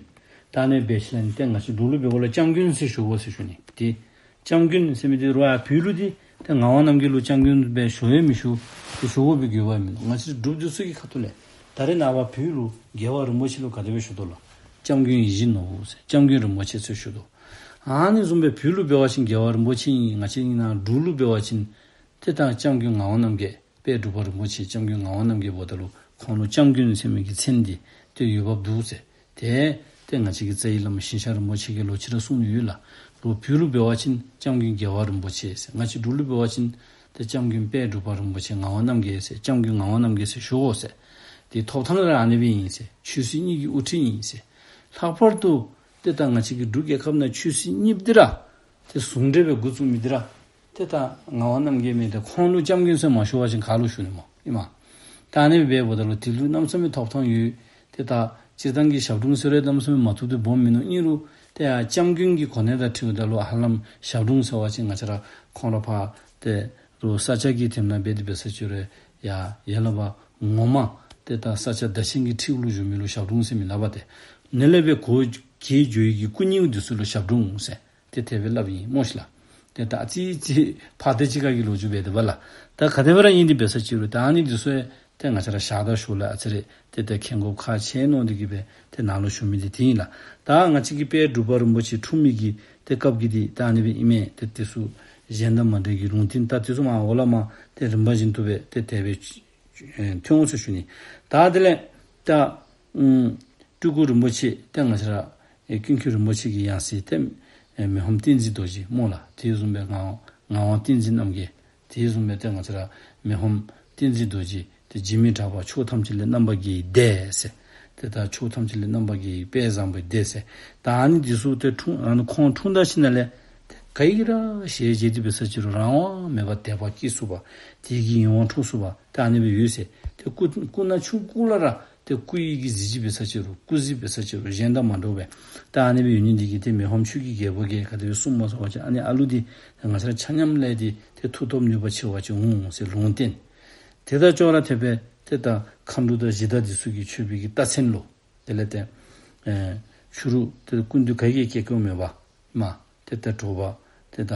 ད་ཨ་ནི་སྦེ་ཞིནམ་ལས་ཏེ་ང་བཅས་འབྲུག་ལུ་འབད་བ་ལུ་སྐྱབས་མགོན་ཟེར་ཞུ་དགོ་ཟེར་ཞུ་ནི། ཏེ་སྐྱབས་མགོན་ཟེར་མི་འདི་རུང་ཡང་བོད་ལུ་འདི་ཏེ་ངག་དབང་རྣམ་རྒྱལ་ལུ་སྐྱབས་མགོན་སྦེ་ཞུ་ཡང་མི་ཞུ། ཏེ་ཞུ་དགོ་པའི་དགོས་པ་མིན་འདུག། ང་བཅས་འབྲུག་འདི་ཚུ་གི་ཁ་ཐུག་ལས་ད་རེས་ནངས་པ་བོད་ལུ་རྒྱལ་བ་རིན་པོ་ཆེ་ལུ་ག་དེ་སྦེ་ཞུ་དོ་ལགས། སྐྱབས་མགོན་ཡིད་བཞིན་ནོར་བུ་ཟེར་སྐྱབས་མགོན་རིན་པོ་ཆེ་ཟེར་ཞུ་དོ། ཨ་ནི་བཟུམ་སྦེ་བོད་ལུ་འབད་བ་ཅིན་རྒྱལ་བ་རིན་པོ་ཆེ་ཨིན། ང་བཅས་ནཱ་འབྲུག་ལུ་འབད་བ་ཅིན་ཏེ་ད་སྐྱབས་མགོན་ངག་དབང་རྣམ་རྒྱལ། དཔལ་འབྲུག་པ་རིན་པོ་ཆེ་སྐྱབས་མགོན་ངག་དབང་རྣམ་རྒྱལ་འབདཝ་ད་ལུ་ཁོང་ལུ་སྐྱབས་མགོན་ཟེར་མི་གི་མཚན་འདི་ཏེ་འོས་འབབ་འདུག་ཟེར། ཏེ་ཏེ་ང་བཅས་ཀྱི་རྩ་བའི་བླ་མ་ཞིང་གཤེགས་རིན་པོ་ཆེ་གིས་ལོག་ཅི་ར་གསུང་ནི་ཡོད་ལགས། ལོག་བོད་ལུ་འབད་བ་ཅིན་སྐྱབས་མགོན་རྒྱལ་བ་རིན་པོ་ཆེ་ཟེར། ང་བཅས་འབྲུག་ལུ་འབད་བ་ཅིན་ཏེ་སྐྱབས་མགོན་དཔལ་འབྲུག་པ་རིན་པོ་ཆེ་ངག་དབང་རྣམ་རྒྱལ་ཟེར་སྐྱབས་མགོན་ངག་དབང་རྣམ་རྒྱལ་ཟེར་ཞུ་དགོ་ཟེར། ཏེ་ཐོབ་ཐང་ར་ཨ་ནི་སྦེ་ཨིན་ཟེར། ཆོས་སྲིད་གཉིས་ཀྱི་དབུ་ཁྲིད་ཨིན་ཟེར། ལྷག་པར་དུ་ཏེ་ད་ང་བཅས་ཀྱི་འབྲུག་རྒྱལ་ཁབ་ནང་ཆོས་སྲིད་གཉིས་འདི་ར་ཏེ་ཟུང་འབྲེལ་སྦེ་འགོ་བཙུགས་མི་འདི་ར་ཏེ་ད་ངག་དབང་རྣམ་རྒྱལ་མས། ཏེ་ཁོང་ལུ་སྐྱབས་མགོན་ཟེར་མ་ཞུ་བ་ཅིན་ག་ལུ་ཞུ་ནི་སྨོ་ཨིན་མས། ད་ཨ་ནི་སྦེ་འབདཝ་ད་ལུ་དེ་ལུ་གནམ་མེད་ས་མེད་ཐོབ་ཐང་ཡོད། ཏེ་ད་སྤྱིར་བཏང་གི་ཞབས་དྲུང་ཟེར་རུང་གནམ་མེད་ས་མེད་མ་བཏུབ་སྟེ་སྦོམ་མིན་ནུག། ཨིན་རུང་ཏེ་ཡང་སྐྱབས་མགོན་གྱི་གོ་གནས་དང་འཁྲིལཝ་ད་ལུ་ཧ་ལམ་ཞབས་དྲུང་ཟེར་བ་ཅིན་ང་བཅས་ར་ཁོང་ར་ཕར་ཏེ་རུང་ས་སྐྱ་གི་དེ་ནང་འབད་དེ་འབད་ས་ཅིག་རུང་ཡ་ཡ་ལ་བ་ངོ་མ་ཏེ་ད་ས་སྐྱ་བདག་ཆེན་གྱི་ཁྲི་ལུ་བཞུགས་མི་ལུ་ཞབས་དྲུང་ཟེར་མི་ལགས་པ། ཏེ་ནཱ་ལས་སྦེ་གོ་གེ་འགྱོ་ཡི་གི་སྐུ་རྙིང་འདི་ཚུ་ལུ་ཞབས་དྲུང་ཟེར། ཏེ་དེ་སྦེ་སླབ་ཨིན་སྨོ་ཤིག་ལགས། ཏེ་ད་ཨ་ཙི་ཙི་ཕར་ཏེ་ཅིག་ཁ་གི་ལོ་རྒྱུས་འབད་དེ་འབདཝ་ལགས། ད་ག་དེ་སྦེ་ར་ཨིན་དེ་འབད་ས་ཅིག་རུང་ད་ཨ་ནི་འདི་ཚུ་ཡང་ཏེ་ང་བཅས་ར་ཞར་དང་ཞོར་ལས་ཨ་ཙི་རེ་ཏེ་ཏེ་མཁྱེན་དགོཔ་ཁག་ཆེ་ནི་འདི་གིས་སྦེ་ཏེ་ནཱ་ལུ་ཞུ་མི་འདི་དེ་ཨིན་ལགས། ད་ང་བཅས་ཀྱི་དཔལ་འབྲུག་པ་རིན་པོ་ཆེ་འཁྲུངས་མི་གི་ཏེ་སྐབས་ཀྱི་འདི་ད་ཨ་ནི་སྦེ་ཨིན་མས། ཏེ་དེ་ཚུ་གཞན་དང་མ་འདྲ་གི་ལུང་བསྟན་ད་དེ་ཚུ་མར་འོག་ལས་མར་ཏེ་རིམ་པ་བཞིན་དུ་སྦེ་ཏེ་དེ་སྦེ་ཨེ་ཐོན་འོང་ཟེར་ཞུ་ནི། ད་དེ་ལས་ད་ཨུམ་སྤྲུལ་སྐུ་རིན་པོ་ཆེ་ཏེ་ང་བཅས་ར་ཨེ་ཀུན་མཁྱེན་རིན་པོ་ཆེ་གི་ཡང་སྲིད་ཏེ་ཨེ་མི་ཕམ་བསྟན་འཛིན་རྡོ་རྗེ་སྨོ་ལགས། དེ་བཟུམ་སྦེ་ངག་ངག་དབང་བསྟན་འཛིན་རྣམ་རྒྱལ། དེ་བཟུམ་སྦེ་ཏེ་ང་བཅས་ར་མི་ཕམ་བསྟན་འཛིན་རྡོ་རྗེ་ཏེ་འཇིགས་མེད་གྲགས་པ་ཕྱོགས་ཐམས་ཅད་ལས་རྣམ་པར་རྒྱལ་བའི་སྡེ་ཟེར། ཏེ་ད་ཕྱོགས་ཐམས་ཅད་ལས་རྣམ་པར་རྒྱལ་བའི་དཔལ་བཟང་པོའི་སྡེ་ཟེར། ད་ཨ་ནི་འདི་ཚུ་ཏེ་འཁྲུངས་ཨ་ནི་ཁོང་འཁྲུངས་ད་ཞིནམ་ལས་ཏེ་ག་གིས་ར་ཞལ་མཇལ་ཏེ་འབད་ས་ཅིག་རུང་རང་དབང་མེད་པར་དད་པ་སྐྱེ་ཚུགས་པ། དེ་གི་ཡིད་དབང་འཕྲོག་ཚུགས་པ། ཏེ་ཨ་ནི་སྦེ་ཡོད་ཟེར། ཏེ་སྐུ་སྐུ་ན་ཆུང་ཀུ་ལས་ར་ཏེ་སྐུ་ཡི་གི་གཟི་བརྗིད་འབད་ས་ཅིག་རུང་སྐུ་གཟི་འབད་ས་ཅིག་རུང་གཞན་དང་མ་འདྲཝ་སྦེ་ད་ཨ་ནི་སྦེ་ཡོད་ནི་འདི་གིས་ཏེ་མི་ཕམ་ཆོས་ཀྱི་རྒྱལ་པོ་གིས་ག་དེ་སྦེ་གསུངམ་སྨོ་ཟེར་བ་ཅིན་ཨ་ནི་ཨ་ལུ་འདི་ང་བཅས་ར་ཆ་མཉམ་ལས་ཏེ་ཏེ་མཐུ་སྟོབས་ནུས་པ་ཆེ་བ་ཅིག་འོང་ཟེར་ལུང་བསྟན། དེ་དང་ཅོག་ར་འཐདཔ་སྦེ་ཏེ་ད་མཁའ་འགྲོ་དང་གཞི་བདག་འདི་ཚུ་གིས་མཆོད་པའི་གི་རྟགས་མཚན་ལུ་དེ་ལས་ཏེ་ཨེ་ཕྱི་རུ་ཏེ་སྐུ་མདུན་ག་གིས་སྐྱེལ་སྐྱེལཝ་མེད་པར་མ་ཏེ་ད་དྲོ་པ་ཏེ་ད་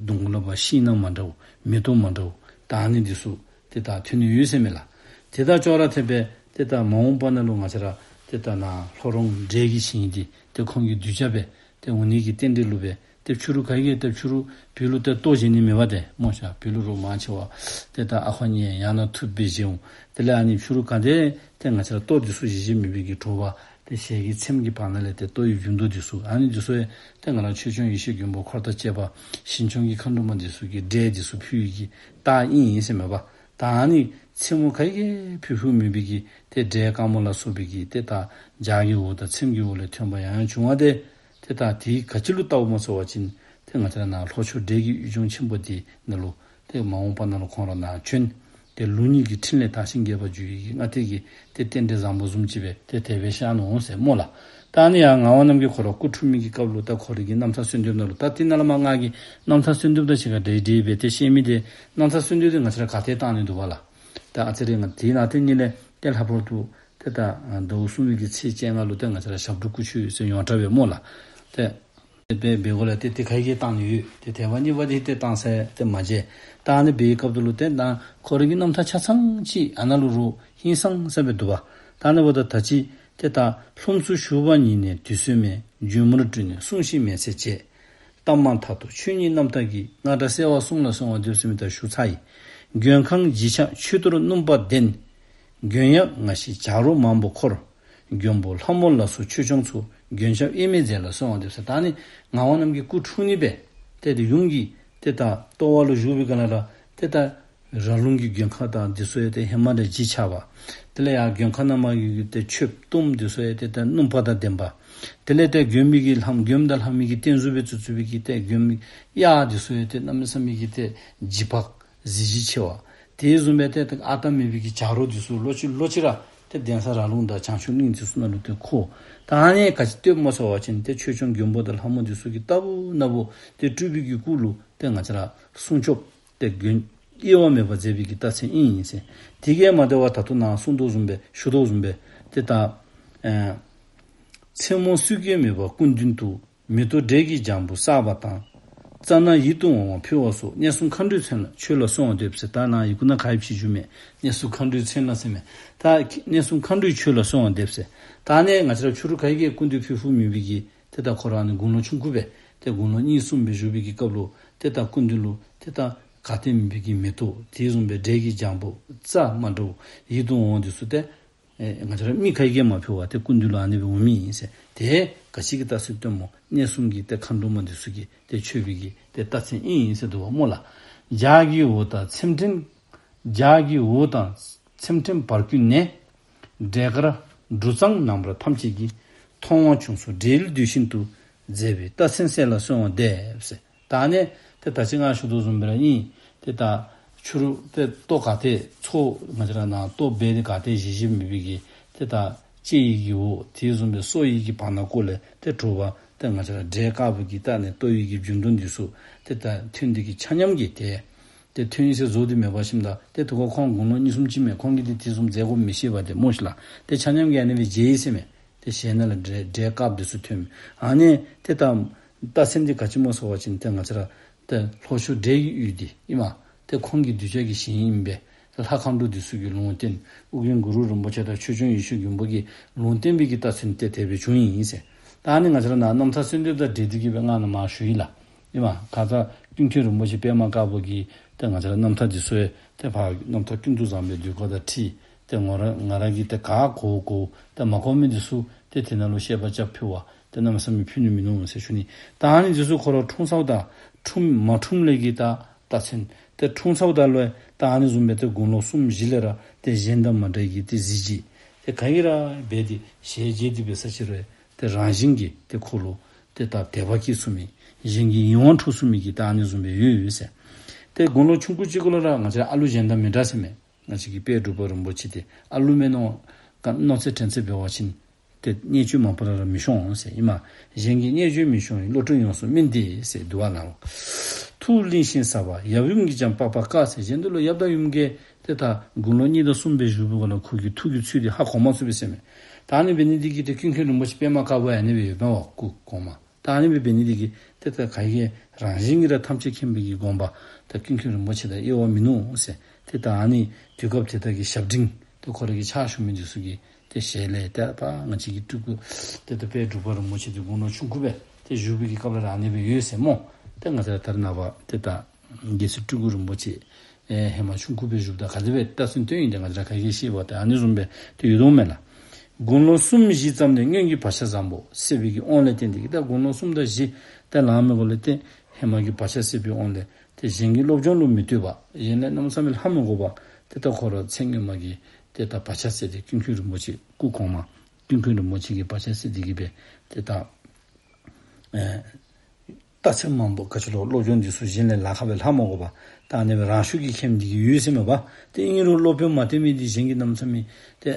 གདོང་ལུ་བ་ཤིང་ནགས་མ་འདྲཝ་མེ་ཏོག་མ་འདྲཝ་ད་ཨ་ནི་འདི་ཚུ་ཏེ་ད་ཐོན་ནི་ཡོད་ཟེར་མས་ལགས། དེ་དང་ཅོག་ར་འཐདཔ་སྦེ་ཏེ་ད་མ་འོངས་པ་ནང་ལུ་ང་བཅས་ར་ཏེ་ད་ནཱ་ལྷོ་རོང་འབྲས་ཀྱི་ཞིང་འདི་ཏེ་ཁོང་གི་གདུལ་བྱ་སྦེ་ཏེ་འོང་ནི་གི་རྟེན་འབྲེལ་ལུ་སྦེ་ཏེ་ཕྱི་རུ་ག་གིས་ཏེ་ཕྱི་རུ་བོད་ལུ་ཏེ་ལྟོ་བཞེས་ནི་མེད་པ་ཏེ་སྨོ་ཤིག། བོད་ལུ་རོགས་མང་ཆེ་བ་ཏེ་ད་ཨ་ཁུ་གཉེན་ཡང་ན་ཐུབ་སྦེ་བཞེས་འོང་། དེ་ལས་ཨ་ནི་ཕྱི་རུ་ག་དེ་ཏེ་ང་བཅས་ར་ལྟོ་འདི་ཚུ་བཞེས་བཞེས་མེད་པའི་གི་དྲོ་པ་ཏེ་ཞལ་གྱི་ཚེམས་ཀྱི་བར་ན་ལས་ཏེ་ལྟོ་ཡི་རྒྱུན་དུ་འདི་ཚུ་ཨ་ནི་འདི་ཚུ་ཡང་ཏེ་ང་ར་ཆོས་སྐྱོང་ཡེ་ཤེས་མགོན་པོ་འཁོར་དང་བཅས་པ་ཞིང་སྐྱོང་གི་མཁའ་འགྲོ་མ་འདི་ཚུ་གིས་འབྲས་འདི་ཚུ་ཕུལ་བའི་གི་རྟགས་ཨིན་ཟེར་མས་པ། ད་ཨ་ནི་མཚན་མོ་ག་གིས་ཕུལ་ཕུལཝ་མེད་པའི་གི་ཏེ་འབྲས་དཀར་མོ་ལ་སོགས་པའི་གི་ཏེ་ད་ལྗགས་ཀྱི་འོག་དང་ཚེམས་ཀྱི་འོག་ལས་ཐོན་པ་ཡང་ཡང་བྱུང་བ་ཏེ། ཏེ་ད་དེ་ག་ཅི་ལུ་བལྟཝ་སྨོ་ཟེར་བ་ཅིན་ཏེ་ང་བཅས་ར་ནཱ་ལྷོ་ཕྱོགས་འབྲས་ཀྱི་ཡུལ་ལྗོངས་ཆེན་པོ་འདི་ནང་ལུ་ཏེ་མ་འོངས་པ་ནང་ལུ་ཁོང་ར་ནཱ་བྱོན། ཏེ་ལུགས་གཉིས་ཀྱི་ཕྲིན་ལས་དར་ཞིང་རྒྱས་པར་འགྱུར་བའི་གི་སྔ་ལྟས་ཀྱི་ཏེ་རྟེན་འབྲེལ་བཟང་པོ་བཟུམ་ཅིག་སྦེ་ཏེ་དེ་སྦེ་ཤར་ནུག་ཟེར་སྨོ་ལགས། ད་ཨ་ནི་ཡང་ངག་དབང་རྣམ་རྒྱལ་ཁོ་ར་སྐུ་འཁྲུངས་མི་གི་སྐབས་ལུ་ད་ཁོ་རའི་གི་རྣམ་ཐར་གསོལ་འདེབས་ནང་ལུ་ད་དེ་ནང་ལས་མར་ང་གིས་རྣམ་ཐར་གསོལ་འདེབས་དང་གཅིག་ཁར་འབྲེལ་འབྲེལ་སྦེ་ཏེ་བཤད་མི་དེ་རྣམ་ཐར་གསོལ་འདེབས་དེ་ང་བཅས་ར་ག་ཏེ་བཏང་ནི་འདུག་པ་ལགས། ད་ཨ་ཙི་རེ་ང་དེ་ནང་ཏེ་ཉིད་ལས་ཏེ་ལྷག་པར་དུ་ཏེ་ད་ཟླཝ་གསུམ་པའི་གི་ཚེས་བཅོ་ལྔ་ལུ་ཏེ་ང་བཅས་ར་ཞབས་དྲུང་སྐུ་མཆོད་ཟེར་ཡོངས་གྲགས་སྦེ་སྨོ་ལགས། ཏེ་དེ་སྦེ་འབད་དགོཔ་ལས་ཏེ་དེ་ཁ་གིས་བཏང་ནི་ཡོད། ཏེ་དེ་བ་གཉིས་པ་དེ་ཏེ་བཏང་ས་ཏེ་མ་མཇལ། ད་ཨ་ནི་འབད་བའི་སྐབས་དེ་ལུ་ཏེ་ད་ཁོ་རའི་གི་རྣམ་ཐར་ཆ་ཚང་ཅིག་ཨ་ནཱ་ལུ་རུང་ཧིང་སངས་ས་སྦེ་འདུག་པ། ད་ཨ་ནི་འབདཝ་ད་ད་ཅི་ཏེ་ད་ལྷུམས་སུ་ཞུགས་པ་ཉིད་ནས་དུས་གསོལ་མས། བྱོན་མུར་སྤྲུལ་ནས་གསུང་ཞིང་མེལ་ཚེ་བྱེད། གཏམ་མང་མཐའ་སྟོར་ཆོས་ཉིད་རྣམ་དག་གི། རྔ་སྒྲ་གསལ་བ་གསུང་ལ་གསོལ་བ་འདེབས་ཟེར་མི་ད་ཞུ་ཚར་ཡི། མགོན་ཁང་བརྗིད་ཆགས་མཆོད་གཏོར་སྣུམ་པ་ལྡན། མགོན་ཡབ་ང་བཞིན་བྱ་རོག་མང་པོ་འཁོར། མགོན་པོ་ལྷ་མོ་ལ་སོགས་ཆོས་སྐྱོང་ཚོགས། མགོན་སྐྱབས་དབྱེར་མེད་མཛད་ལ་གསོལ་བ་འདེབས་ཟེར། ད་ཨ་ནི་ངག་དབང་རྣམ་རྒྱལ་སྐུ་འཁྲུངས་ནི་སྦེ་ཏེ་དེ་ཡུམ་གྱི་ཏེ་ད་ལྟོ་བ་ལུ་བཞུགས་པའི་སྒང་ལས་ར་ཏེ་ད་ར་ལུང་གི་མགོན་ཁང་དང་འདི་ཚུ་ཡང་ཏེ་ཧེ་མ་ལས་བརྗིད་ཆགས་པ། དེ་ལས་ཡང་མགོན་ཁང་ནང་མར་གྱི་ཏེ་མཆོད་གཏོརམ་འདི་ཚུ་ཡང་ཏེ་ད་སྣུམ་པ་དང་ལྡན་པ། དེ་ལས་ཏེ་མགོན་པོའི་གི་ལྷ་མགོན་དང་ལྷ་མོའི་གི་རྟེན་གཟུགས་སྦེ་བཙུགས་བཙུགས་པའི་གི་ཏེ་མགོན་གཡག་འདི་ཚུ་ཡང་ཏེ་གནམ་མེད་ས་མེད་ཀྱི་ཏེ་བརྗིད་པ་གཟི་བརྗིད་ཆེ་བ། དེ་བཟུམ་སྦེ་ཏེ་ཨ་རྟག་མེད་པའི་གི་བྱ་རོག་འདི་ཚུ་ལོག་ཅི་ལོག་ཅི་ར་ཏེ་གདན་ས་ར་ལུང་དང་བྱང་ཆུབ་གླིང་འདི་ཚུ་ནང་ལུ་ཏེ་འཁོར། ད་ཨ་ནི་ག་ཅི་སྟོནམ་སྨོ་ཟེར་བ་ཅིན་ཏེ་ཆོས་སྐྱོང་མགོན་པོ་དང་ལྷ་མོ་འདི་ཚུ་གིས་ལྟ་བུ་ན་བུ་ཏེ་སྤྲུལ་པའི་གི་སྐུ་ལུ་ཏེ་ང་བཅས་ར་སྲུང་སྐྱོབ་ཏེ་མགོན་དབྱེ་བ་མེད་པར་མཛད་པའི་གི་རྟགས་མཚན་ཨིན་ཟེར། དེ་གིས་མ་དོ་བར་ད་ལྟོ་ནཱ་གསུངས་དོ་བཟུམ་སྦེ་ཞུ་དོ་བཟུམ་སྦེ་ཏེ་ད་ཨེ་མཚན་མོ་སྲིད་ཀྱི་མེ་འབར་སྐུ་མདུན་དུ། མེ་ཏོག་འབྲས་ཀྱི་ལྗང་བུ་བསགས་པ་དང་། རྩ་ནས་ཡིད་དུ་འོང་བ་ཕུལ་བ་སོགས། གནས་གསུམ་མཁའ་འགྲོའི་མཚན་ལ་མཆོད་ལ་གསོལ་བ་འདེབས་ཟེར། ད་ནཱ་ཡི་གུ་ནང་ག་ཡི་ཕྱི་འགྱུར་མས། གནས་གསུམ་མཁའ་འགྲོའི་མཚན་ལ་ཟེར་མས། ད་གནས་གསུམ་མཁའ་འགྲོའི་མཆོད་ལ་གསོལ་བ་འདེབས་ཟེར། ད་ཨ་ནི་ང་བཅས་ར་ཕྱི་རུ་ག་གིས་སྐུ་མདུན་ཕུལ་ཕུལཝ་མེད་པའི་གི་ཏེ་ད་ཁོ་ར་ཨ་ནི་དགུང་ལོ་ཆུང་ཀུ་སྦེ་ཏེ་དགུང་ལོ་གཉིས་གསུམ་སྦེ་བཞུགས་པའི་གི་སྐབས་ལུ་ཏེ་ད་སྐུ་མདུན་ལུ་ཏེ་ད་ག་ཏེ་མེད་པའི་གི་མེ་ཏོག་དེ་བཟུམ་སྦེ་འབྲས་ཀྱི་ལྗང་བུ་རྩ་མ་འདྲཝ་ཡིད་དུ་འོང་བ་འདི་ཚུ་ཏེ་ཨེ་ང་བཅས་ར་མི་ག་གིས་མ་ཕུལ་བར་ཏེ་སྐུ་མདུན་ལུ་ཨ་ནི་སྦེ་འོང་མི་ཨིན་ཟེར། དེ་ག་ཅི་གི་རྟགས་མཚན་སྟོནམ་སྨོ། གནས་གསུམ་གྱི་ཏེ་མཁའ་འགྲོ་མ་འདི་ཚུ་གིས་ཏེ་མཆོད་པའི་གི་ཏེ་རྟགས་མཚན་ཨིན་ཟེར་འདུག་པ་སྨོ་ལགས། ལྗགས་ཀྱི་འོད་དང་ཚེམས་ཕྲེང་། ལྗགས་ཀྱི་འོད་དང་ཚེམས་ཕྲེང་འབར་ཀུན་ནས། འབྲས་དཀར་འབྲུ་གཙང་རྣམ་པར་ཐམས་ཅད་ཀྱིས། མཐོང་བ་བྱུང་སོགས་འབྲས་ཡུལ་འདོད་བཞིན་དུ། མཛད་པའི་རྟགས་མཚན་གསལ་ལ་གསོལ་བ་འདེབས་ཟེར། ད་ཨ་ནི་ཏེ་ད་ཅི་ང་ཞུ་དོ་བཟུམ་སྦེ་ར་ཨིན། ཏེ་ད་ཕྱི་རུ་ཏེ་ལྟོ་ག་ཏེ་ཚོ་ང་བཅས་ར་ནཱ་ལྟོ་འབད་དེ་ག་ཏེ་བཞེས་བཞེསཔ་མེད་པའི་གི་ཏེ་ད་ལྕེ་ཡི་གི་འོ་དེ་བཟུམ་སྦེ་སོ་ཡི་གི་བར་ན་ཀོ་ལས་ཏེ་དྲོ་པ་ཏེ་ང་བཅས་ར་འབྲས་དཀརཔོ་གི་ད་ཨ་ནི་ལྟོ་ཡི་གི་རྒྱུན་དོན་འདི་ཚུ་ཏེ་ད་ཐུན་འདི་གི་ཆ་མཉམ་གྱི་ཏེ་ཏེ་ཐུན་ཟེར་བཟོ་སྟེ་མེད་པ་ཞིནམ་ད་ཏེ་དེ་ཁར་ཁོང་དགུང་ལོ་གཉིས་གསུམ་ཅིག་མས། ཁོང་གིས་ཏེ་དེ་བཟུམ་མཛད་དགོ་མི་ཤེས་པ་ཏེ་སྨོ་ཤིག་ལགས། ཏེ་ཆ་མཉམ་གྱིས་ཨ་ནི་སྦེ་མཇལ་ཡི་ཟེར་མས། ཏེ་ཞལ་ནང་ལས་འབྲས་འབྲས་དཀརཔོ་འདི་ཚུ་ཐོན་མས། ཨ་ནི་ཏེ་ད་རྟགས་མཚན་འདི་ག་ཅི་སྨོ་ཟེར་བ་ཅིན་ཏེ་ང་བཅས་ར་ཏེ་ལྷོ་ཕྱོགས་འབྲས་ཀྱི་ཡུལ་འདི་ཨིན་མས། ཏེ་ཁོང་གི་གདུལ་བྱ་གི་ཞིང་ཨིན་པས། ཏེ་ལྷ་མཁའ་འགྲོ་འདི་ཚུ་གིས་ལུང་བསྟན། ཨོ་རྒྱན་གུ་རུ་རིན་པོ་ཆེ་དང་ཆོས་སྐྱོང་ཡེ་ཤེས་མགོན་པོ་གིས་ལུང་བསྟན་པའི་གི་རྟགས་མཚན་ཏེ་དེ་སྦེ་བྱུང་ཡི་ཟེར། ད་ཨ་ནི་ང་བཅས་ར་ནཱ་རྣམ་ཐར་གསོལ་འདེབས་དང་འབྲེལ་ཏེ་གི་སྦེ་ང་ནཱ་མར་ཞུ་ཡི་ལགས། ཨིན་མས། ཁ་ཙ་ཀུན་མཁྱེན་རིན་པོ་ཆེ་པདྨ་དཀར་པོ་གིས་ཏེ་ང་བཅས་ར་རྣམ་ཐར་འདི་ཚུ་ཡང་ཏེ་ཕར་རྣམ་ཐར་ཀུན་ཏུ་བཟང་པོའི་ཟློས་གར་དང་འཁྲིལ་ཏེ་ང་ར་ང་ར་གིས་ཏེ་ག་གོ་གོཝ་ཏེ་མ་གོ་མི་འདི་ཚུ་ཏེ་དེ་ནང་ལུ་བཤད་པ་རྐྱབ་ཕུལ་བ་ཏེ་གནམ་མེད་ས་མེད་ཕུལ་ནི་མིན་ནུག་ཟེར་ཞུ་ནི། ད་ཨ་ནི་འདི་ཚུ་ཁོ་ར་འཁྲུངས་ས་དང་འཁྲུངས་མ་འཁྲུངས་ལས་ཀྱི་ད་རྟགས་མཚན་ཏེ་འཁྲུངས་ས་དང་ལུ་ད་ཨ་ནི་བཟུམ་སྦེ་ཏེ་དགུང་ལོ་གསུམ་བཞི་ལས་ར་ཏེ་གཞན་དང་མ་འདྲ་གི་ཏེ་གཟི་བརྗིད་ཏེ་ག་གིས་ར་འབད་དེ་ཞལ་མཇལ་ཏེ་འབད་ས་ཅིག་རུང་ཏེ་རང་བཞིན་གྱིས་ཏེ་ཁོ་ལུ་ཏེ་ད་དད་པ་སྐྱེས་ཚུགས་མི་གཞན་གྱི་ཡིད་དབང་འཕྲོག་ཚུགས་མི་གི་ད་ཨ་ནི་བཟུམ་སྦེ་ཡོད་ཡོད་ཟེར། ཏེ་དགུང་ལོ་ཆུང་ཀུ་ཅིག་གུ་ལུ་ར་ང་བཅས་ཨ་ལུ་གཞན་དང་མི་འདྲ་ཟེར་མས། ང་བཅས་ཀྱི་དཔལ་འབྲུག་པ་རིན་པོ་ཆེ་འདི་ཨ་ལུ་མས་མནོ་ག་མནོ་ཚད་དྲན་ཚད་འབད་བ་ཅིན་ཏེ་བརྙས་བཅོས་མང་པོ་ར་ར་མི་ཤོང་ཟེར་ཨིན་མས། གཞན་གྱིས་བརྙས་བཅོས་མི་ཤོང་བའི་བློ་གྲོས་ཡོངས་སུ་སྨིན་ཏེ་ཟེར་འདུག་པ་ལགས། ཐུགས་བརླན་ཞིང་ཟབ་པ་ཡབ་ཡུམ་གྱིས་ཀྱང་དཔག་པར་དཀའ་ཟེར། གཞན་དུ་ལུ་ཡབ་དང་ཡུམ་གྱིས་ཏེ་ད་དགུང་ལོ་གཉིས་དང་གསུམ་སྦེ་བཞུགས་པའི་སྒང་ལས་ཁོ་གི་ཐུགས་ཀྱི་ཚུལ་འདི་ཧ་གོ་མ་ཚུགས་པས་ཟེར་མས། ད་ཨ་ནི་འབད་ནི་འདི་གིས་ཏེ་ཀུན་མཁྱེན་རིན་པོ་ཆེ་པདྨ་དཀར་པོ་ཨ་ནི་སྦེ་ཡོདཔ་མས་པ་སྐུ་གོང་མ། ད་ཨ་ནི་སྦེ་འབད་ནི་འདི་གིས་ཏེ་ད་ག་གིས་རང་བཞིན་གྱིས་ར་ཐམས་ཅད་མཁྱེན་པའི་གི་དགོངས་པ་ད་ཀུན་མཁྱེན་རིན་པོ་ཆེ་དང་དབྱེ་བ་མིན་ནུག་ཟེར། ཏེ་ད་ཨ་ནི་དུས་སྐབས་དེ་དག་གི་ཞབས་འབྲིང་ཏེ་ཁོ་ར་གི་ཕྱག་ཞུ་མི་འདི་ཚུ་གི་ཏེ་ཞལ་ལས་ཏེ་ཕར་ང་བཅས་ཀྱི་སྤྲུལ་སྐུ་ཏེ་ད་དཔལ་འབྲུག་པ་རིན་པོ་ཆེ་འདི་དགུང་ལོ་ཆུང་ཀུ་སྦེ་ཏེ་བཞུགས་པའི་གི་སྐབས་ལས་ར་ཨ་ནི་སྦེ་ཡོད་ཟེར་སྨོ། ཏེ་ང་བཅས་ར་ད་རེས་ནངས་པ་ཏེ་ད་རྒྱལ་སྲས་སྤྲུལ་སྐུ་རིན་པོ་ཆེ་ཨེ་ཧེ་མ་ཆུང་ཀུ་སྦེ་བཞུགསཔ་ད་ག་དེ་སྦེ་རྟགས་མཚན་སྟོན་ཡི་ཏེ་ང་བཅས་ར་ག་གིས་ཤེས་པ་ཏེ་ཨ་ནི་བཟུམ་སྦེ་ཏེ་ཡོད་དོ་མས་ལགས། དགུང་ལོ་གསུམ་བཞི་ཙམ་ནས་སྔོན་གྱི་བག་ཆགས་བཟང་པོ་སད་པའི་གི་དབང་ལས་བརྟེན་ཏེ་གིས་ད་དགུང་ལོ་གསུམ་དང་བཞི་ཏེ་ལང་མི་གུ་ལས་ཏེ་ཧེ་མ་གི་བག་ཆགས་སད་པའི་དབང་ལས་ཏེ་གཞན་གྱི་སློབ་སྦྱོང་ལུ་མི་ལྟོས་པར་གཞན་ལས་གནམ་མེད་ས་མེད་ལྷབ་མི་དགོ་པར་ཏེ་ད་ཁོ་ར་ཚེ་སྔོན་མ་གི་ཏེ་ད་བག་ཆགས་སད་དེ་ཀུན་མཁྱེན་རིན་པོ་ཆེ་སྐུ་གོང་མ་ཀུན་མཁྱེན་རིན་པོ་ཆེ་གི་བག་ཆགས་སད་དེ་གིས་སྦེ་ཏེ་ད་ཨེ་ རྟགས་མཚན་མང་པོ་ག་ཅི་ལོ་སློབ་སྦྱོང་འདི་ཚུ་གཞན་ལས་ལཱ་ཁག་སྦེ་ལྷག་མ་དགོ་པར་ད་ཨ་ནི་སྦེ་རང་ཤུགས་ཀྱིས་མཁྱེནམ་འདི་གིས་ཡོད་ཟེར་མས་པ། ཏེ་ཨིན་རུང་སློབ་དཔོན་མ་བསྟེན་མི་འདི་གཞན་གྱིས་གནམ་མེད་ས་མེད་ཏེ་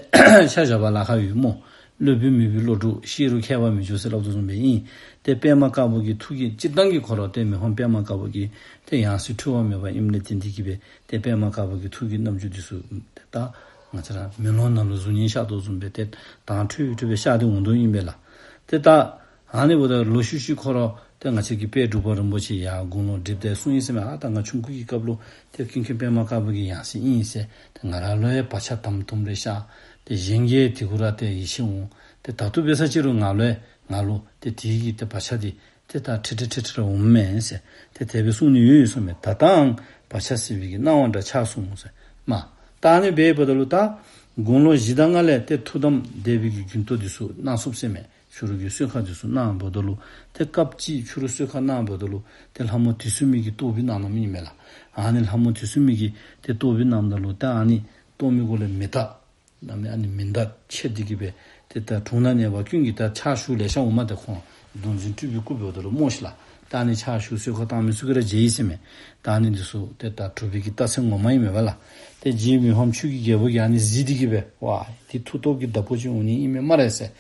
ཆ་བཞག་པར་ལཱ་ཁག་ཡོད་སྨོ། སློབ་དཔོན་མེད་པའི་སློབ་ཕྲུག་ཤེས་རུང་མཁས་པ་མི་འགྱུར་ཟེར་སླབ་དོ་བཟུམ་སྦེ་ཨིན། ཏེ་པདྨ་དཀར་པོ་གི་ཐུགས་ཀྱི་སྤྱིར་བཏང་གི་ཁོ་ར་ཏེ་མི་ཕམ་པདྨ་དཀར་པོ་གི་ཏེ་ཡང་སྲིད་འཁྲུལ་བ་མེད་པ་ཨིནམ་ལས་བརྟེན་ཏེ་གིས་སྦེ་ཏེ་པདྨ་དཀར་པོ་གི་ཐུགས་ཀྱི་རྣམ་འགྱུར་འདི་ཚུ་ཏེ་ད་ང་བཅས་ར་མེ་ལོང་ནང་ལུ་གཟུགས་བརྙན་ཤར་དོ་བཟུམ་སྦེ་ཏེ་དྭངས་འཕྲོས་འཕྲོས་སྦེ་ཤར་ཏེ་འོང་དོ་ཨིན་པས་ལགས། ཏེ་ད་ཨ་ནི་འབདཝ་ད་ལུ་ཤུལ་ཤུལ་ཁོ་ར་ཏེ་ང་བཅས་ཀྱི་དཔལ་འབྲུག་པ་རིན་པོ་ཆེ་ཡར་དགུང་ལོ་བགྲེསཔ་ཏེ་གསུངས་ཡི་ཟེར་མས། ཨ་ད་ང་ཆུང་ཀུ་གི་སྐབས་ལུ་ཏེ་ཀུན་མཁྱེན་པདྨ་དཀར་པོ་གི་ཡང་སྲིད་ཨིན་ཟེར། ཏེ་ང་ར་ལུ་ཡང་བག་ཆགས་དམ་དུམ་རེ་ཤར། ཏེ་གཞན་གྱིས་དེ་གུ་ར་ཏེ་ཡིད་ཆེས་འོང་། ཏེ་ད་ལྟོ་འབད་ས་ཅིག་རུང་ང་ལུ་ཡང་ང་ལུ་ཏེ་དེ་གི་ཏེ་བག་ཆགས་འདི་ཏེ་ད་ཁྲིག་ཁྲི་ཁྲིག་ཁྲི་ར་འོངམ་མས་ཟེར། ཏེ་དེ་སྦེ་གསུངས་ནི་ཡོད་ཡོད་ཟེར་མས། ད་ལྟའང་བག་ཆགས་སད་པའི་གི་སྣང་བ་འདྲ་ཆགས་སོང་ཟེར་མས། ད་ཨ་ནི་འབདཝ་ད་ལུ་ད་དགུང་ལོ་བཞི་དང་ལྔ་ལས་ཏེ་ཐུགས་དམ་དད་པའི་གི་རྒྱུན་ཐོག་འདི་ཚུ་གནང་ཚུགསཔ་ཟེར་མས། ཕྱི་རུ་གི་གསོལ་ཁ་འདི་ཚུ་གནངམ་ད་ལུ་ཏེ་སྐབས་ཅིག་ཕྱི་རུ་གསོལ་ཁ་གནངམ་ད་ལུ་ཏེ་ལྷ་མོ་དུས་གསུམ་མའི་གི་གཏོར་ཕུད་གནང་གནངམ་ཨིན་མས་ལགས། ཨ་ནི་ལྷ་མོ་དུས་གསུམ་མའི་གི་ཏེ་གཏོར་ཕུད་གནངམ་ད་ལུ་ཏེ་ཨ་ནི་གཏོར་མའི་གུ་ལས་མེ་སྟག་གནམ་མེད་ཨ་ནི་མེ་མདའ་མཆེད་དེ་གིས་སྦེ་ཏེ་ད་དྲུང་ན་གནས་པ་ཀུན་གྱིས་ད་ཕྱག་ཞུ་ལེ་ཤ་འོངམ་མས། ཏེ་ཁོང་གདུང་འཛིན་སྤྲུལ་པའི་སྐུ་འབདཝ་ད་ལུ་སྨོ་ཤིག་ལགས། ད་ཨ་ནི་ཕྱག་ཞུ་གསོལ་ཁ་བཏང་མི་ཚུ་གིས་ར་མཇལ་ཡི་ཟེར་མས། ད་ཨ་ནི་འདི་ཚུ་ཏེ་ད་གྲུབ་པའི་གི་རྟགས་མཚན་ངོ་མ་ཨིན་མས་པ་ལགས། ཏེ་རྗེ་མི་ཕམ་ཆོས་ཀྱི་རྒྱལ་པོ་གིས་ཨ་ནི་གཟིགས་ཏེ་གིས་སྦེ་ཝའི་ཏེ་མཐུ་སྟོབས་ཀྱི་བདག་པོ་ཅིག་འོང་ནི་ཨིན་མས་སྨ་རེ་ཟེར།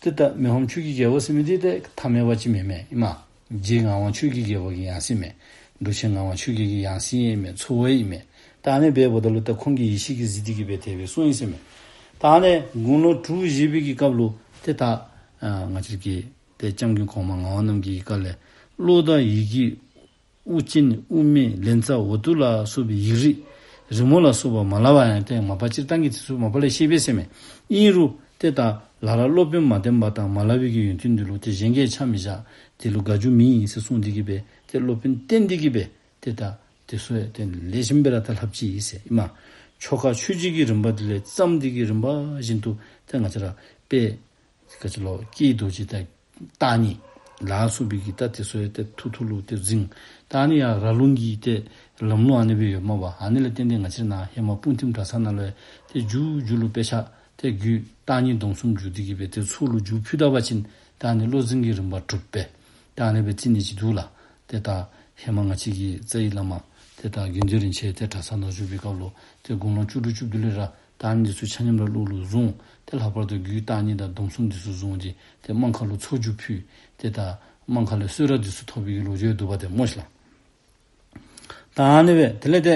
ཏེ་ད་མི་ཕམ་ཆོས་ཀྱི་རྒྱལ་པོ་ཟེར་མི་འདི་ཏེ་ཐ་མལ་པ་ཅིག་མེན་མས་ཨིན་མས། རྗེ་ངག་དབང་ཆོས་ཀྱི་རྒྱལ་པོ་གི་ཡང་སྲིད་མས། འབྲུག་ཆེན་ངག་དབང་ཆོས་རྒྱལ་གྱི་ཡང་སྲིད་ཨིན་མས། ཚ་བོ་ཨིན་མས། ད་ཨ་ནི་འབདཝ་ད་ལུ་ད་ཁོང་གི་ཡེ་ཤེས་ཀྱིས་གཟིགས་ཏེ་གིས་སྦེ་དེ་སྦེ་གསུངས་ཡི་ཟེར་མས། ད་ཨ་ནི་དགུང་ལོ་དྲུག་བཞེས་པའི་གི་སྐབས་ལུ་ཏེ་ད་ཨ་ང་བཅས་ཀྱི་ཏེ་སྐྱབས་མགོན་གོང་མ་ངག་དབང་རྣམ་རྒྱལ་གྱི་བཀའ་ལས་ཀློག་དང་ཡི་གེ་དབུ་ཅན་དབུ་མེད་ལཉྫ་འོ་ཏུ་ལ་སོགས་པའི་ཡིག་རིགས་རི་མོ་ལ་སོགས་པ་མ་ལབ་པར་ཡང་ཏེ་མ་པ་སྤྱིར་བཏང་གི་དེ་ཚུ་མ་པ་ལས་ཤེས་པས་ཟེར་མས། ཨིན་རུང་ཏེ་ད་ལ་ར་སློབ་དཔོན་མ་བསྟེན་པ་དང་མ་ལབ་པའི་གི་ཡོན་ཏན་འདི་ལུ་ཏེ་གཞན་གྱིས་ཆ་མི་བཞག། དེ་ལུ་དགའ་རྒྱུ་མེད་ཨིན་ཟེར་གསུངས་ཏེ་གིས་སྦེ་ཏེ་སློབ་དཔོན་བསྟེན་ཏེ་གིས་སྦེ་ཏེ་ད་དེ་ཚུ་ཡང་ཏེ་ལེགས་ཤོམ་སྦེ་ར་ད་ལྷབ་ཅི་ཨིན་ཟེར་ཨིན་མས། ཆོ་ག་ཆོས་བརྒྱུད་ཀྱི་རིམ་པ་འདི་ལས་བརྩམས་ཏེ་གིས་རིམ་པ་བཞིན་དུ་ཏེ་ང་བཅས་ར་དཔལ་ག་ཅི་ལོ་ཀྱེའི་རྡོ་རྗེ་དང་བརྟག་གཉིས་ལ་སོགས་པའི་གི་ད་དེ་ཚུ་ཡང་ཏེ་ཐུགས་ཐུགས་ལུ་ཏེ་འཛིན། ད་ཨ་ནི་ཡང་ར་ལུང་གི་ཏེ་ལམ་ལུགས་ཨ་ནི་སྦེ་ཡོདཔ་མས་པ། ཨ་ནི་ལས་བརྟེན་ཏེ་ང་བཅས་ནཱ་ཧེ་མ་སྤུངས་ཐིམ་གྲྭ་ཚང་ནང་ལུ་ཡང་ཏེ་མཇུག་མཇུག་ལུ་དཔེ་ཆ་ཏེ་རྒྱུད་བརྟག་གཉིས་སྡོམ་གསུམ་བསྒྱུར་ཏེ་གིས་སྦེ་ཏེ་ཚོགས་ལུ་མཇུག་ཕུལ་ད་པ་ཅིན་ད་ཨ་ནི་བློ་འཛིན་གྱི་རིམ་པ་དྲུག་པས། ད་ཨ་ནི་སྦེ་བརྩི་ནི་ཅིག་འདུག་ལགས། ཏེ་ད་ཧེ་མ་ང་བཅས་ཀྱི་རྩ་བའི་བླ་མ་ཏེ་ད་དགེ་འདུན་རིན་ཆེན་ཏེ་གྲྭ་ཚང་ནང་བཞུགས་པའི་སྐབས་ལུ་ཏེ་དགུང་ལོ་བཅུ་དྲུག་བཅུ་བདུན་ལས་ར་ད་ཨ་ནི་འདི་ཚུ་ཆ་མཉམ་ར་བློ་ལུ་བཟུང་། ཏེ་ལྷག་པར་དུ་རྒྱུད་བརྟག་གཉིས་དང་སྡོམ་གསུམ་འདི་ཚུ་བཟུང་སྟེ་ཏེ་སྨན་ཁང་ལུ་ཚོགས་མཇུག་ཕུལ། ཏེ་ད་སྨན་ཁང་ལས་གསོལ་རས་འདི་ཚུ་ཐོབ་པའི་གི་ལོ་རྒྱུས་འདུག་པ་ཏེ་སྨོ་ཤིག་ལགས། ད་ཨ་ནི་སྦེ་དེ་ལས་ཏེ་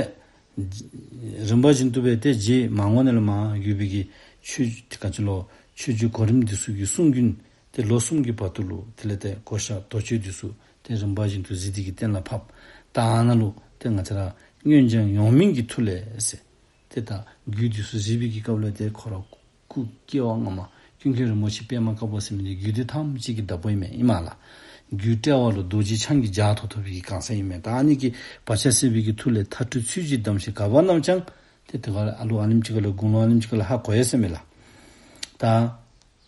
རིམ་པ་བཞིན་དུ་སྦེ་ཏེ་རྗེ་མར་ངོ་ནས་ལས་མར་བརྒྱུད་པའི་གི་ཆོས་ག་ཅི་ལོ་ཆོས་བརྒྱུད་གོ་རིམ་འདི་ཚུ་གི་གསུང་རྒྱུན་ཏེ་ལོ་གསུམ་གྱི་བར་དུ་ལུ་དེ་ལས་ཏེ་གོ་ཤ་མདོ་ཆོས་འདི་ཚུ་ཏེ་རིམ་པ་བཞིན་དུ་གཟིགས་ཏེ་གིས་གཏན་ལ་ཕབ། ད་ཨ་ནཱ་ལུ་ཏེ་ང་བཅས་ར་སྔོན་བྱོན་ཡོངས་སྨིན་གྱི་མཐུ་ལས་ཟེར། ཏེ་ད་རྒྱུད་འདི་ཚུ་གཟིགས་པའི་གི་སྐབས་ལུ་ཏེ་ཁོ་ར་སྐུ་སྐྱེ་བ་སྔ་མ་ཀུན་མཁྱེན་རིན་པོ་ཆེ་པདྨ་དཀར་པོ་ཟེར་མི་འདི་རྒྱུད་སྡེ་ཐམས་ཅད་ཀྱི་བདག་པོ་ཨིན་མས་ཨིན་མས་ལགས། རྒྱུད་དཔྲལ་བ་ལུ་རྡོ་རྗེ་འཆང་གི་ལྗགས་ཐོགས་ཐོབ་པའི་གི་གང་ཟག་ཨིན་མས། ད་ཨ་ནི་གི་བག་ཆགས་སད་པའི་གི་མཐུ་ལས་མཐའ་སྐྲོད་ཚུལ་གྱིས་བསྡམས་ཤིང་ག་པར་བསྣམས་ཀྱང་ཏེ་དེ་ཁར་ཨ་ལུ་ཨ་ནེམ་ཅིག་ཁར་ལས་དགུང་ལོ་ཨ་ནེམ་ཅིག་ཁར་ལས་ཧ་གོ་ཡི་ཟེར་མས་ལགས། ད་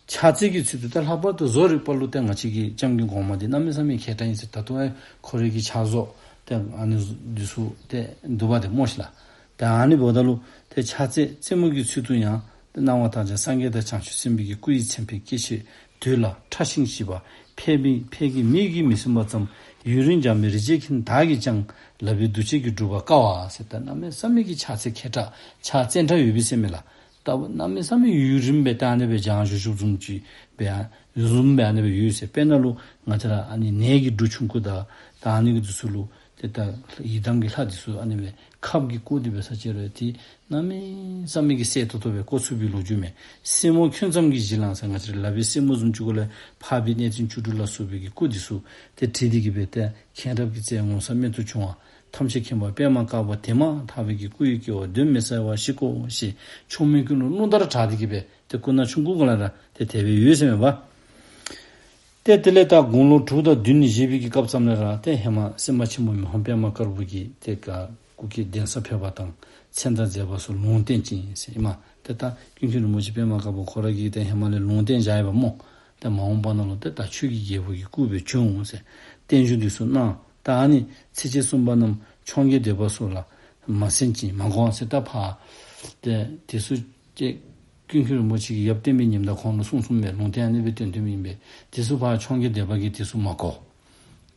ཕྱག་རྩལ་གྱི་ཚུལ་དུ་ད་ལྷག་པར་དུ་བཟོ་རིག་པ་ལུ་ཏེ་ང་བཅས་ཀྱི་སྐྱབས་མགོན་གོང་མ་འདི་གནམ་མེད་ས་མེད་མཁས་དྲགས་ཨིན་ཟེར། ད་ལྟོ་ཡང་ཁོ་རའི་གི་ཕྱག་བཟོ་ཏེ་ཨ་ནི་འདི་ཚུ་ཏེ་འདུག་པ་ཏེ་སྨོ་ཤིག་ལགས། ཏེ་ཨ་ནི་འབདཝ་ད་ལུ་ཏེ་ཕྱག་རྩལ་རྩེད་མོ་གི་ཚུལ་དུ་ཡང་ཏེ་སྣང་བ་མཐའ་ཡས་སངས་རྒྱས་དང་བྱང་ཆུབ་སེམས་དཔའི་གི་སྐུ་ཡི་མཚན་དཔེ་སྐྱེ་མཆེད་དུས་ལ་ཕྲ་ཞིང་ཞིབ་པ་ཕལ་མི་ཕལ་གྱི་མིག་གིས་མི་ཟིན་པ་ཙམ། ཡུན་རིང་སྦྱངས་པའི་རིག་བྱེད་མཁན་བདག་གིས་ཀྱང་ལག་པའི་འདུ་བྱེད་ཀྱིས་སྒྲུབ་པར་དཀའ་བ་ཟེར། ད་གནམ་མེད་ས་མེད་ཀྱི་ཕྱག་རྩལ་མཁས་དྲགས་ཕྱག་རྩལ་འདྲ་ཡོད་པས་ཟེར་མས་ལགས། ད་གནམ་མེད་ས་མེད་ཡུན་རིངམོ་སྦེ་ད་ཨ་ནི་སྦེ་སྦྱང་བཞུགས་བཞུགསཔ་བཟུམ་ཅིག་སྦེ་ཡང་བཟུམ་སྦེ་ཨ་ནི་སྦེ་ཡོད་ཟེར། དཔེར་ན་ལུ་ང་བཅས་ར་ཨ་ནི་ནས་ཀྱི་འབྲུ་ཆུང་ཀུ་དང་ད་ཨ་ནི་གི་འདི་ཚུ་ལུ་ཏེ་ད་ཡི་དམ་གྱི་ལྷ་འདི་ཚུ་ཨ་ནི་སྦེ་ཁབ་ཀྱིས་བསྐོར་ཏེ་འབད་ས་ཅིག་རུང་ཏེ་གནམ་མེད་ས་མེད་ཀྱི་གསལ་ཏོག་ཏོ་སྦེ་བསྐོར་ཚུགས་པའི་ལོ་རྒྱུས་མས། སེན་མོ་ཁྱོད་ཙམ་གྱིས་བཞེས་བླངས་ཟེར། ང་བཅས་ར་ལག་པའི་སེན་མོ་བཟུམ་ཅིག་གུ་ལས་འཕགས་པའི་གནས་བརྟན་བཅུ་དྲུག་ལ་སོགས་པའི་གི་སྐུ་འདི་ཚུ་ཏེ་བྲིས་ཏེ་གི་སྦེ་ཏེ་མཁྱེན་རབ་ཀྱི་རྩལ་ངོ་མཚར་རྨད་དུ་བྱུང་བ། ཐམས་ཅད་མཁྱེན་པ་པདྨ་དཀར་པོ་དེ་མ་ཐག་པའི་གི་སྐུ་ཡི་སྐྱེ་བ་གདོན་མི་ཟ་བར་ཞིག་གོ་ཞེས་མཆོག་མའི་སྐུ་ལུ་རླུང་ལྟར་གྲགས་ཏེ་གི་སྦེ་ཏེ་སྐུ་ན་ཆུང་ཀུ་གུ་ལས་ར་ཏེ་དེ་སྦེ་ཡོད་ཟེར་མས་པ། ཏེ་དེ་ལས་ད་དགུང་ལོ་དྲུག་དང་བདུན་བཞེས་པའི་གི་སྐབས་ཙམ་ལས་ར་ཏེ་ཧེ་མ་སེམས་དཔའ་ཆེན་པོ་མི་ཕམ་པདྨ་དཀར་པོ་གིས་ཏེ་ག་སྐུ་སྐྱེ་གདན་ས་ཕེབས་པ་དང་མཚན་དང་མཛད་པ་སོགས་ལུང་བསྟན་ཅིང་ཟེར་ཨིན་མས། ཏེ་ད་ཀུན་མཁྱེན་རིན་པོ་ཆེ་པདྨ་དཀར་པོ་ཁོ་ར་གིས་ཏེ་ཧེ་མ་ལས་ལུང་བསྟན་བཞག་ཡོདཔ་སྨོ། ཏེ་མ་འོངས་པ་ནང་ལུ་ཏེ་ད་ཆོས་ཀྱི་རྒྱལ་པོ་གི་སྐུ་སྦེ་འབྱོན་འོང་ཟེར་བརྟན་བཞུགས་འདི་ཚུ་གནང་། ད་ཨ་ནི་ཚིགས་བཅད་གསུམ་པ་རྣམས་འཕྱོངས་རྒྱས་འདོད་པ་སོགས་ལ་མ་གསན་ཅིང་མ་གོ་ཟེར། ད་ཕར་ཏེ་དེ་ཚུ་ཏེ་ཀུན་མཁྱེན་རིན་པོ་ཆེ་གིས་ཡབ་བསྟན་པའི་ཉི་ཟླ་ཁོང་ལུ་གསུངས་གསུངསམ་མས། ལུང་བསྟན་ཨ་ནི་སྦེ་བསྟན་བསྟནམ་ཨིན་པས། དེ་ཚུ་ཕར་འཕྱོངས་རྒྱས་འདོད་པ་གིས་དེ་ཚུ་མ་གོ།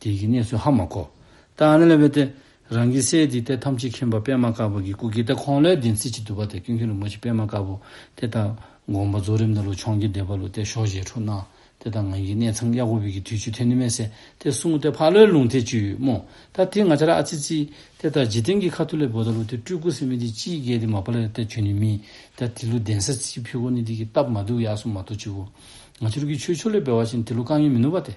དེ་གི་གནས་ཚུལ་ཧ་མ་གོ། ད་ཨ་ནི་ལས་འབད་དེ་རང་གི་སྲས་འདི་ཏེ་ཐམས་ཅད་མཁྱེན་པ་པདྨ་དཀར་པོ་གི་སྐུ་སྐྱེ་ཏེ་ཁོང་ལས་བདེན་ཚིག་ཅིག་འདུག་པ། ཏེ་ཀུན་མཁྱེན་རིན་པོ་ཆེ་པདྨ་དཀར་པོ་ཏེ་ད་དགོངས་པ་རྫོགས་རིམ་ནང་ལུ་འཕྱོངས་རྒྱས་སྡེ་པ་ལུ་ཏེ་ཞལ་བཞེས་འཕྲོ་གནང་། ཏེ་ད་ང་གི་གནས་ཚང་གཡར་དགོ་པའི་གི་དུས་ཚོད་ཐོན་ནི་མས་ཟེར་ཏེ་གསུངས་ཏེ་ཕར་ལུ་ལུང་བསྟན་ཅིག་ཡོད་སྨོ། ད་དེ་ང་བཅས་ར་ཨ་ཙི་ཙི་ཏེ་ད་འཇིག་རྟེན་གྱི་ཁ་ཐུག་ལས་འབདཝ་ད་ལུ་ཏེ་སྤྲུལ་སྐུ་ཟེར་མི་འདི་གཅིག་གིས་འདི་མ་པ་ལས་ཏེ་བྱོན་ནི་མེད། ད་དེ་ལུ་གདན་ས་ཅིག་ཕུལ་དགོ་ནི་འདི་གིས་སྟབས་མ་བདེཝ་ཡར་སོངམ་མ་གཏོགས་ཅིག་གོ། ང་བཅས་ར་གི་ཆོས་ཕྱོགས་ལས་འབད་བ་ཅིན་དེ་ལུ་དཀའ་ངལ་མིན་ནུག་པ་ཏེ།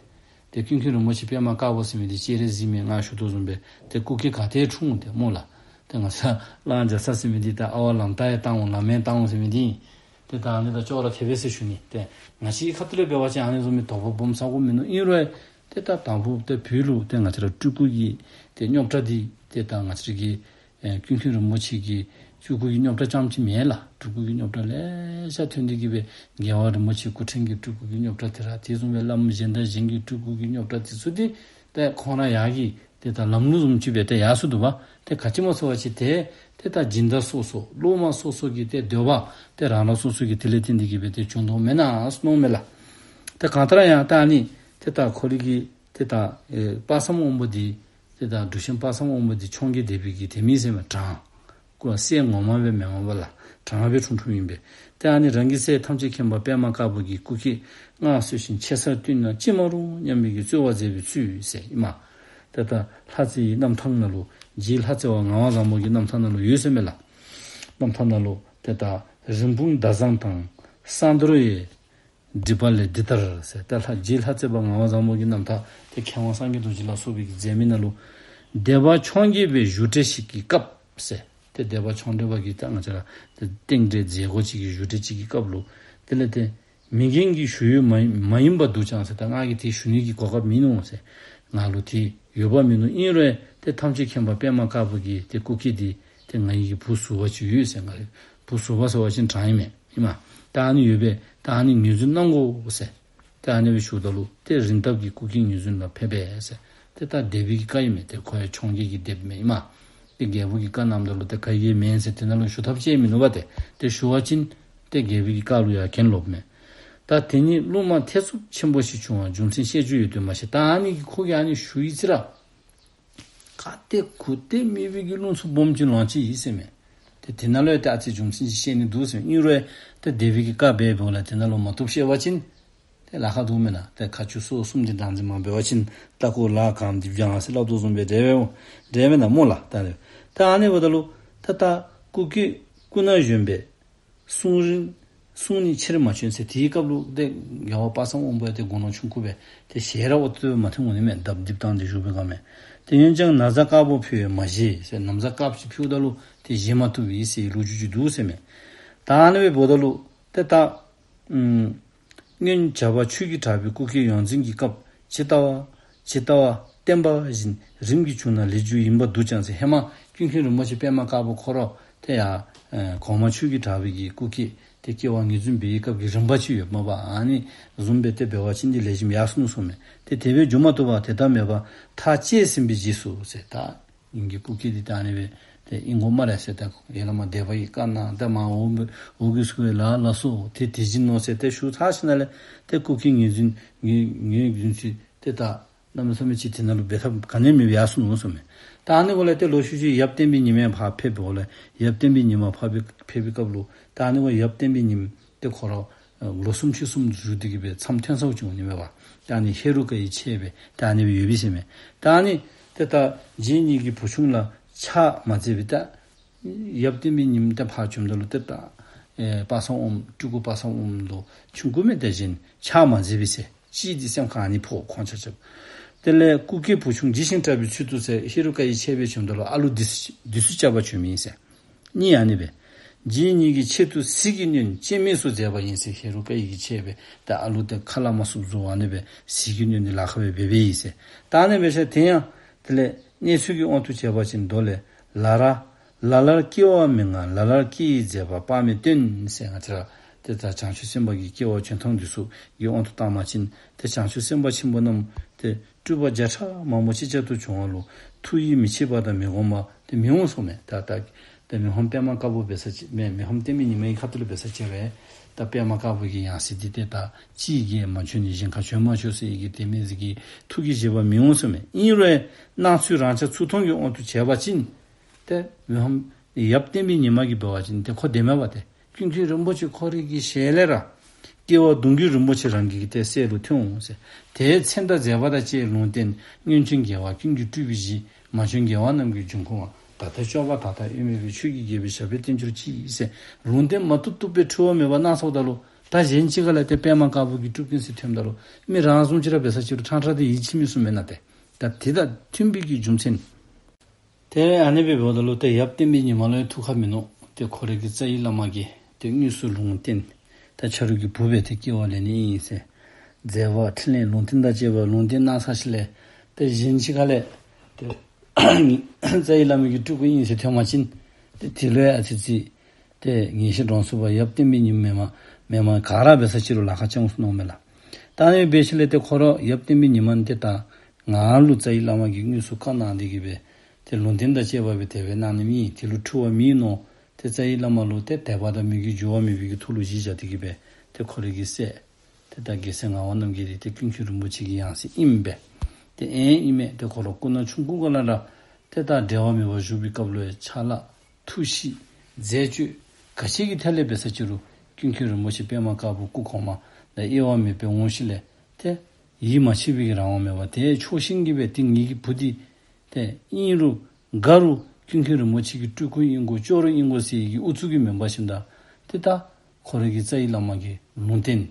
ཏེ་ཀུན་མཁྱེན་རིན་པོ་ཆེ་པདྨ་དཀར་པོ་ཟེར་མི་འདི་སྤྱན་རས་གཟིགས་མས། ང་ཞུ་དོ་བཟུམ་སྦེ་ཏེ་སྐུ་སྐྱེ་ག་ཏེ་འཁྲུངས་ཏེ་སྨོ་ལགས། ཏེ་ང་བཅས་གླང་རྒྱ་ཚ་ཟེར་མི་འདི་ད་ཨ་ཝ་ལམ་ཏ་ཡང་བཏང་འོང་ལམ་ཡང་བཏང་འོང་ཟེར་མི་འདི་ཏེ་ད་ཨ་ནི་དང་ཅོག་ར་འཐད་པས་ཟེར་ཞུ་ནི། ཏེ་ང་བཅས་ཁ་ཐུག་ལས་འབད་བ་ཅིན་ཨ་ནི་བཟུམ་མའི་དོགས་པ་སྦོམ་ཟ་དགོཔ་མིན་ནུག། ཨིན་རུང་ཏེ་ད་དང་ཕུ་ཏེ་བོད་ལུ་ཏེ་ང་བཅས་ར་སྤྲུལ་སྐུ་གི་ཏེ་རྙོག་དྲ་འདི་ཏེ་ད་ང་བཅས་ར་གི་ཨེ་ཀུན་མཁྱེན་རིན་པོ་ཆེ་གི་སྤྲུལ་སྐུ་གི་རྙོག་དྲ་རྐྱངམ་ཅིག་མེན་ལགས། སྤྲུལ་སྐུ་གི་རྙོག་དྲ་ལེ་ཤ་ཐོན་ཏེ་གི་སྦེ་རྒྱལ་བ་རིན་པོ་ཆེ་སྐུ་ཕྲེང་གི་སྤྲུལ་སྐུ་གི་རྙོག་དྲ་དེ་ར་དེ་བཟུམ་སྦེ་བླམ་གཞན་དང་གཞན་གྱི་སྤྲུལ་སྐུ་གི་རྙོག་དྲ་དེ་ཚུ་འདི་ཏེ་ཁོང་ར་ཡར་གྱི་ཏེ་ད་ལམ་ལུགས་བཟུམ་ཅིག་སྦེ་ཏེ་ཡར་སོ་འདུག་པ། ཏེ་ག་ཅི་སྨོ་ཟེར་བ་ཅིན་ཏེ་ཏེ་ད་སྦྱིན་བདག་སོ་སོ་སློབ་མ་སོ་སོ་གི་ཏེ་འདོད་པ་ཏེ་རང་རང་སོ་སོ་གི་དེ་ལས་བརྟེན་ཏེ་གི་སྦེ་ཏེ་བྱུང་དོ་མེན་ན་ཟེར་མནོཝ་མས་ལགས། ཏེ་གང་ལྟར་ཡང་ད་ཨ་ནི་ཏེ་ད་ཁོ་རའི་གི་ཏེ་ད་ཨེ་དཔག་བསམ་དབང་པོ་འདི་ཏེ་ད་འབྲུག་ཆེན་དཔག་བསམ་དབང་པོ་འདི་འཕྱོངས་རྒྱས་སྡེ་པའི་གི་དེ་མི་ཟེར་མི་དྲངས། སྐུ་སྲས་ངོ་མ་སྦེ་མེན་མ་པ་ལགས། དྲངས་སྦེ་འཁྲུངས་འཁྲུངསམ་ཨིན་པས། ཏེ་ཨ་ནི་རང་གི་སྲས་ཐམས་ཅད་མཁྱེན་པ་པདྨ་དཀར་པོ་གི་སྐུ་སྐྱེ་མངའ་གསོལ་ཞིང་ཆེ་སར་བཏུད་ན་ཅི་མ་རུང་སྙམ་པའི་གི་རྩོལ་བ་མཛད་པའི་ཚུལ་ཟེར་ཨིན་མས། ཏེ་ད་ལྷ་རྩེའི་རྣམ་ཐར་ནང་ལུ་རྗེ་ལྷ་རྩེ་བ་ངག་དབང་བཟང་པོ་གི་རྣམ་ཐར་ནང་ལུ་ཡོད་ཟེར་མས་ལགས། རྣམ་ཐར་ནང་ལུ་ཏེ་ད་རིན་སྤུངས་ཟླ་བཟང་དང་ས་འདོར་ཡི། སྒྲིབ་པ་ལས་འདི་ལྟར་ཟེར། ཏེ་ལྷ་རྗེ་ལྷ་རྩེ་བ་ངག་དབང་བཟང་པོ་གི་རྣམ་ཐར་ཏེ་མཁས་དབང་སངས་རྒྱས་རྡོ་རྗེ་ལ་སོགས་པའི་གི་མཛད་མི་ནང་ལུ་སྡེ་པ་འཕྱོངས་རྒྱས་པའི་བཞུགས་གྲལ་ཞིག་གི་སྐབས་ཟེར། ཏེ་སྡེ་པ་འཕྱོངས་རྒྱས་པ་གི་ད་ང་བཅས་ར་ཏེ་རྟེན་འབྲེལ་མཛད་སྒོ་ཅིག་གི་བཞུགས་གྲལ་ཅིག་གི་སྐབས་ལུ་དེ་ལས་ཏེ་མི་རྒན་གྱི་ཞུ་ཡུལ་མ་མ་ཡིན་པ་འདུག་ཀྱང་ཟེར། ད་ང་གིས་དེ་ཞུ་ནི་གི་གོ་སྐབས་མིན་ནུག་ཟེར། ང་ལུ་དེ་ཡོདཔ་མིན་ནུག། ཨིན་རུང་ཏེ་ཐམས་ཅད་མཁྱེན་པ་པདྨ་དཀར་པོ་གི་ཏེ་སྐུ་སྐྱེ་འདི་ཏེ་ང་གི་བུ་ཟུར་པ་ཅིག་ཡོད་ཟེར། ང་བུ་ཟུར་པ་ཟེར་བ་ཅིན་དྲང་ཨིན་མས། ཨིན་མས། ད་ཨ་ནི་ཡོད་པས། ད་ཨ་ནི་ངོས་འཛིན་གནང་དགོ་ཟེར། ཏེ་ཨ་ནི་སྦེ་ཞུཝ་ད་ལུ་ཏེ་རིན་ཐབས་ཀྱི་སྐུ་སྐྱེ་ངོས་འཛིན་ལ་ཕེབས་པས་ཟེར། ཏེ་ད་སྡེ་པའི་གི་བཀའ་ཨིན་མས། ཏེ་ཁོ་ཡང་འཕྱོངས་རྒྱས་ཀྱི་སྡེ་པ་མས། ཨིན་མས། ཏེ་རྒྱལ་པོ་གི་བཀའ་གནངམ་ད་ལུ་ཏེ་ག་གིས་མེན་ཟེར་དེ་ནང་ལུ་ཞུ་ཐབས་ཅིག་མིན་ནུག་པ་ཏེ། ཏེ་ཞུ་བ་ཅིན་ཏེ་རྒྱལ་པོ་གི་བཀའ་ལུ་ཡང་གྱེན་ལོགཔ་མས། ད་དེ་ཉིད་གླུ་མ་ཐེ་ཚོམ་ཆེན་པོ་ཞིག་བྱུང་བ་རྒྱུ་མཚན་བཤད་རྒྱུ་ཡོད་དོ་མ་ཤེས། ད་ཨ་ནི་གི་ཁོ་གིས་ཨ་ནི་ཞུ་ཡི་ཟེར་ར། ག་ཏེ་གུ་ཏེ་མེད་པའི་གི་ལུང་ཚུ་སྦོམ་ཅིག་ལོང་ཅི་ཨིན་ཟེར་མས། ཏེ་དེ་ནང་ལུ་ཡང་ཏེ་ཨ་ཙི་རྒྱུ་མཚན་ཅིག་བཤད་ནི་འདུག་ཟེར་མས། ཨིན་རུང་ཏེ་སྡེ་པའི་གི་བཀའ་འབད་འབདཝ་ལས་དེ་ནང་ལུ་མ་བཏུབ་བཤད་པ་ཅིན་ཏེ་ལཱ་ཁག་འདུག་མེན་ན། ཏེ་མཁའ་སྤྱོད་སོ་གསུམ་འདི་བདག་འཛིན་མ་འབད་བ་ཅིན་ལྟག་ཀོ་ལ་གང་འདི་བྱང་ཟེར་སླབ་དོ་བཟུམ་སྦེ་འདྲ་བས་འོང་འདྲ་མེན་ན་སྨོ་ལགས། ད་ཏེ་ད་ཨ་ནི་འབདཝ་ད་ལུ་ད་ད་སྐུ་སྐྱེ་སྐུ་ན་གཞོན་པས། གསུང་རིང་གསུང་ནི་ཆེར་མ་བྱོན་ཟེར། དེའི་སྐབས་ལུ་ཏེ་རྒྱལ་བ་དཔག་བསམ་དབང་པོ་ཡང་ཏེ་དགུང་ལོ་ཆུང་ཀུ་སྦེ་ཏེ་ཞལ་ར་འོ་ཏོ་མ་ཐོན་འོང་ནི་མས། ལྡབ་ལྡིབ་བཏང་སྟེ་བཞུགས་པའི་སྒང་མས། ཏེ་འོན་ཀྱང་ན་བཟའ་དཀར་པོ་ཕུལ་བས་མ་བཞེས་ཟེར། ན་བཟའ་དཀརཔོ་ཅིག་ཕུལཝ་ད་ལུ་ཏེ་བཞེས་མ་བཏུབ་པས་ཟེར་ལོ་རྒྱུས་ཅིག་འདུག་ཟེར་མས། ད་ཨ་ནི་སྦེ་འབདཝ་ད་ལུ་ཏེ་ད་ཨམ་སྔོན་བྱ་བ་ཆོས་ཀྱི་གྲགས་པའི་སྐུ་སྐྱེ་ཡོངས་འཛིན་གྱི་སྐབས་ཇི་ལྟ་བ་ཇི་ལྟ་བ་བསྟན་པ་བཞིན་རིམ་གྱིས་བྱུང་ན་ལེགས་རྒྱུ་ཡིན་པ་འདུག་ཀྱང་ཟེར། ཧེ་མ་ཀུན་མཁྱེན་རིན་པོ་ཆེ་པདྨ་དཀར་པོ་ཁོ་ར་ཏེ་ཡང་ཨེ་གོང་མ་ཆོས་ཀྱི་གྲགས་པའི་གི་སྐུ་སྐྱེ་ཏེ་སྐྱེ་བ་ངོས་འཛིན་འབད་བའི་སྐབས་ཀྱི་རིམ་པ་ཅིག་ཡོདཔ་མས་པ། ཨ་ནི་བཟུམ་སྦེ་ཏེ་འབད་བ་ཅིན་འདི་ལེགས་ཤོམ་ཡར་སོ་ནུག་གསུངམ་མས། ཏེ་དེ་སྦེ་འགྱོ་མ་བཏུབ་པར་དེ་ལྟར་མེད་པར་ཐག་བཅད་ཟིན་པའི་རྗེས་སུ་ཟེར། ད་ངེ་གི་སྐུ་སྐྱེ་འདི་ད་ཨ་ནི་སྦེ་ཏེ་ཨིན་དགོ་སྨ་རེ་ཟེར། ད་ཡར་ལས་མར་སྡེ་པ་གིས་བཀའ་གནང་། ད་མར་འོག་འོག་གི་ཚུ་གིས་ལགས་ལགས་སོ་ཏེ་དེ་བཞིན་ནོ་ཟེར་ཏེ་ཞུ་ཚར་ཞིནམ་ལས་ཏེ་སྐུ་སྐྱེ་ངོས་འཛིན་ངོས་ངོས་འཛིན་ཅིག་ཏེ་ད་གནམ་མེད་ས་མེད་ཅིག་དེ་ནང་ལུ་འབད་ཐབས་ག་ནི་མེད་པར་ཡར་སོ་ནུག་གསུངམ་མས། ད་ཨ་ནི་འབདཝ་ལས་ཏེ་ལོག་ཤུལ་ཅིག་ཡབ་བསྟན་པའི་ཉི་མ་ཕར་ཕེབས་འབདཝ་ལས་ཡབ་བསྟན་པའི་ཉི་མ་ཕར་ཕེབས་ཕེབས་པའི་སྐབས་ལུ་ད་ཨ་ནི་འབདཝ་ཡབ་བསྟན་པའི་ཉི་མ་ཏེ་ཁོ་ར་ལོ་གསུམ་ཕྱོགས་གསུམ་བཞུགས་ཏེ་གི་སྦེ་མཚམས་ཐོན་སོ་བྱུང་ནི་མས་པ། ད་ཨ་ནི་ཧེ་རུ་ཀ་ཡི་ཆས་སྦེ་ད་ཨ་ནི་སྦེ་ཡོད་པས་ཟེར་མས། ད་ཨ་ནི་ཏེ་ད་རྗེ་ཉིད་ཀྱི་བུ་ཆུང་ལ་ཕྱག་མ་མཛད་པས། ད་ཡབ་བསྟན་པའི་ཉི་མ་ཏེ་ཕར་བྱོནམ་ད་ལུ་ཏེ་ད་ཨེ་དཔག་བསམ་དབང་སྤྲུལ་སྐུ་དཔག་བསམ་དབང་ལོ་ཆུང་ཀུ་མས། དེ་བཞིན་ཕྱག་མ་མཛད་པས་ཟེར། ཅིག་འདི་སེམས་ཁར་ཨ་ནི་ཕོག་ཁོང་ཆ་ཁྱབ། དེ་ལས་སྐུ་སྐྱེ་བུ་ཆུང་འཇིགས་ཤིང་སྐྲག་པའི་ཚུལ་དུ་ཟེར། ཧེ་རུ་ཀ་ཡི་ཆས་སྦེ་བྱོནམ་ད་ལུ་ཨ་ལུ་འདི་ཚུ་འདི་ཚུ་བཅར་བར་བྱོན་མི་ཨིན་ཟེར། གཉིས་ཨ་ནི་སྦེ། རྗེ་ཉིད་ཀྱི་ཆེད་དུ་ཟིལ་གྱིས་གནོན་སྤྱན་མིག་སོགས་མཛད་པ་ཡིན་ཟེར། ཧེ་རུ་ཀ་ཡི་གི་ཆས་སྦེ་ད་ཨ་ལུ་ཏེ་ཁ་སླབ་མ་ཚུགསཔ་བཟོ་ཨ་ནི་སྦེ་ཟིལ་གྱིས་གནོན་ཏེ་ལག་ཁར་སྦེ་འབད་འབདཝ་ཨིན་ཟེར། ད་ཨ་ནི་སྦེ་ཟེར། དེ་ཡང་དེ་ལས་གནས་ཚུལ་གྱི་དབང་དུ་བྱས་པ་ཅིན་མདོ་ལས་ལ་ར་ལ་ལར་སྐྱེ་བ་མི་མངའ་ལ་ལར་སྐྱེ་ཡི་མཛད་པ་དཔག་མེད་སྟོན་ཟེར། ང་བཅས་ར་ཏེ་ད་བྱང་ཆུབ་སེམས་དཔའ་གི་སྐྱེ་བ་འབྱོན་ཐངས་འདི་ཚུ་གི་དབང་དུ་བཏང་བ་ཅིན་ཏེ་བྱང་ཆུབ་སེམས་དཔའ་ཆེན་པོ་རྣམས་ཏེ་སྤྲུལ་པ་བརྒྱ་ཕྲག་མང་པོ་ཅིག་ཅར་དུ་བྱུང་བ་ལུ་ཐུགས་ཡིད་མི་ཆེས་པ་དང་མི་སྒོམ་པ་ཏེ་མི་འོང་གསུངམ་མས། ད་ད་ཏེ་མི་ཕམ་པདྨ་དཀར་པོ་འབད་ས་ཅིག་མེན། མི་ཕམ་བསྟན་པའི་ཉི་མའི་ཁ་ཐུག་ལུ་འབད་ས་ཅིག་རེ་ ད་པདྨ་དཀར་པོ་གི་ཡང་སྲིད་འདི་ཏེ་ད་ཅིག་གིས་མ་བྱོན་ནི་གཞན་ཁར་བྱོན་མ་ཆོག་ཟེར་ཡི་གི་དེ་མི་ཟིག་གི་ཐུགས་ཀྱི་བཞེད་པ་མི་འོང་ཟེར་མས། ཨིན་རུང་སྣང་ཚུལ་རང་ཆ་ཚུར་མཐོང་གི་དབང་དུ་བྱས་པ་ཅིན་ཏེ་མི་ཕམ་ཡབ་བསྟན་པའི་ཉི་མ་གིས་འབད་བ་ཅིན་ཏེ་ཁོ་བདེན་མས་པ། ཏེ་ཀུན་མཁྱེན་རིན་པོ་ཆེ་ཁོ་རའི་གི་ཞལ་ལས་ར་སྐྱེ་བ་གདུང་བརྒྱུད་རིན་པོ་ཆེ་རང་གི་གི་ཏེ་སྲས་ལུ་ཐོན་འོང་ཟེར། དེའི་མཚན་དང་མཛད་པ་དང་བཅས་ལུང་བསྟན་སྔོན་བྱོན་རྒྱལ་བ་ཀུན་གྱི་སྤྲུལ་པའི་གཞི། མ་བྱོན་རྒྱལ་བ་རྣམས་ཀྱི་འབྱུང་ཁུངས་པ། ད་ལྟ་སྐྱོབ་པ་དག་དང་དབྱེར་མེད་པའི། ཆོས་ཀྱི་རྒྱལ་པོའི་ཞབས་པད་བརྟན་གྱུར་ཅིག་ཟེར། ལུང་བསྟན་མ་བཏུབ་བཏུབ་སྦེ་འཁྲུལ་བ་མེད་པར་གནང་སོངམ་ད་ལུ་ད་གཞན་ཅིག་ཁ་ལས་ཏེ་པདྨ་དཀར་པོ་གི་སྤྲུལ་སྐུ་ཨིན་ཟེར་ཐོནམ་ད་ལུ་མི་རང་བཟུམ་ཅིག་ར་འབད་ས་ཅིག་རུང་ཕྲང་ཕྲང་སྟེ་ཡིད་ཆེས་མི་ཚུགས་མེན་ན། ཏེ་ད་དེ་དང་མཐུན་པའི་གི་རྒྱུ་མཚན། ཏེ་ཨ་ནི་སྦེ་འབདཝ་ད་ལུ་ཏེ་ཡབ་བསྟན་པའི་ཉི་མ་ལུ་ཡང་ཐུགས་ཁར་མི་མནོ། ཏེ་ཁོ་རའི་གི་རྩ་བའི་བླ་མ་གིས་ཏེ་དངོས་སུ་ལུང་བསྟན། ད་ཆ་རོགས་ཀྱི་བུ་སྦེ་ཏེ་སྐྱེ་བ་ལེན་ནི་ཨིན་ཟེར། མཛད་པ་ཕྲིན་ལས་ལུང་བསྟན་དང་བཅས་པ་ལུང་བསྟན་གནང་ས་ཅིག་ལས་ཏེ་གཞན་ཅིག་ཁ་ལས་ཏེ་རྩ་བའི་བླ་མ་གི་སྤྲུལ་སྐུ་ཨིན་ཟེར་ཐོན་པ་ཅིན་ཏེ་དེ་ལུ་ཡང་ཨ་ཙི་ཅིག་ཏེ་ངེས་ཤེས་འདྲོངས་ཚུགས་པ། ཡབ་བསྟན་པའི་ཉི་མ་མེན་མ་མེན་མ་ག་ར་འབད་ས་ཅིག་རུང་ལཱ་ཁག་རྐྱབ་འོང་ཟེར་མནོཝ་མས་ལགས། ད་ཨ་ནི་འབད་ཞིནམ་ལས་ཏེ་ཁོ་ར་ཡབ་བསྟན་པའི་ཉི་མ་འདི་ད་ང་ལུ་རྩ་བའི་བླ་མ་གིས་དངོས་སུ་བཀའ་གནང་སྟེ་གི་སྦེ་ཏེ་ལུང་བསྟན་དང་བཅས་པ་སྦེ་དེ་སྦེ་གནང་ནི་མེད། དེ་ལུ་འཁྲུལ་བ་མེད་མནོ། ཏེ་རྩ་བའི་བླ་མ་ལུ་ཏེ་དད་པ་དང་མོས་གུས་འགྱུར་བ་མེད་པའི་གི་ཐོག་ལུ་གཞི་བཞག་སྟེ་གི་སྦེ་ཏེ་ཁོ་རའི་གི་སྲས་ཏེ་ད་རྒྱལ་སྲས་ངག་དབང་རྣམ་རྒྱལ་འདི་ཏེ་ཀུན་མཁྱེན་རིན་པོ་ཆེ་གི་ཡང་སྲིད་ཨིན་པས། ཏེ་ཨེ་ཨིན་མས། ཏེ་ཁོ་ར་སྐུ་ན་ཆུང་ཀུ་སྒང་ལས་ར་ཏེ་ད་འབྲལ་བ་མེད་པར་བཞུགས་པའི་སྐབས་ལུ་ཡང་ཕྱག་ལཱ་ཐུགས་གཤིས་མཛད་སྤྱོད་ག་ཅི་གི་ཐད་ལས་འབད་ས་ཅིག་རུང་ཀུན་མཁྱེན་རིན་པོ་ཆེ་པདྨ་དཀར་པོ་སྐུ་གོང་མ་དང་དབྱེ་བ་མེད་པར་འོང་ཞིནམ་ལས་ཏེ་ཡིད་མ་ཆེས་པའི་གི་རང་དབང་མེད་པར་ཏེ་ཕྱོགས་ཞེན་གྱིས་སྦེ་ཏེ་ངེ་གི་བུ་འདི་ཏེ་ཨིན་རུང་ག་རུང་ཀུན་མཁྱེན་རིན་པོ་ཆེ་གི་སྤྲུལ་སྐུ་ཨིན་དགོ། ཅོག་ར་ཨིན་དགོ་ཟེར་བའི་གི་ཨུ་ཚུགས་ཀྱིས་མེན་པར་ཞིནམ་ད་ཏེ་ད་ཁོ་རའི་གི་རྩ་བའི་བླ་མ་གི་ལུང་བསྟན།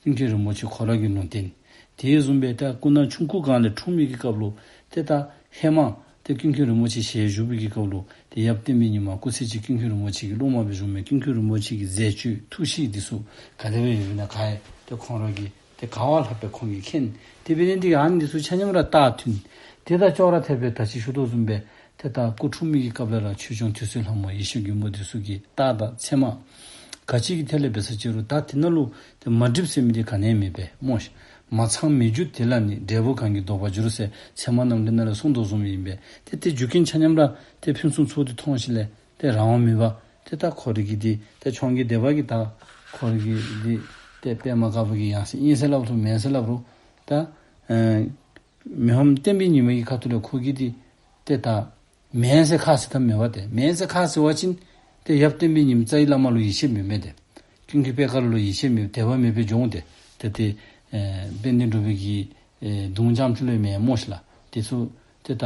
ཀུན་མཁྱེན་རིན་པོ་ཆེ་ཁོ་ར་གི་ལུང་བསྟན། དེ་བཟུམ་སྦེ་ད་སྐུ་ན་ཆུང་ཀུ་སྒང་ལས་འཁྲུངས་མི་གི་སྐབས་ལུ་ཏེ་ད་ཧེ་མ་ཏེ་ཀུན་མཁྱེན་རིན་པོ་ཆེ་ཞལ་བཞུགས་པའི་གི་སྐབས་ལུ་ཏེ་ཡབ་བསྟན་པའི་ཉི་མ་སྐུ་ཚེ་གཅིག་ཀུན་མཁྱེན་རིན་པོ་ཆེ་གི་སློབ་མ་སྦེ་བཞུགས་མི་ཀུན་མཁྱེན་རིན་པོ་ཆེ་གི་མཛད་སྤྱོད་ཐུགས་གཤིས་འདི་ཚུ་ག་དེ་སྦེ་ཡོདཔ་ཨིན་ན་ག་ཡང་ཏེ་ཁོང་ར་གིས་ཏེ་ག་བ་ལྷག་སྦེ་ཁོང་གིས་མཁྱེན། དེ་འབད་ནི་འདི་གིས་ཨ་ནི་འདི་ཚུ་ཆ་མཉམ་ར་རྟགས་མཐུན། ཏེ་ད་ཅོག་ར་འཐདཔ་སྦེ་ད་ཅི་ཞུ་དོ་བཟུམ་སྦེ་ཏེ་ད་སྐུ་འཁྲུངས་མི་གི་སྐབས་ལས་ར་ཆོས་སྐྱོང་དུད་སོལ་ལྷ་མོ་ཡེ་ཤེས་མགོན་པོ་འདི་ཚུ་གི་རྟགས་དང་མཚན་མ་ག་ཅི་གི་ཐད་ལས་འབད་ས་ཅིག་རུང་ད་དེ་ནང་ལུ་ཏེ་མ་འགྲིགཔ་ཟེར་མི་འདི་ག་ནི་ཡང་མེད་པས་སྨོ་ཤ། མ་ཚང་མེད་རྒྱུ་དེ་ལ་ནི། འབྲས་བུ་གང་གིས་ལྡོག་པར་འགྱུར་ཟེར་ཚད་མ་རྣམ་འགྲེལ་ནང་ལས་གསུངས་དོ་བཟུམ་ཨིན་པས། ཏེ་ཏེ་རྒྱུ་རྐྱེན་ཆ་མཉམ་ར་ཏེ་ཕུན་སུམ་ཚོགས་ཏེ་མཐོང་ཞིནམ་ལས་ཏེ་རང་དབང་མེད་པར་ཏེ་ད་ཁོ་རའི་གི་འདི་ཏེ་འཕྱོངས་རྒྱས་སྡེ་པ་གིས་ད་ཁོ་རའི་གི་འདི་ཏེ་པདྨ་དཀར་པོ་གི་ཡང་སྲིད་ཨིན་ཟེར་སླབ་རུང་མེན་ཟེར་སླབ་རུང་ད་ཨེ་མི་ཕམ་བསྟན་པའི་ཉི་མ་གི་ཁ་ཐུག་ལས་ཁོ་གིས་འདི་ཏེ་ད་མེན་ཟེར་ཁ་ཟེར་ཐབས་མེད་པ། ཏེ་མེན་ཟེར་ཁ་ཟེར་བ་ཅིན་ཏེ་ཡབ་བསྟན་པའི་ཉི་མ་རྩ་བའི་བླ་མ་ལུ་ཡིད་ཆེས་མེད་མི་འདི་ཀུན་མཁྱེན་པད་དཀར་ལུ་ཡིད་ཆེས་མེད་དད་པ་མེད་པའི་སྦྱོང་འདི་ཏེ་ཏེ་ཨེ་དཔལ་ལྡན་འབྲུག་པའི་གི་ཨེ་གདུང་རྐྱངམ་ཅིག་ལུ་མེན་སྨོ་ཤ་ལགས། དེ་ཚུ་ཏེ་ད་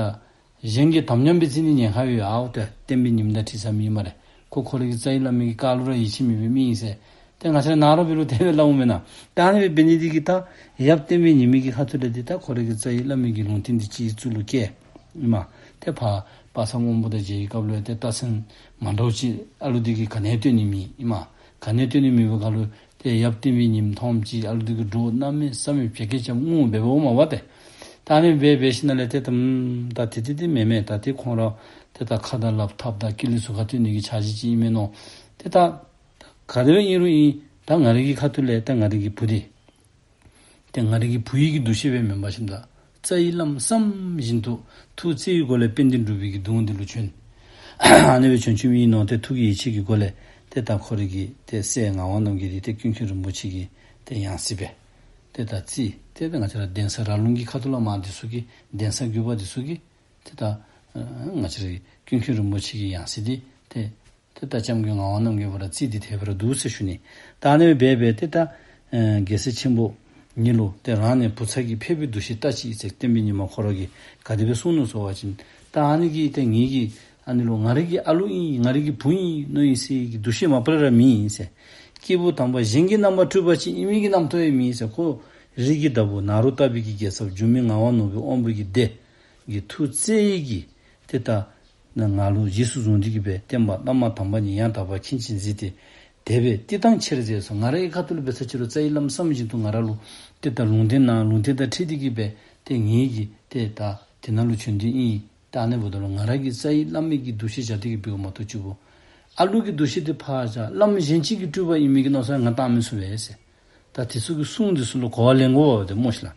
གཞན་གྱིས་དམ་ཉམས་སྦེ་བརྩི་ནི་ཉེན་ཁ་ཡོད། ཨའོ་ཏེ་བསྟན་པའི་ཉི་མ་དང་འཁྲིལ་ས་མེན་སྨ་རེ། ཁོ་ཁོ་རའི་གི་རྩ་བའི་བླ་མའི་གི་བཀའ་ལུ་ར་ཡིད་ཆེས་མེད་པའི་མི་ཨིན་ཟེར་ཏེ་ང་བཅས་ར་ནཱ་རོ་པའི་ལུ་དེ་སྦེ་སླབ་འོང་མེན་ན། ད་ཨ་ནི་སྦེ་འབད་ནི་འདི་གིས་ད་ཡབ་བསྟན་པའི་ཉི་མ་གི་ཁ་ཐུག་ལས་འདི་ད་ཁོ་རའི་གི་རྩ་བའི་བླ་མའི་གི་ལུང་བསྟན་འདི་སྤྱི་གཙུག་ལུ་བཀལ་ཨིན་མས། ཏེ་ཕར་དཔག་བསམ་སྔོན་པོ་དང་མཇལ་བའི་སྐབས་ལུ་ཏེ་རྟགས་མཚན་མ་འདྲཝ་ཅིག་ཨ་ལུ་འདི་གིས་ག་ནི་ཡང་སྟོན་ནི་མེད་ཨིན་མས། ག་ནི་ཡང་སྟོན་ནི་མེད་པའི་སྐབས་ལུ་ཏེ་ཡབ་བསྟན་པའི་ཉི་མ་མཐོངམ་ཅིག་ཨ་ལུ་འདི་གིས་འདྲོག་གནམ་མེད་ས་མེད་བྱེད་སྐད་རྐྱབ་ངུ་འབདཝ་མས་པ་ཏེ། ད་ཨ་ནི་སྦེ་འབད་ཞིནམ་ལས་ཏེ་ད་ད་དེ་དེ་དེ་མེན་མས། ད་ཏེ་ཁོང་ར་ཏེ་ད་ཁ་དང་ལགཔ་ཐགཔ་དང་ཀི་ལི་ཚུ་ཁར་སྟོན་ནི་གི་འཆར་གཞི་ཅིག་ཨིན་མས་མནོ། ཏེ་ད་ག་དེ་སྦེ་ཨིན་རུང་ཨིན། ད་ང་རའི་གི་ཁ་ཐུག་ལས་ད་ང་རའི་གི་བུ་འདི་ཏེ་ང་རའི་གི་བུ་ཡི་གི་འདུ་ཤེས་སྦེ་མེན་པར་ཞིནམ་ད་རྩ་བའི་བླམ་བསམ་བཞིན་དུ་ཐུགས་བརྩེ་བའི་སྒོ་ལས་དཔལ་ལྡན་འབྲུག་པའི་གི་གདུང་འདི་ལུ་བྱོན། ཨ་ནི་སྦེ་བྱོན་བྱོནམ་ཨིན་མནོ། ཏེ་ཐུགས་ཀྱི་ཡིད་ཆེས་ཀྱི་སྒོ་ལས་ཏེ་ད་ཁོ་རའི་གི་ཏེ་སྲས་ངག་དབང་རྣམ་རྒྱལ་འདི་ཏེ་ཀུན་མཁྱེན་རིན་པོ་ཆེ་གི་ཏེ་ཡང་སྲིད་སྦེ་ཏེ་ད་རྩིས་ཏེ་ད་ང་བཅས་ར་གདན་ས་ར་ལུང་གི་ཁ་ཐུག་ལས་མར་འདི་ཚུ་གིས་གདན་ས་བརྒྱུད་པ་འདི་ཚུ་གིས་ཏེ་ད་ཨ་ང་བཅས་རའི་ཀུན་མཁྱེན་རིན་པོ་ཆེ་གི་ཡང་སྲིད་འདི་ཏེ་ཏེ་ད་སྐྱབས་མགོན་ངག་དབང་རྣམ་རྒྱལ་པོ་ར་རྩིས་འདི་དེ་སྦེ་ར་འདུག་ཟེར་ཞུ་ནི། ད་ཨ་ནི་སྦེ་འབད་འབད་ཏེ་ད་ཨེ་རྒྱལ་སྲས་ཆེན་པོ་ཉིད་ལུ་ཏེ་རང་ནི་བུ་ཚ་གི་ཕེབས་པའི་འདུ་ཤེས་ལྟ་ཅི་ཟེར་བསྟན་པའི་ཉི་མ་ཁོ་ར་གིས་ག་དེ་སྦེ་གསུངས་ནུག་ཟེར་བ་ཅིན་ད་ཨ་ནི་གིས་ཏེ་ངེ་གི་ཨ་ནི་ལུ་ང་རའི་གི་ཨ་ལུ་ཨིན་ང་རའི་གི་བུ་ཨིན་མནོ་ཡི་ཟེར་གྱི་འདུ་ཤེས་མ་པ་ལས་ར་མེད་ཨིན་ཟེར། སྐྱེས་བུ་དམ་པ་གཞན་གྱི་རྣམ་པར་སྤྲུལ་པ་ཅིག་ཨིན་མི་གི་རྣམ་རྟོག་ཡང་མེད་ཟེར། ཁོ་རིགས་ཀྱི་བདག་པོ་ནཱ་རོ་ཏ་པའི་གི་རྒྱལ་ཚབ་འགྱུར་མེད་ངག་དབང་ནོར་བུའི་དབང་པོ་གི་སྡེ་གི་ཐུགས་བརྩེ་ཡི་གིས་ཏེ་ད་ནཱ་ང་ལུ་རྗེས་སུ་བཟུང་སྟེ་གི་སྦེ་བསྟན་པ་བླ་མ་དམ་པ་ཉིད་ཡང་དག་པར་མཁྱེན་ཅིང་གཟིགས་ཏེ་དད་པས་བསྟི་སྟང་ཆེར་མཛད་སོ། ང་རའི་ཁ་ཐུག་ལུ་འབད་ས་ཅི་རུང་རྩ་བའི་བླམ་བསམ་བཞིན་དུ་ང་ར་ལུ་ཏེ་ད་ལུང་བསྟན་གནང་། ལུང་བསྟན་དང་འཁྲིལ་ཏེ་གི་སྦེ་ཏེ་ངེ་གི་ཏེ་ད་དེ་ནང་ལུ་བྱོན་ཏེ་ཨིན། ད་ཨ་ནི་འབདཝ་ད་ལུ་ང་ར་གི་རྩ་བའི་བླ་མའི་གི་འདུ་ཤེས་བཞག་སྟེ་གི་འབདཝ་མ་གཏོགས་གཅིག་པོ་ཨ་ལུ་གི་འདུ་ཤེས་དེ་ཕར་བཞག་བླམ་གཞན་ཅིག་གི་སྤྲུལ་པ་ཨིན་མི་གི་མནོ་བསམ་ང་བཏང་མི་ཚུགས་པས་ཟེར། ད་དེ་ཚུ་གི་གསུང་འདི་ཚུ་ལུ་གོ་བ་ལེན་དགོ་པས་ཏེ་སྨོ་ཤ་ལགས།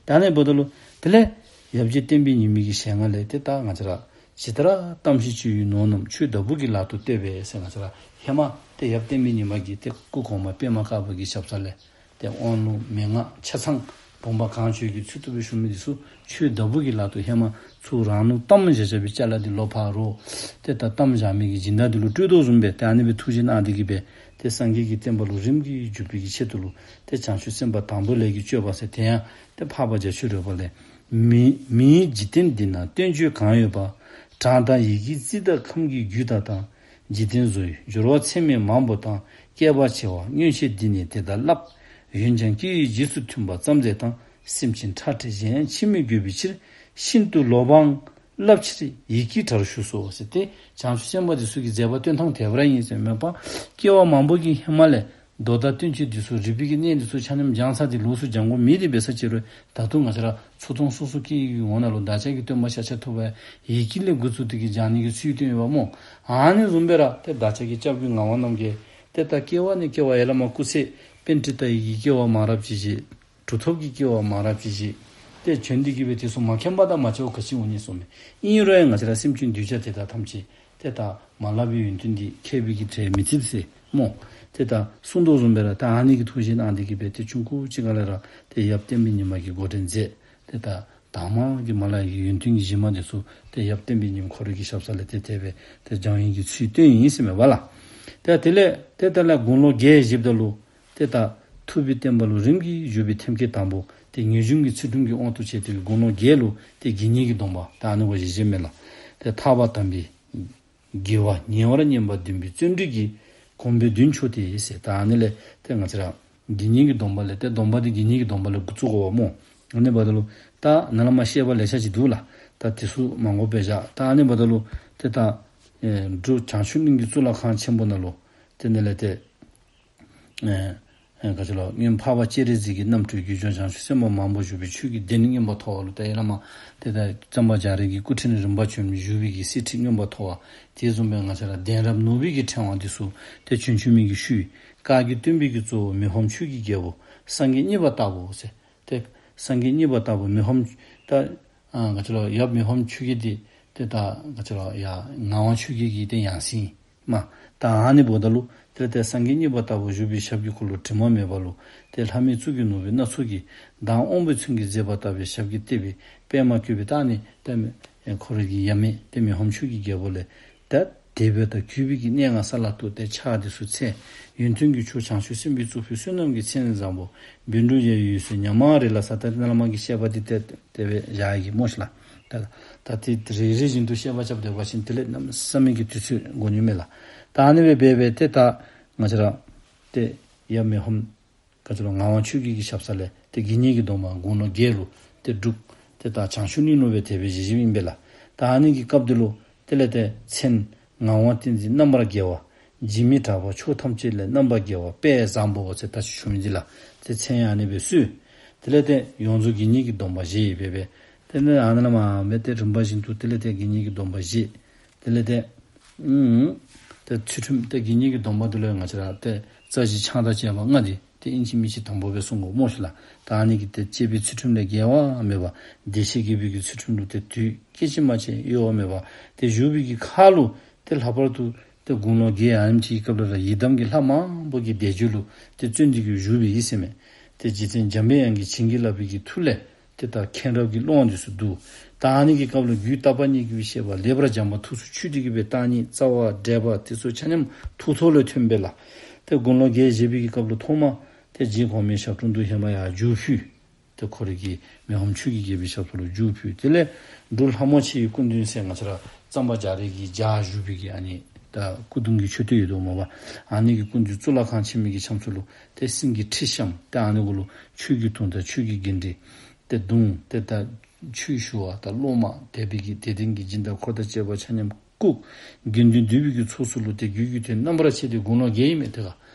ད་ཨ་ནི་འབདཝ་ད་ལུ་དེ་ལས་ཡབ་རྗེ་བསྟན་པའི་ཉི་མའི་གི་ཞལ་སྔ་ལས་ཏེ་ད་ང་བཅས་ར་ཇི་ལྟར་གཏམས་ཤིང་བཅོལ་བའི་ནོར་རྣམས་ཆོས་བདག་པོ་གི་ལག་ཏུ་གཏད་པས་ཟེར་ང་བཅས་ར་ཧེ་མ་ ཏེ་ཡབ་བསྟན་པའི་ཉི་མ་གིས་ཏེ་སྐུ་གོང་མ་པདྨ་དཀར་པོ་གི་ཞབས་ས་ལས་ཏེ་དབང་ལུང་མན་ངག་ཆ་ཚང་བུམ་པ་གང་བྱོའི་གི་ཚུལ་དུ་སྦེ་ཞུ་མི་འདི་ཚུ་ཆོས་བདག་པོ་གི་ལག་ཏུ་ཧེ་མ་ཚུར་རང་ལུ་གཏམ་བཞག་བཞག་པའི་ཅ་ལ་འདི་ལོག་ཕར་རོ། ཏེ་ད་གཏམ་བཞག་མི་གི་སྦྱིན་བདག་འདི་ལུ་སྤྲོད་དོ་བཟུམ་སྦེ་ཏེ་ཨ་ནི་སྦེ་ཐུགས་བཞེད་གནང་སྟེ་གིས་སྦེ་ཏེ་སངས་རྒྱས་ཀྱི་བསྟན་པ་ལུ་རིམ་གྱིས་འཇུག་པའི་གི་ཆེད་དུ་ལུ་ཏེ་བྱང་ཆུབ་སེམས་དཔའ་དང་པོ་ལས་ཀྱི་སྤྱོད་པ་ཟེར་དེ་ཡང་ཏེ་འཕགས་པ་རྒྱ་མཚོའི་རོལ་པ་ལས། མི་མིའི་འཇིག་རྟེན་འདི་ན་བསྟན་བཅོས་གང་ཡོད་པ། གྲངས་དང་ཡི་གེའི་རྩིས་དང་ཁམས་ཀྱི་རྒྱུད་དག་དང་། འཇིག་རྟེན་བཟོ་ཡི་སྦྱོར་བ་ཚད་མེད་མང་པོ་དང་། བསྐལ་པ་བྱེ་བ་མངོན་ཤེས་འདི་ནི་དེ་དག་བསླབ། འོན་ཀྱང་སྐྱེ་བོའི་རྗེས་སུ་མཐུན་པ་ཙམ་མཛད་དང་། སེམས་ཅན་ཁྲག་ཁྲིག་གཞན་ཡང་འཆི་མི་དགོས་པའི་ཕྱིར། ཤིན་ཏུ་ལོ་འབངས་བསླབ་ཕྱིར་ཡི་གེའི་གྲྭར་ཞུགས་སོ་ཟེར་ཏེ་བྱང་ཆུབ་སེམས་དཔའ་འདི་ཚུ་གི་མཛད་པ་སྟོན་ཐངས་དེ་སྦེ་ར་ཨིན་ཟེར་མས་པ། སྐྱེ་བ་མང་པོ་གི་ཧེ་མ་ལས་མདོ་དང་བསྟན་བཅོས་འདི་ཚུ་རིག་པའི་གི་གནས་འདི་ཚུ་ཆ་མཉམ་སྦྱངས་ཚར་ཏེ་ལོགས་སུ་སྦྱང་དགོ་མི་འདི་འབད་ས་ཅིག་རུང་ད་དུང་ང་བཅས་ར་ཚུར་མཐོང་སོ་སོ་སྐྱེ་བོའི་ངོ་ནང་ལུ་བདག་ཅག་གི་སྟོན་པ་ཤཱཀྱ་ཐུབ་པ་ཡི་གེ་ལས་འགོ་བཙུགས་ཏེ་གིས་སྦྱང་ནི་གི་ཚུལ་སྟོན་ཡོདཔ་སྨོ། ཨ་ནི་བཟུམ་སྦེ་ར་ཏེ་བདག་ཅག་གི་སྐྱབས་མགོན་ངག་དབང་རྣམ་རྒྱལ་ཏེ་ད་སྐྱེ་བ་ནས་སྐྱེ་བ་ཡར་ལས་མར་སྐུ་ཚེ་པཎྜི་ཏ་ཡི་གི་སྐྱེ་བ་མང་རབས་ཅིག་བཞེས། གྲུབ་ཐོབ་ཀྱི་སྐྱེ་བ་མང་རབས་ཅིག་བཞེས། ཏེ་བྱོན་ཏེ་གིས་སྦེ་དེ་ཚུ་མ་མཁྱེན་པ་དང་མ་བྱ་བ་ག་ཅི་འོང་ནི་གསུངས་མས། ཨིན་རུང་ཡང་ང་བཅས་ར་སེམས་ཅན་གདུལ་བྱ་དེ་དག་ཐམས་ཅད་ཏེ་ད་མ་ལྷག་པའི་ཡོན་ཏན་འདི་མཁས་པའི་གི་གྲས་མི་ཚིམ་ཟེར་སྨོ། ཏེ་ད་གསུངས་དོ་བཟུམ་སྦེ་ར་ད་ཨ་ནི་གི་ཐུགས་བཞེད་གནང་སྟེ་གིས་སྦེ་ཏེ་ཆུང་ཀུ་ཅིག་ཁ་ལས་ར་ཏེ་ཡབ་བསྟན་པའི་ཉི་མ་གིས་འགོ་འདྲེན་མཛད། ཏེ་ད་དང་མ་གི་མ་ལ་ཡི་ཡོན་ཏན་གྱི་གཞི་མ་འདི་ཚུ་ཏེ་ཡབ་བསྟན་པའི་ཉི་མ་ཁོ་རའི་གི་ཞབས་ས་ལས་ཏེ་དེ་སྦེ་ཏེ་སྦྱང་ནི་གི་ཚུལ་སྟོན་ཡི་ཟེར་མས་པ་ལགས། ཏེ་དེ་ལས་ཏེ་དེ་ལས་དགུང་ལོ་བརྒྱད་བཞེསཔ་ད་ལུ་ཏེ་ད་ཐུབ་པའི་བསྟན་པ་ལུ་རིམ་གྱིས་འཇུག་པའི་ཐེམ་སྐས་དང་པོ་ཏེ་ངེས་འབྱུང་གི་ཚུལ་ཁྲིམས་ཀྱི་དབང་དུ་བྱས་ཏེ་དགུང་ལོ་བརྒྱད་ལུ་ཏེ་དགེ་བསྙེན་གྱི་སྡོམ་པ་ད་ཨ་ནི་སྦེ་བཞེས་བཞེསཔ་མས་ལགས། ཏེ་ཐར་པ་དམ་པའི་དགེ་བ་ཉེ་བར་བསྙེན་པ་བདུན་པའི་བརྩོན་འགྲུས་ཀྱིས། གོམ་པའི་མདུན་ཕྱོགས་ཏེ་ཟེར། ད་ཨ་ནི་ལས་ཏེ་ང་བཅས་ར་དགེ་བསྙེན་གྱི་སྡོམ་པ་ལས་ཏེ་སྡོམ་པ་འདི་དགེ་བསྙེན་གྱི་སྡོམ་པ་ལས་འགོ་བཙུགས་དགོཔ་སྨོ། ཨ་ནི་འབདཝ་ད་ལུ་ད་ནཱ་ལས་མར་བཤད་པ་ལེ་ཤ་ཅིག་འདུག་ལགས། ད་དེ་ཚུ་མ་དགོ་པས་བཞག། ད་ཨ་ནི་འབདཝ་ད་ལུ་ཏེ་ད་ཨེ་འབྲུག་བྱང་ཆུབ་གླིང་གི་གཙུག་ལག་ཁང་ཆེན་པོ་ནང་ལུ་ཏེ་ཨ་ནི་ལས་ཏེ་ཨེ་ཨེ་ག་ཅི་ལོ། སྔོན་འཕགས་པ་སྤྱན་རས་གཟིགས་ཀྱི་རྣམ་འཕྲུལ་གྱིས་འབྱོན་བྱང་ཆུབ་སེམས་དཔའ་མང་པོ་བཞུགས་པའི་ཆོས་ཀྱི་སྡེ་ནི་མངོན་པར་མཐོ་བ་ལུ་ཏེ་ཡར་ལས་མར་ཏེ་ད་གཙང་པ་རྒྱ་རས་ཀྱི་སྐུ་ཕྲེང་རིམ་པ་བྱོན་བཞུགས་པའི་གི་གསེར་ཁྲི་མངོན་པར་མཐོ་བ། དེ་བཟུམ་སྦེ་ང་བཅས་ར་གདན་རབས་ནོར་བུའི་གི་ཕྲེང་བ་འདི་ཚུ་ཏེ་བྱོན་བྱོན་མི་གི་ཤུལ། བཀའ་བརྒྱུད་སྟོན་པའི་གི་གཙོ་བོ་མི་ཕམ་ཆོས་ཀྱི་རྒྱལ་པོ་སངས་རྒྱས་གཉིས་པ་ལྟ་བུ་ཟེར། ཏེ་སངས་རྒྱས་གཉིས་པ་ལྟ་བུ་མི་ཕམ་ད་ཨ་ག་ཅི་ལོ། ཡབ་མི་ཕམ་ཆོས་རྒྱལ་འདི་ཏེ་ད་ག་ཅི་ལོ་ཡ་ངག་དབང་ཆོས་རྒྱལ་གྱི་ཏེ་ཡང་སྲིད་མས། ད་ཨ་ནི་འབདཝ་ད་ལུ་ཏེ་ཏེ་སངས་རྒྱས་གཉིས་པ་ལྟ་བུ་བཞུགས་པའི་ཞབས་ཀྱི་འཁོར་ལོ་དྲི་མ་མེད་པ་ལུ་ཏེ་ལྷ་མོའི་གཙུག་གི་ནོར་བུ་སྣ་ཚོགས་ཀྱིས་མདངས་དབང་པོའི་མཚོན་གྱིས་མཛེས་པ་ལྟ་བུའི་ཞབས་ཀྱིས་བཏེགས་པའི་པདྨ་བཀོད་པའི་ད་ཨ་ནི་ཏེ་ཁོ་རའི་གི་ཡབ་མེས་ཏེ་མི་ཕམ་ཆོས་ཀྱི་རྒྱལ་པོ་ལས་ད་དད་པ་དང་གུས་པའི་གི་གནས་ལྔ་ས་ལ་གཏུགས་ཏེ་ཕྱག་འདི་ཚུ་འཚལ། ཡོན་ཏན་གྱི་མཆོག་བྱང་ཆུབ་སེམས་དཔའི་གཙུག་ཕུད་བསོད་ནམས་ཀྱི་མཚན་བཟང་པོ་བཻ་ཌཱུརྱ་ཡི་འོད་ཟེར་ཉག་མ་རེ་ལ་ས། ད་ནཱ་ལས་མར་གྱི་བཤད་པ་འདི་ཏེ་དེ་སྦེ་བཞག་ཡི་གི་སྨོ་ཤིག་ལགས། ད་ད་ཏེ་རེ་རེ་བཞིན་དུ་བཤད་པ་རྐྱབ་སྡོད་པ་ཅིན་དེ་ལས་གནམ་མེད་ས་མེད་ཀྱི་དུས་ཚོད་འགོར་ནི་མས་ལགས། ད་ཨ་ནི་སྦེ་འབད་སྦེ་ཏེ་ད་ང་བཅས་ར་ཏེ་ཡབ་མི་ཕམ་ག་ཅི་ལོ་ངག་དབང་ཆོས་རྒྱལ་གྱི་ཞབས་ས་ལས་ཏེ་དགེ་བསྙེན་གྱི་སྡོམ་པ་དགུང་ལོ་བརྒྱད་ལུ་ཏེ་སྒྲུབ། ཏེ་ད་བྱང་ཆུབ་གླིང་ལུ་སྦེ་དེ་སྦེ་བཞེས་བཞེསཔ་ཨིན་པས་ལགས། ད་ཨ་ནི་གི་སྐབས་འདི་ལུ་དེ་ལས་ཏེ་མཚན་ངག་དབང་བསྟན་འཛིན་རྣམ་པར་རྒྱལ་བ། འཇིགས་མེད་གྲགས་པ་ཕྱོགས་ཐམས་ཅད་ལས་རྣམ་པར་རྒྱལ་བ་དཔལ་བཟང་པོ་ཟེར་ད་ཅི་ཞུ་མི་འདི་ལགས། ཏེ་མཚན་ཡང་ཨ་ནི་སྦེ་གསོལ། དེ་ལས་ཏེ་ཡོངས་རྫོགས་དགེ་བསྙེན་གྱི་སྡོམ་པ་བཞེས་ཡི་སྦེ་སྦེ། དེ་ལས་ཨ་ནཱ་ལས་མར་སྦེ་ཏེ་རིམ་པ་བཞིན་དུ་དེ་ལས་ཏེ་དགེ་བསྙེན་གྱི་སྡོམ་པ་བཞེས། དེ་ལས་ཏེ་ཨུམ་ཏེ་ཚུལ་ཁྲིམས་ཏེ་དགེ་བསྙེན་གྱི་སྡོམ་པ་འདི་ལུ་ཡང་ང་བཅས་ར་ཏེ་རྩ་བཞི་ཆང་དང་བཅས་པ་ལྔ་འདི་ཏེ་ཨིན་ཅི་མིན་ཅི་དང་པོ་སྦེ་བསྲུང་དགོ་སྨོ་ཤིག་ལགས། ད་ཨ་ནི་གིས་ཏེ་བཅས་པའི་ཚུལ་ཁྲིམས་ལས་འགལ་བ་མེད་པ། བདེ་གཤེགས་དགྱེས་པའི་གི་ཚུལ་ཁྲིམས་ལུ་ཏེ་དུས་སྐད་ཅིག་མ་ཆད་གཡོ་བ་མེད་པ། ཏེ་བཞུགས་པའི་གི་ཁར་ལུ་ཏེ་ལྷག་པར་དུ་ཏེ་དགུང་ལོ་བརྒྱད་ཨ་ནེམ་ཅིག་གི་སྐབས་ལུ་ར་ཡི་དམ་གྱི་ལྷ་མང་པོ་གི་བཟླས་བརྗོད་ལུ་ཏེ་བརྩོན་ཏེ་གིས་བཞུགས་པའི་ཨིན་ཟེར་མས། ཏེ་རྗེ་བཙུན་འཇམ་པའི་དབྱངས་ཀྱིས་བྱིན་གྱིས་བརླབས་པའི་གི་མཐུ་ལས་ཏེ་ད་མཁྱེན་རབ་ཀྱི་ཀློང་འདི་ཚུ་བསྡུ། ད་ཨ་ནི་གི་སྐབས་ལུ་རྒྱུད་བརྟག་པ་གཉིས་ཀྱི་བཤད་པ་ལེགས་པར་སྦྱངས་པ་ཐུགས་སུ་ཆུད་དེ་གིས་སྦེ་བརྟག་གཉིས་རྩ་བ་འགྲེལ་པ་འདི་ཚུ་ཆ་མཉམ་ཐུགས་ཐོག་ལུ་ཐོན་པས་ལགས། ཏེ་དགུང་ལོ་བརྒྱད་བཞེས་པའི་གི་སྐབས་ལུ་ཐོག་མ་ཏེ་རྗེ་གོང་མའི་ཞབས་དྲུང་དུ་ཧེ་མ་ཡར་རྒྱུགས་ཕུལ། ཏེ་ཁོ་རའི་གི་མི་ཕམ་ཆོས་ཀྱི་རྒྱལ་པོའི་ཞབས་ས་ལུ་རྒྱུགས་ཕུལ། དེ་ལས་འབྲུག་ལྷ་མོ་ཆེ་ཡི་སྐུ་མདུན་ཟེར་ང་བཅས་ར་གཙང་པ་རྒྱ་རས་ཀྱི་ལྗགས་བཞུགས་པའི་གི་ཨ་ནི་ད་སྐུ་གདུང་གི་མཆོད་རྟེན་ཡོད་དོ་སྨོ་པ། ཨ་ནི་གི་སྐུ་མདུན་གཙུག་ལག་ཁང་ཆེན་མོའི་གི་ཁྱམས་ཚུ་ལུ་ཏེ་སེང་གེའི་ཁྲི་བཤམས། ཏེ་ཨ་ནི་གུ་ལུ་ཆོས་ཀྱི་དུང་དང་ཆོས་ཀྱི་གཎྜི་ཏེ་བརྡུང་། ཏེ་ད་ཆོས་ཞུ་བ་དང་སློབ་མ་དད་པའི་གི་དད་ལྡན་གྱི་སྦྱིན་བདག་འཁོར་དང་བཅས་པ་ཆ་མཉམ་བཀུག། དགེ་འདུན་འདུས་པའི་གི་ཚོགས་ཚུ་ལུ་ཏེ་རྒྱུད་ཀྱི་དོན་རྣམ་པར་ཕྱེ་སྟེ་དགུང་ལོ་བརྒྱད་ཨིན་མས། ཏེ་ག་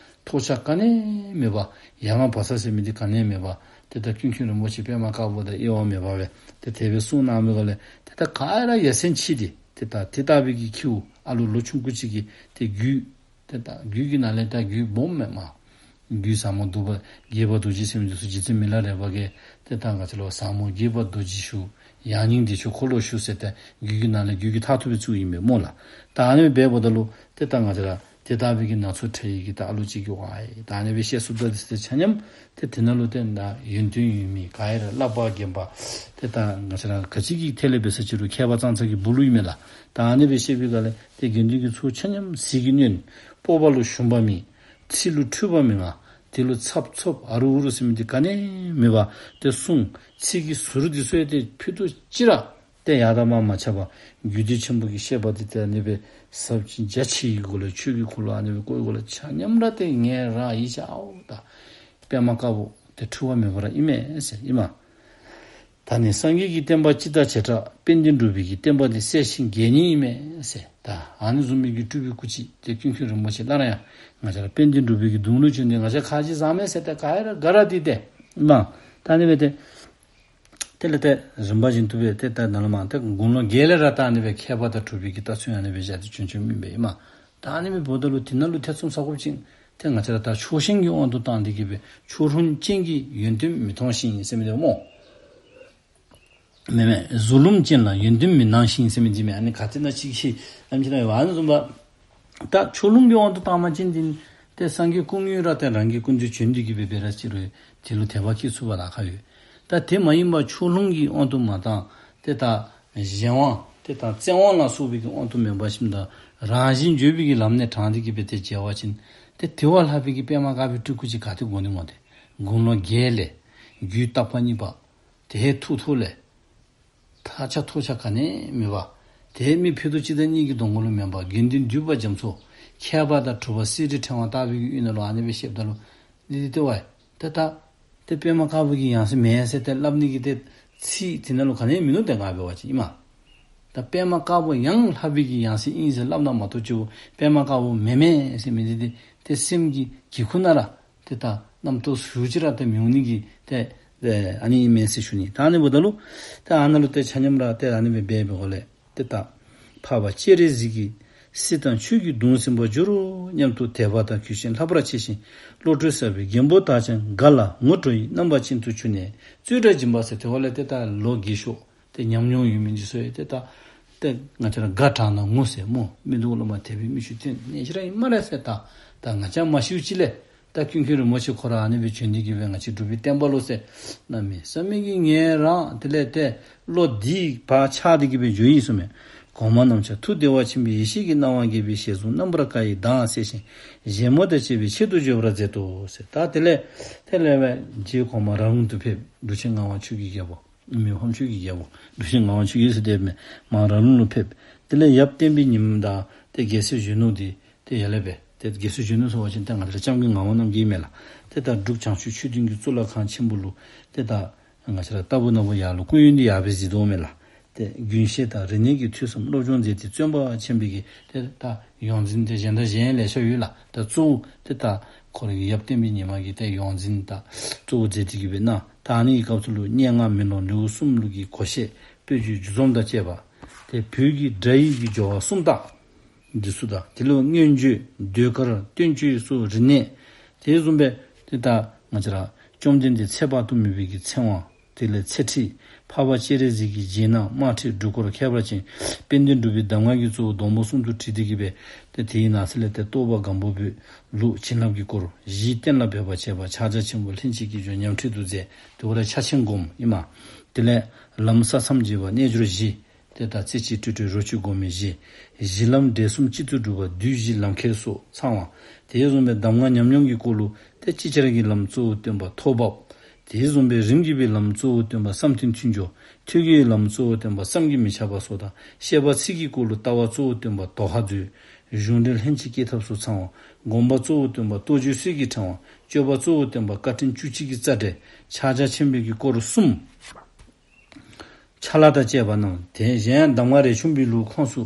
ཐོགས་ཆགས་ག་ནི་མེད་པར་ཡ་ང་བ་ས་ཟེར་མི་འདི་ག་ནི་མེད་པར་ཏེ་ད་ཀུན་མཁྱེན་རིན་པོ་ཆེ་པདྨ་དཀར་པོ་དང་དབྱེ་བ་མེད་པར་སྦེ་ཏེ་དེ་སྦེ་གསུངས་གནང་མི་ག་ལས་ཏེ་ད་ག་ར་ཡ་མཚན་ཆེ་སྟེ་ཏེ་ད་དེ་ལྟ་བུའི་གི་ཁྱེའུ་ཨ་ལུ་ལོ་ཆུང་ཀུ་ཅིག་གིས་ཏེ་རྒྱུད་ཏེ་ད་རྒྱུད་ཀྱི་ནང་ལས་ད་རྒྱུད་སྦོམ་མས་སྨོ། རྒྱུད་ཟབ་མོ་འདུས་པ་དགྱེས་པ་རྡོ་རྗེ་ཟེར་མི་འདི་ཚུ་རྗེ་བཙུན་མི་ལ་རས་པ་གིས་ཏེ་ད་ང་བཅས་ལུ་ཟབ་མོ་དགྱེས་པ་རྡོ་རྗེ་ཞུ། ཡང་སྙིང་བདེ་མཆོག་འཁོར་ལོ་ཞུ་ཟེར་ཏེ་རྒྱུད་ཀྱི་ནང་ལས་རྒྱུད་ཀྱི་མཐར་ཐུག་པའི་ཚུལ་ཨིན་པས་སྨོ་ལགས། ད་ཨ་ནི་སྦེ་འབདཝ་ད་ལུ་ཏེ་ད་ང་བཅས་ར་ དེ་ལྟ་བུའི་གི་ན་ཚོད་འཕྲད་ཡི་གི་ད་ཨ་ལུ་ཅིག་གི་ཝའི་ད་ཨ་ནི་སྦེ་བཤད་ཚུགསཔ་ད་དེ་ཚུ་ཆ་མཉམ་ཏེ་དེ་ནང་ལུ་ཏེ་ད་ཡོན་ཏན་ཡོད་མི་ག་ཡ་ར་བསླབ་པ་རྒན་པ་ཏེ་ད་ང་བཅས་ར་ག་ཅི་གི་ཐད་ལས་འབད་ས་ཅི་རུང་མཁས་པ་ཙང་ཙང་གི་སྦུག་ལུ་ཨིན་མས་ལགས། ད་ཨ་ནི་སྦེ་བཤད་པའི་སྒང་ལས་ཏེ་དགེ་འདུན་གྱི་ཚོགས་ཆ་མཉམ་ཟིལ་གྱིས་གནོན། སྤོབས་པ་ལུ་ཞུམ་པ་མེད། ཚིག་ལུ་འཁྲུལ་པ་མི་མངའ། དེ་ལུ་འཚབ་འཚུབ་ཨ་རུ་ཨུ་རུ་ཟེར་མི་འདི་ག་ནི་མེད་པར་ཏེ་གསུང་ཚིག་གི་ཟུར་འདི་ཚུ་ཡང་ཏེ་ཕུད་རྡོག་ཅིག་ར་ཏེ་ཡར་དང་མར་མ་ཆག་པར་རྒྱུད་སྡེ་ཆེན་པོ་གི་བཤད་པ་འདི་ཏེ་ཨ་ནི་སྦེ་ཟབ་ཅིང་རྒྱ་ཆེ་བའི་སྒོ་ལས་ཆོས་ཀྱི་འཁོར་ལོ་ཨ་ནི་སྦེ་བསྐོར་བའི་སྒོ་ལས་ཆ་མཉམ་ར་ཏེ་ངེས་ར་ཡིད་ཆེས་ཨའོ་ད་པདྨ་དཀར་པོ་ཏེ་འཁྲུལ་བ་མེད་པ་ར་ཨིན་མས་ཟེར་ཨིན་མས། ད་ནི་སངས་རྒྱས་ཀྱི་བསྟན་པ་སྤྱི་དང་བྱེ་བྲག་དཔལ་ལྡན་འབྲུག་པའི་གི་བསྟན་པ་འདི་གསལ་ཞིང་རྒྱས་ནི་ཨིན་མས་ཟེར། ད་ཨ་ནི་བཟུམ་མའི་གི་སྤྲུལ་པའི་སྐུ་ཅིག་ཏེ་ཀུན་མཁྱེན་རིན་པོ་ཆེ་སླར་ཡང་ང་བཅས་ར་དཔལ་ལྡན་འབྲུག་པའི་གི་གདུང་ལུ་བྱོན་ཏེ་ང་བཅས་ཁ་རྗེ་བཟང་མས་ཟེར་ཏེ་ག་ཡ་ར་དགའ་ར་དེ་ཏེ་མ་ད་ཨ་ནི་སྦེ་ཏེ་དེ་ལས་ཏེ་རིམ་པ་བཞིན་དུ་སྦེ་ཏེ་ད་ནཱ་ལས་མར་ཏེ་དགུང་ལོ་བརྒྱད་ལས་ར་ད་ཨ་ནི་སྦེ་མཁས་པ་དང་གྲུབ་པའི་གི་རྟགས་ཚུ་ཨ་ནི་སྦེ་བཞག་སྟེ་བྱོན་བྱོནམ་ཨིན་པས་ཨིན་མས། ད་ཨ་ནི་སྦེ་འབདཝ་ད་ལུ་དེ་ནང་ལུ་ཐེ་ཚོམ་ཟ་དགོཔ་ཅིག་ཏེ་ང་བཅས་ར་ད་ཕྱོགས་ཞེན་གྱི་དབང་དུ་བཏང་སྟེ་གི་སྦེ་ཕྱོགས་ལྷུང་ཅན་གྱི་ཡོན་ཏན་མི་མཐོང་ཞིང་ཟེར་མི་འདི་སྨོ། མེན་མེན་གཟུ་ལུམ་ཅན་ལ་ཡོན་ཏན་མི་སྣང་ཞིང་ཟེར་མི་འདི་མེན། ཨ་ནི་ག་ཏེ་ན་ཅིག་ཤེས་ཨ་ནི་ཅིག་ན་ཡོད་ཨ་ནི་བཟུམ་པ། ད་ཕྱོགས་ལྷུང་གི་དབང་དུ་བཏང་པ་ཅིན་འདི་ཏེ་སངས་རྒྱས་སྐུ་དངོས་ར་ཏེ་རང་གི་སྐུ་མདུན་བྱོན་ཏེ་གི་སྦེ་འབད་ར་ཅི་རུང་དེ་ལུ་དད་པ་སྐྱེ་ཚུགས་པར་ལཱ་ཁག་ཡོད། ད་དེ་མ་ཡིན་པ་ཕྱོགས་ལྷུང་གི་དབང་དུ་མ་བཏང་ཏེ་ད་གཞན་དབང་ཏེ་ད་བཙན་དབང་ལ་སོགས་པའི་གི་དབང་དུ་མེན་པ་ཞིནམ་ད་རང་བཞིན་བརྗོད་པའི་གི་ལམ་ནས་དྲངས་ཏེ་གི་སྦེ་ཏེ་མཇལ་བ་ཅིན་ཏེ་དེ་བ་ལྷག་པའི་གི་པདྨ་དཀར་པོའི་སྤྲུལ་སྐུ་ཅིག་ག་ཏེ་དགོ་ནི་སྨོ། ཏེ་དགུང་ལོ་བརྒྱད་ལས་རྒྱུད་བརྟག་པ་གཉིས་པ་ཏེ་ཐུགས་ཐོག་ལས་ཐག་ཆག་ཐོགས་ཆག་ག་ནི་མེད་པར་ཏེ་མི་ཕུད་རྡོག་གཅིག་དང་གཉིས་ཀྱི་གདོང་ཁ་ལུ་མེན་པར་དགེ་འདུན་འདུས་པ་རྒྱ་མཚོ་མཁས་པ་དང་གྲུབ་པ་གསེར་གྱི་ཕྲེང་བ་ལྟ་བུའི་གི་དབུས་ནང་ལུ་ཨ་ནི་སྦེ་བཤདཔ་ད་ལུ་འདི་འདི་ཏེ་ཝའི་ཏེ་ད་ཏེ་པདྨ་དཀར་པོ་གི་ཡང་སྲིད་མེན་ཟེར་ཏེ་སླབ་ནི་གི་ཏེ་ཚིག་དེ་ནང་ལུ་ག་ནི་མིན་ནུག། ཏེ་ང་འབད་བ་ཅིན་ཨིན་མས། ད་པདྨ་དཀར་པོ་ཡང་ལྷག་པའི་གི་ཡང་སྲིད་ཨིན་ཟེར་སླབ་ན་མ་གཏོགས་ཅིག་པདྨ་དཀར་པོ་མེན་མས་ཟེར་མི་འདི་ཏེ་ཏེ་སེམས་ཀྱི་གི་ཁུག་ནང་ར་ཏེ་ད་རྣམ་རྟོག་ཟུར་ཅིག་ར་ཏེ་མི་འོང་ནི་གི་ཏེ་ཨ་ནི་ཨིན་མས་ཟེར་ཞུ་ནི། ད་ཨ་ནི་འབདཝ་ད་ལུ་ཏེ་ཨ་ནཱ་ལུ་ཏེ་ཆ་མཉམ་ར་ཏེ་ཨ་ནི་སྦེ་འབད་འབདཝ་ལས་ཏེ་ད་འཕགས་པ་སྤྱན་རས་གཟིགས་ཀྱི་སྲིད་དང་ཆོས་ཀྱི་གདུང་སེམས་པར་འགྱུར་རོ་སྙམ་དུ་དད་པ་དང་གུས་ཤིང་ལྷག་པར་ཆེ་ཞིང་བློ་གྲོས་ཟབ་པའི་རྒན་པོ་དག་ཀྱང་དགའ་ལ་ངུ་བྲོ་ཡི་རྣམ་པ་ཅན་དུ་གྱུར་ནས་རྩོད་གྲྭ་སྦྱིན་པ་ཟེར་ཏེ་འོ་ལས་ཏེ་ད་ལོ་རྒས་ཤོས་ཏེ་ཉམས་མྱོང་ཡོད་མི་འདི་ཚུ་ཡང་ཏེ་ད་ཏེ་ང་བཅས་ར་དགའ་དྲགས་ན་ངུ་ཟེར་སྨོ། མི་སྡུག་ལུ་མ་དད་པའི་མིག་ཆུ་ཐོན་ནི་ཅིག་ར་ཨིན་སྨ་རེ་ཟེར། ད་ད་ང་བཅས་མ་ཤིཝ་ཅིག་ལས་ད་ཀུན་མཁྱེན་རིན་པོ་ཆེ་ཁོ་ར་ཨ་ནི་སྦེ་བྱོན་ཏེ་གི་སྦེ་ང་བཅས་འབྲུག་པའི་བསྟན་པ་ལུ་ཟེར་གནམ་མེད་ས་མེད་ཀྱི་ངལ་རངས་དེ་ལས་ཏེ་བློ་འདི་བག་ཆགས་ཏེ་གི་སྦེ་འགྱོ་ཡི་ཟེར་མས། གོང་མ་རྣམས་ཀྱང་ཐུགས་བདེ་བ་ཆེན་པོའི་ཡེ་ཤེས་ཀྱི་སྣང་བ་རྒྱས་པའི་ཞལ་གསུང་རྣམ་པར་དཀར་ཡི་མདངས་གསལ་ཞིང་བཞད་མོ་དང་བཅས་པའི་ཆེད་དུ་བརྗོད་པར་མཛད་དོ་ཟེར། ད་དེ་ལས་དེ་ལས་སྦེ་རྗེ་གོང་མ་ར་ལུང་དུ་ཕེབས། འབྲུག་ཆེན་ངག་དབང་ཆོས་ཀྱི་རྒྱལ་པོ་མི་ཕམ་ཆོས་ཀྱི་རྒྱལ་པོ་འབྲུག་ཆེན་ངག་དབང་ཆོས་ཀྱི་ཟེར་དེ་མེན་མར་ར་ལུང་ལུ་ཕེབས། དེ་ལས་ཡབ་བསྟན་པའི་ཉི་མ་དང་ཏེ་རྒྱལ་སྲས་གཞོན་ནུ་འདི་ཏེ་ཡར་ལས་སྦེ་ཏེ་རྒྱལ་སྲས་གཞོན་ནུ་ཟེར་བ་ཅིན་ཏེ་ང་བཅས་ར་སྐྱབས་མགོན་ངག་དབང་རྣམ་རྒྱལ་མས་ལགས། ཏེ་ད་འབྲུག་བྱང་ཆུབ་ཆོས་ལྡན་གྱི་གཙུག་ལག་ཁང་ཆེན་པོ་ལུ་ཏེ་ད་ང་བཅས་ར་ལྟ་བུ་ནོར་བུ་ཡར་ལུ་སྐུ་ཡོན་འདི་ཡར་སྦེ་གཟིགས་དོ་མས་ལགས། ཏེ་རྒྱུན་ཤེས་དང་རིག་གནས་ཀྱི་ཐོས་བསམ་སློབ་སྦྱོང་མཛད་དེ་བརྩོན་པ་ཆེན་པོའི་གི་ཏེ་ད་ཡོངས་འཛིན་ཏེ་གཞན་དང་གཞན་ལེ་ཤ་ཡོད་ལགས། ད་གཙོ་བོ་ཏེ་ད་ཁོ་རའི་ཡབ་བསྟན་པའི་ཉི་མ་གི་ཏེ་ཡོངས་འཛིན་ད་གཙོ་བོ་མཛད་དེ་གི་སྦེ་གནང་། ད་ཨ་ནི་གི་སྐབས་སུ་ལུ་སྙན་ངག་མེ་ལོང་ལེའུ་གསུམ་ལུ་གི་གོ་བཤད་དཔེ་བརྗོད་སྒྱུ་རྩོམ་དང་བཅས་པ་ཏེ་བོད་ཀྱི་སྒྲ་ཡི་གི་སྦྱོར་བ་གསུམ་དང་འདི་ཚུ་དང་དེ་ལུ་མངོན་བརྗོད་ཟློས་གར་བསྟན་བཅོས་སོགས་རིག་གནས་དེ་བཟུམ་སྦེ་ཏེ་ད་ང་བཅས་ར་བཅོམ་ལྡན་འདས་ཚེ་དཔག་ཏུ་མེད་པའི་གི་ཚེ་དབང་དེ་ལས་ཚེ་ཁྲིད་འཕགས་པ་སྤྱན་རས་གཟིགས་ཀྱི་རྗེས་གནང་དམར་ཁྲིད་སྒྲུབ་སྐོར་ཁྱད་པར་ཅན་དཔལ་ལྡན་འབྲུག་པའི་གདམས་ངག་གི་གཙོ་བོ་སྡོང་པོ་གསུམ་དུ་དྲིལ་ཏེ་གི་སྦེ་ཏེ་དེའི་ནང་གསེས་ལས་ཏེ་རྟོགས་པ་སྒམ་པོ་པའི་ལུགས་བྱིན་རླབས་ཀྱི་སྐོར་གཞི་གཏན་ལ་འབེབས་པ་བྱས་པ་ཕྱག་རྒྱ་ཆེན་པོ་ལྷན་ཅིག་སྐྱེས་སྦྱོར་ཉམས་ཁྲིད་དུ་མཛད། དེ་འོ་ར་ཕྱག་ཆེན་སྒོམ་ཨིན་མས། དེ་ལས་ལམ་ས་མཚམས་འབྱེད་པ་རྣལ་འབྱོར་བཞི། ཏེ་ད་རྩེ་གཅིག་སྤྲོས་བྲལ་རོ་གཅིག་སྒོམ་མི་བཞི། གཞི་ལམ་འབྲས་གསུམ་གཅིག་ཏུ་སྒྲུབ་པ་བདུད་བཞི་ལམ་ཁྱེར་སོགས་ཚང་བ། དེ་བཟུམ་སྦེ་གདམས་ངག་ཉམས་མྱོང་གི་སྐོར་ལུ་ཏེ་ཅིག་ཅར་གྱི་ལམ་གཙོ་བོ་སྟོན་པ་ཐོག་བབས། དེ་བཟུམ་སྦེ་རིམ་གྱིས་པའི་ལམ་གཙོ་བོ་སྟོན་པ་བསམ་གཏན་མཐུན་སྦྱོར། ཐོད་རྒལ་ལམ་གཙོ་བོ་སྟོན་པ་བསམ་གྱིས་མི་ཁྱབ་པ་སོགས་དང་བཤད་པ་ཚིག་གི་སྐོར་ལུ་ལྟ་བ་གཙོ་བོ་སྟོན་པ་དོ་ཧ་མཛོད། གཞུང་འགྲེལ་ལྷན་ཅིག་སྐྱེས་ཐབས་སོགས་ཚང་བ། སྒོམ་པ་གཙོ་བོ་སྟོན་པ་རྟོགས་བརྗོད་གསེར་གྱི་ཕྲེང་བ། སྤྱོད་པ་གཙོ་བོ་སྟོན་པ་བཀའ་དྲིན་བཅུ་གཅིག་གི་རྩ་འགྲེལ། ཕྱག་རྒྱ་ཆེན་པོའི་གི་སྐོར་གསུམ། ཆ་ལག་དང་བཅས་པ་རྣམས་དེ་གཞན་ཡང་གདམས་ངག་རས་ཆུང་པའི་ལུགས་ཁོངས་སུ་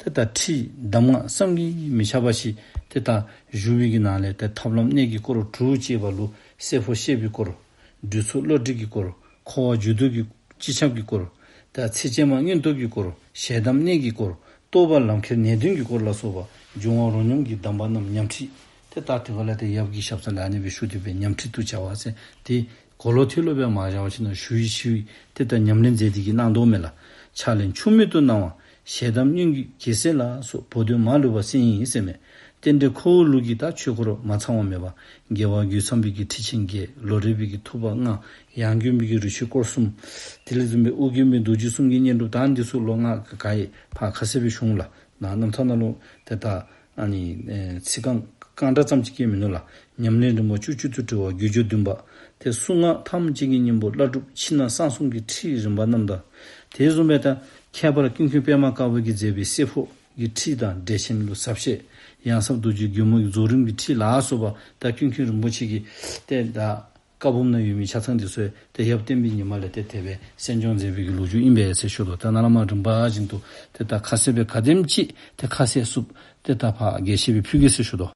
ཏེ་ད་ཁྲིད་གདམས་ངག་བསམ་གྱིས་མི་ཁྱབ་པ་ཞིག་ཏེ་ད་བཞུགས་པའི་གི་ནང་ལས་ཏེ་ཐབས་ལམ་གནད་ཀྱི་སྐོར་དྲུག་ཅེས་པ་ལུ་བསྲེ་འཕོ་བཤད་པའི་སྐོར། སྒྲུབ་ཚུལ་བློ་སྒྲིག་གི་སྐོར། འཁོར་བ་འཇུག་ལྡོག་གི་སྤྱི་ཁྱབ་ཀྱི་སྐོར། ད་ཚེ་ཅན་མ་མངོན་རྟོགས་ཀྱི་སྐོར། ཞལ་གདམས་གནད་ཀྱི་སྐོར། རྟོགས་པ་ལམ་ཁྱེར་ནད་གདོན་གྱི་སྐོར་ལ་སོགས་པ་འབྱུང་བ་རོ་སྙོམས་ཀྱི་གདམས་པ་རྣམས་ཉམས་ཁྲིད། ཏེ་ད་དེ་ག་ལས་ཏེ་ཡབ་ཀྱི་ཞབས་ས་ལས་ཨ་ནི་སྦེ་ཞུ་སྟེ་སྦེ་ཉམས་ཁྲིད་དུ་བྱ་བ་ཟེར་ཏེ་གོ་ལོ་ཐོས་ལོ་སྦེ་མ་བཞག་པ་ཅིན་ན་ཞུ་ཡི་ཞུ་ཡི་ཏེ་ད་ཉམས་ལེན་མཛད་དེ་གི་གནང་དོ་མས་ལགས། ཕྱག་ལེན་འཆུག་མེད་དུ་གནང་བ། ཞལ་གདམས་སྙན་བརྒྱུད་རྒྱལ་སྲས་ལ་སོགས་བོད་དོན་མ་ལུས་པ་གསན་ཡི་ཟེར་མས། རྟེན་འབྲེལ་ཁོ་བོ་ལུགས་ཀྱི་ད་ཆོས་སྐོར་མ་ཚང་བ་མེད་པ། རྒྱལ་བ་རྒོད་ཚང་པའི་གི་ཁྲི་ཆེན་བརྒྱད། ལོ་རས་པའི་གི་ཐུབ་པ་ལྔ། ཡང་དགོན་པའི་གི་རི་ཆོས་སྐོར་གསུམ། དེ་ལས་བཟུང་སྦེ་ཨོ་རྒྱན་པའི་རྡོ་རྗེ་གསུམ་གྱི་བསྙེན་སྒྲུབ་དང་འདི་ཚུ་ལོ་ལྔ་ག་ཡི་ཕར་ཁ་གསལ་སྦེ་ཞུ་འོང་ལགས། ན་རྣམ་ཐར་ནང་ལུ་ཏེ་ད་ཨ་ནི་ཨེ་ཚིག་རྐང་རྐང་སྒྲ་ཙམ་ཅིག་གིས་མིན་ནུག་ལགས། ཉམས་ལེན་རིམ་པ་བཅུ་གཅིག་ཏུ་དྲིལ་བ་དགོས་འབྱུང་བདུན་པ། ཏེ་གསུང་ངག་ཐམས་ཅད་ཀྱི་སྙིང་པོ་བླ་སྒྲུབ་ཕྱི་ནང་གསང་གསུམ་གྱི་ཁྲིད་རིམ་པ་རྣམས་དང་། དེ་བཟུམ་སྦེ་ད་ཁྱད་པར་ཀུན་མཁྱེན་པདྨ་དཀར་པོ་གིས་མཛད་པའི་བསྲེ་འཕོ་གི་ཁྲིད་དང་འགྲེལ་ཆེན་ལུ་ཟབ་བཤད། ཡང་ཟབ་རྡོ་རྗེ་སྒྱུ་མའི་རྫོགས་རིམ་གྱི་ཁྲིད་ལ་སོགས་པ་ད་ཀུན་མཁྱེན་རིན་པོ་ཆེ་གིས་ཏེ་ད་བཀའ་འབུམ་ནང་ཡོད་མི་ཆ་ཚང་འདི་ཚུ་ཏེ་ཡབ་བསྟན་པའི་ཉི་མ་ལས་ཏེ་དེ་སྦེ་གསན་སྦྱོང་མཛད་པའི་གི་ལོ་རྒྱུས་ཨིན་པས་ཟེར་ཞུ་དོ། ད་ནཱ་ལས་མར་རིམ་པ་བཞིན་དུ་ཏེ་ད་ཁ་གསལ་སྦེ་ག་དེམ་ཅིག་ཏེ་ཁ་གསལ་ཚུགས་ཏེ་ད་ཕར་རྒྱས་བཤད་སྦེ་ཕུལ་གེ་ཟེར་ཞུ་དོ།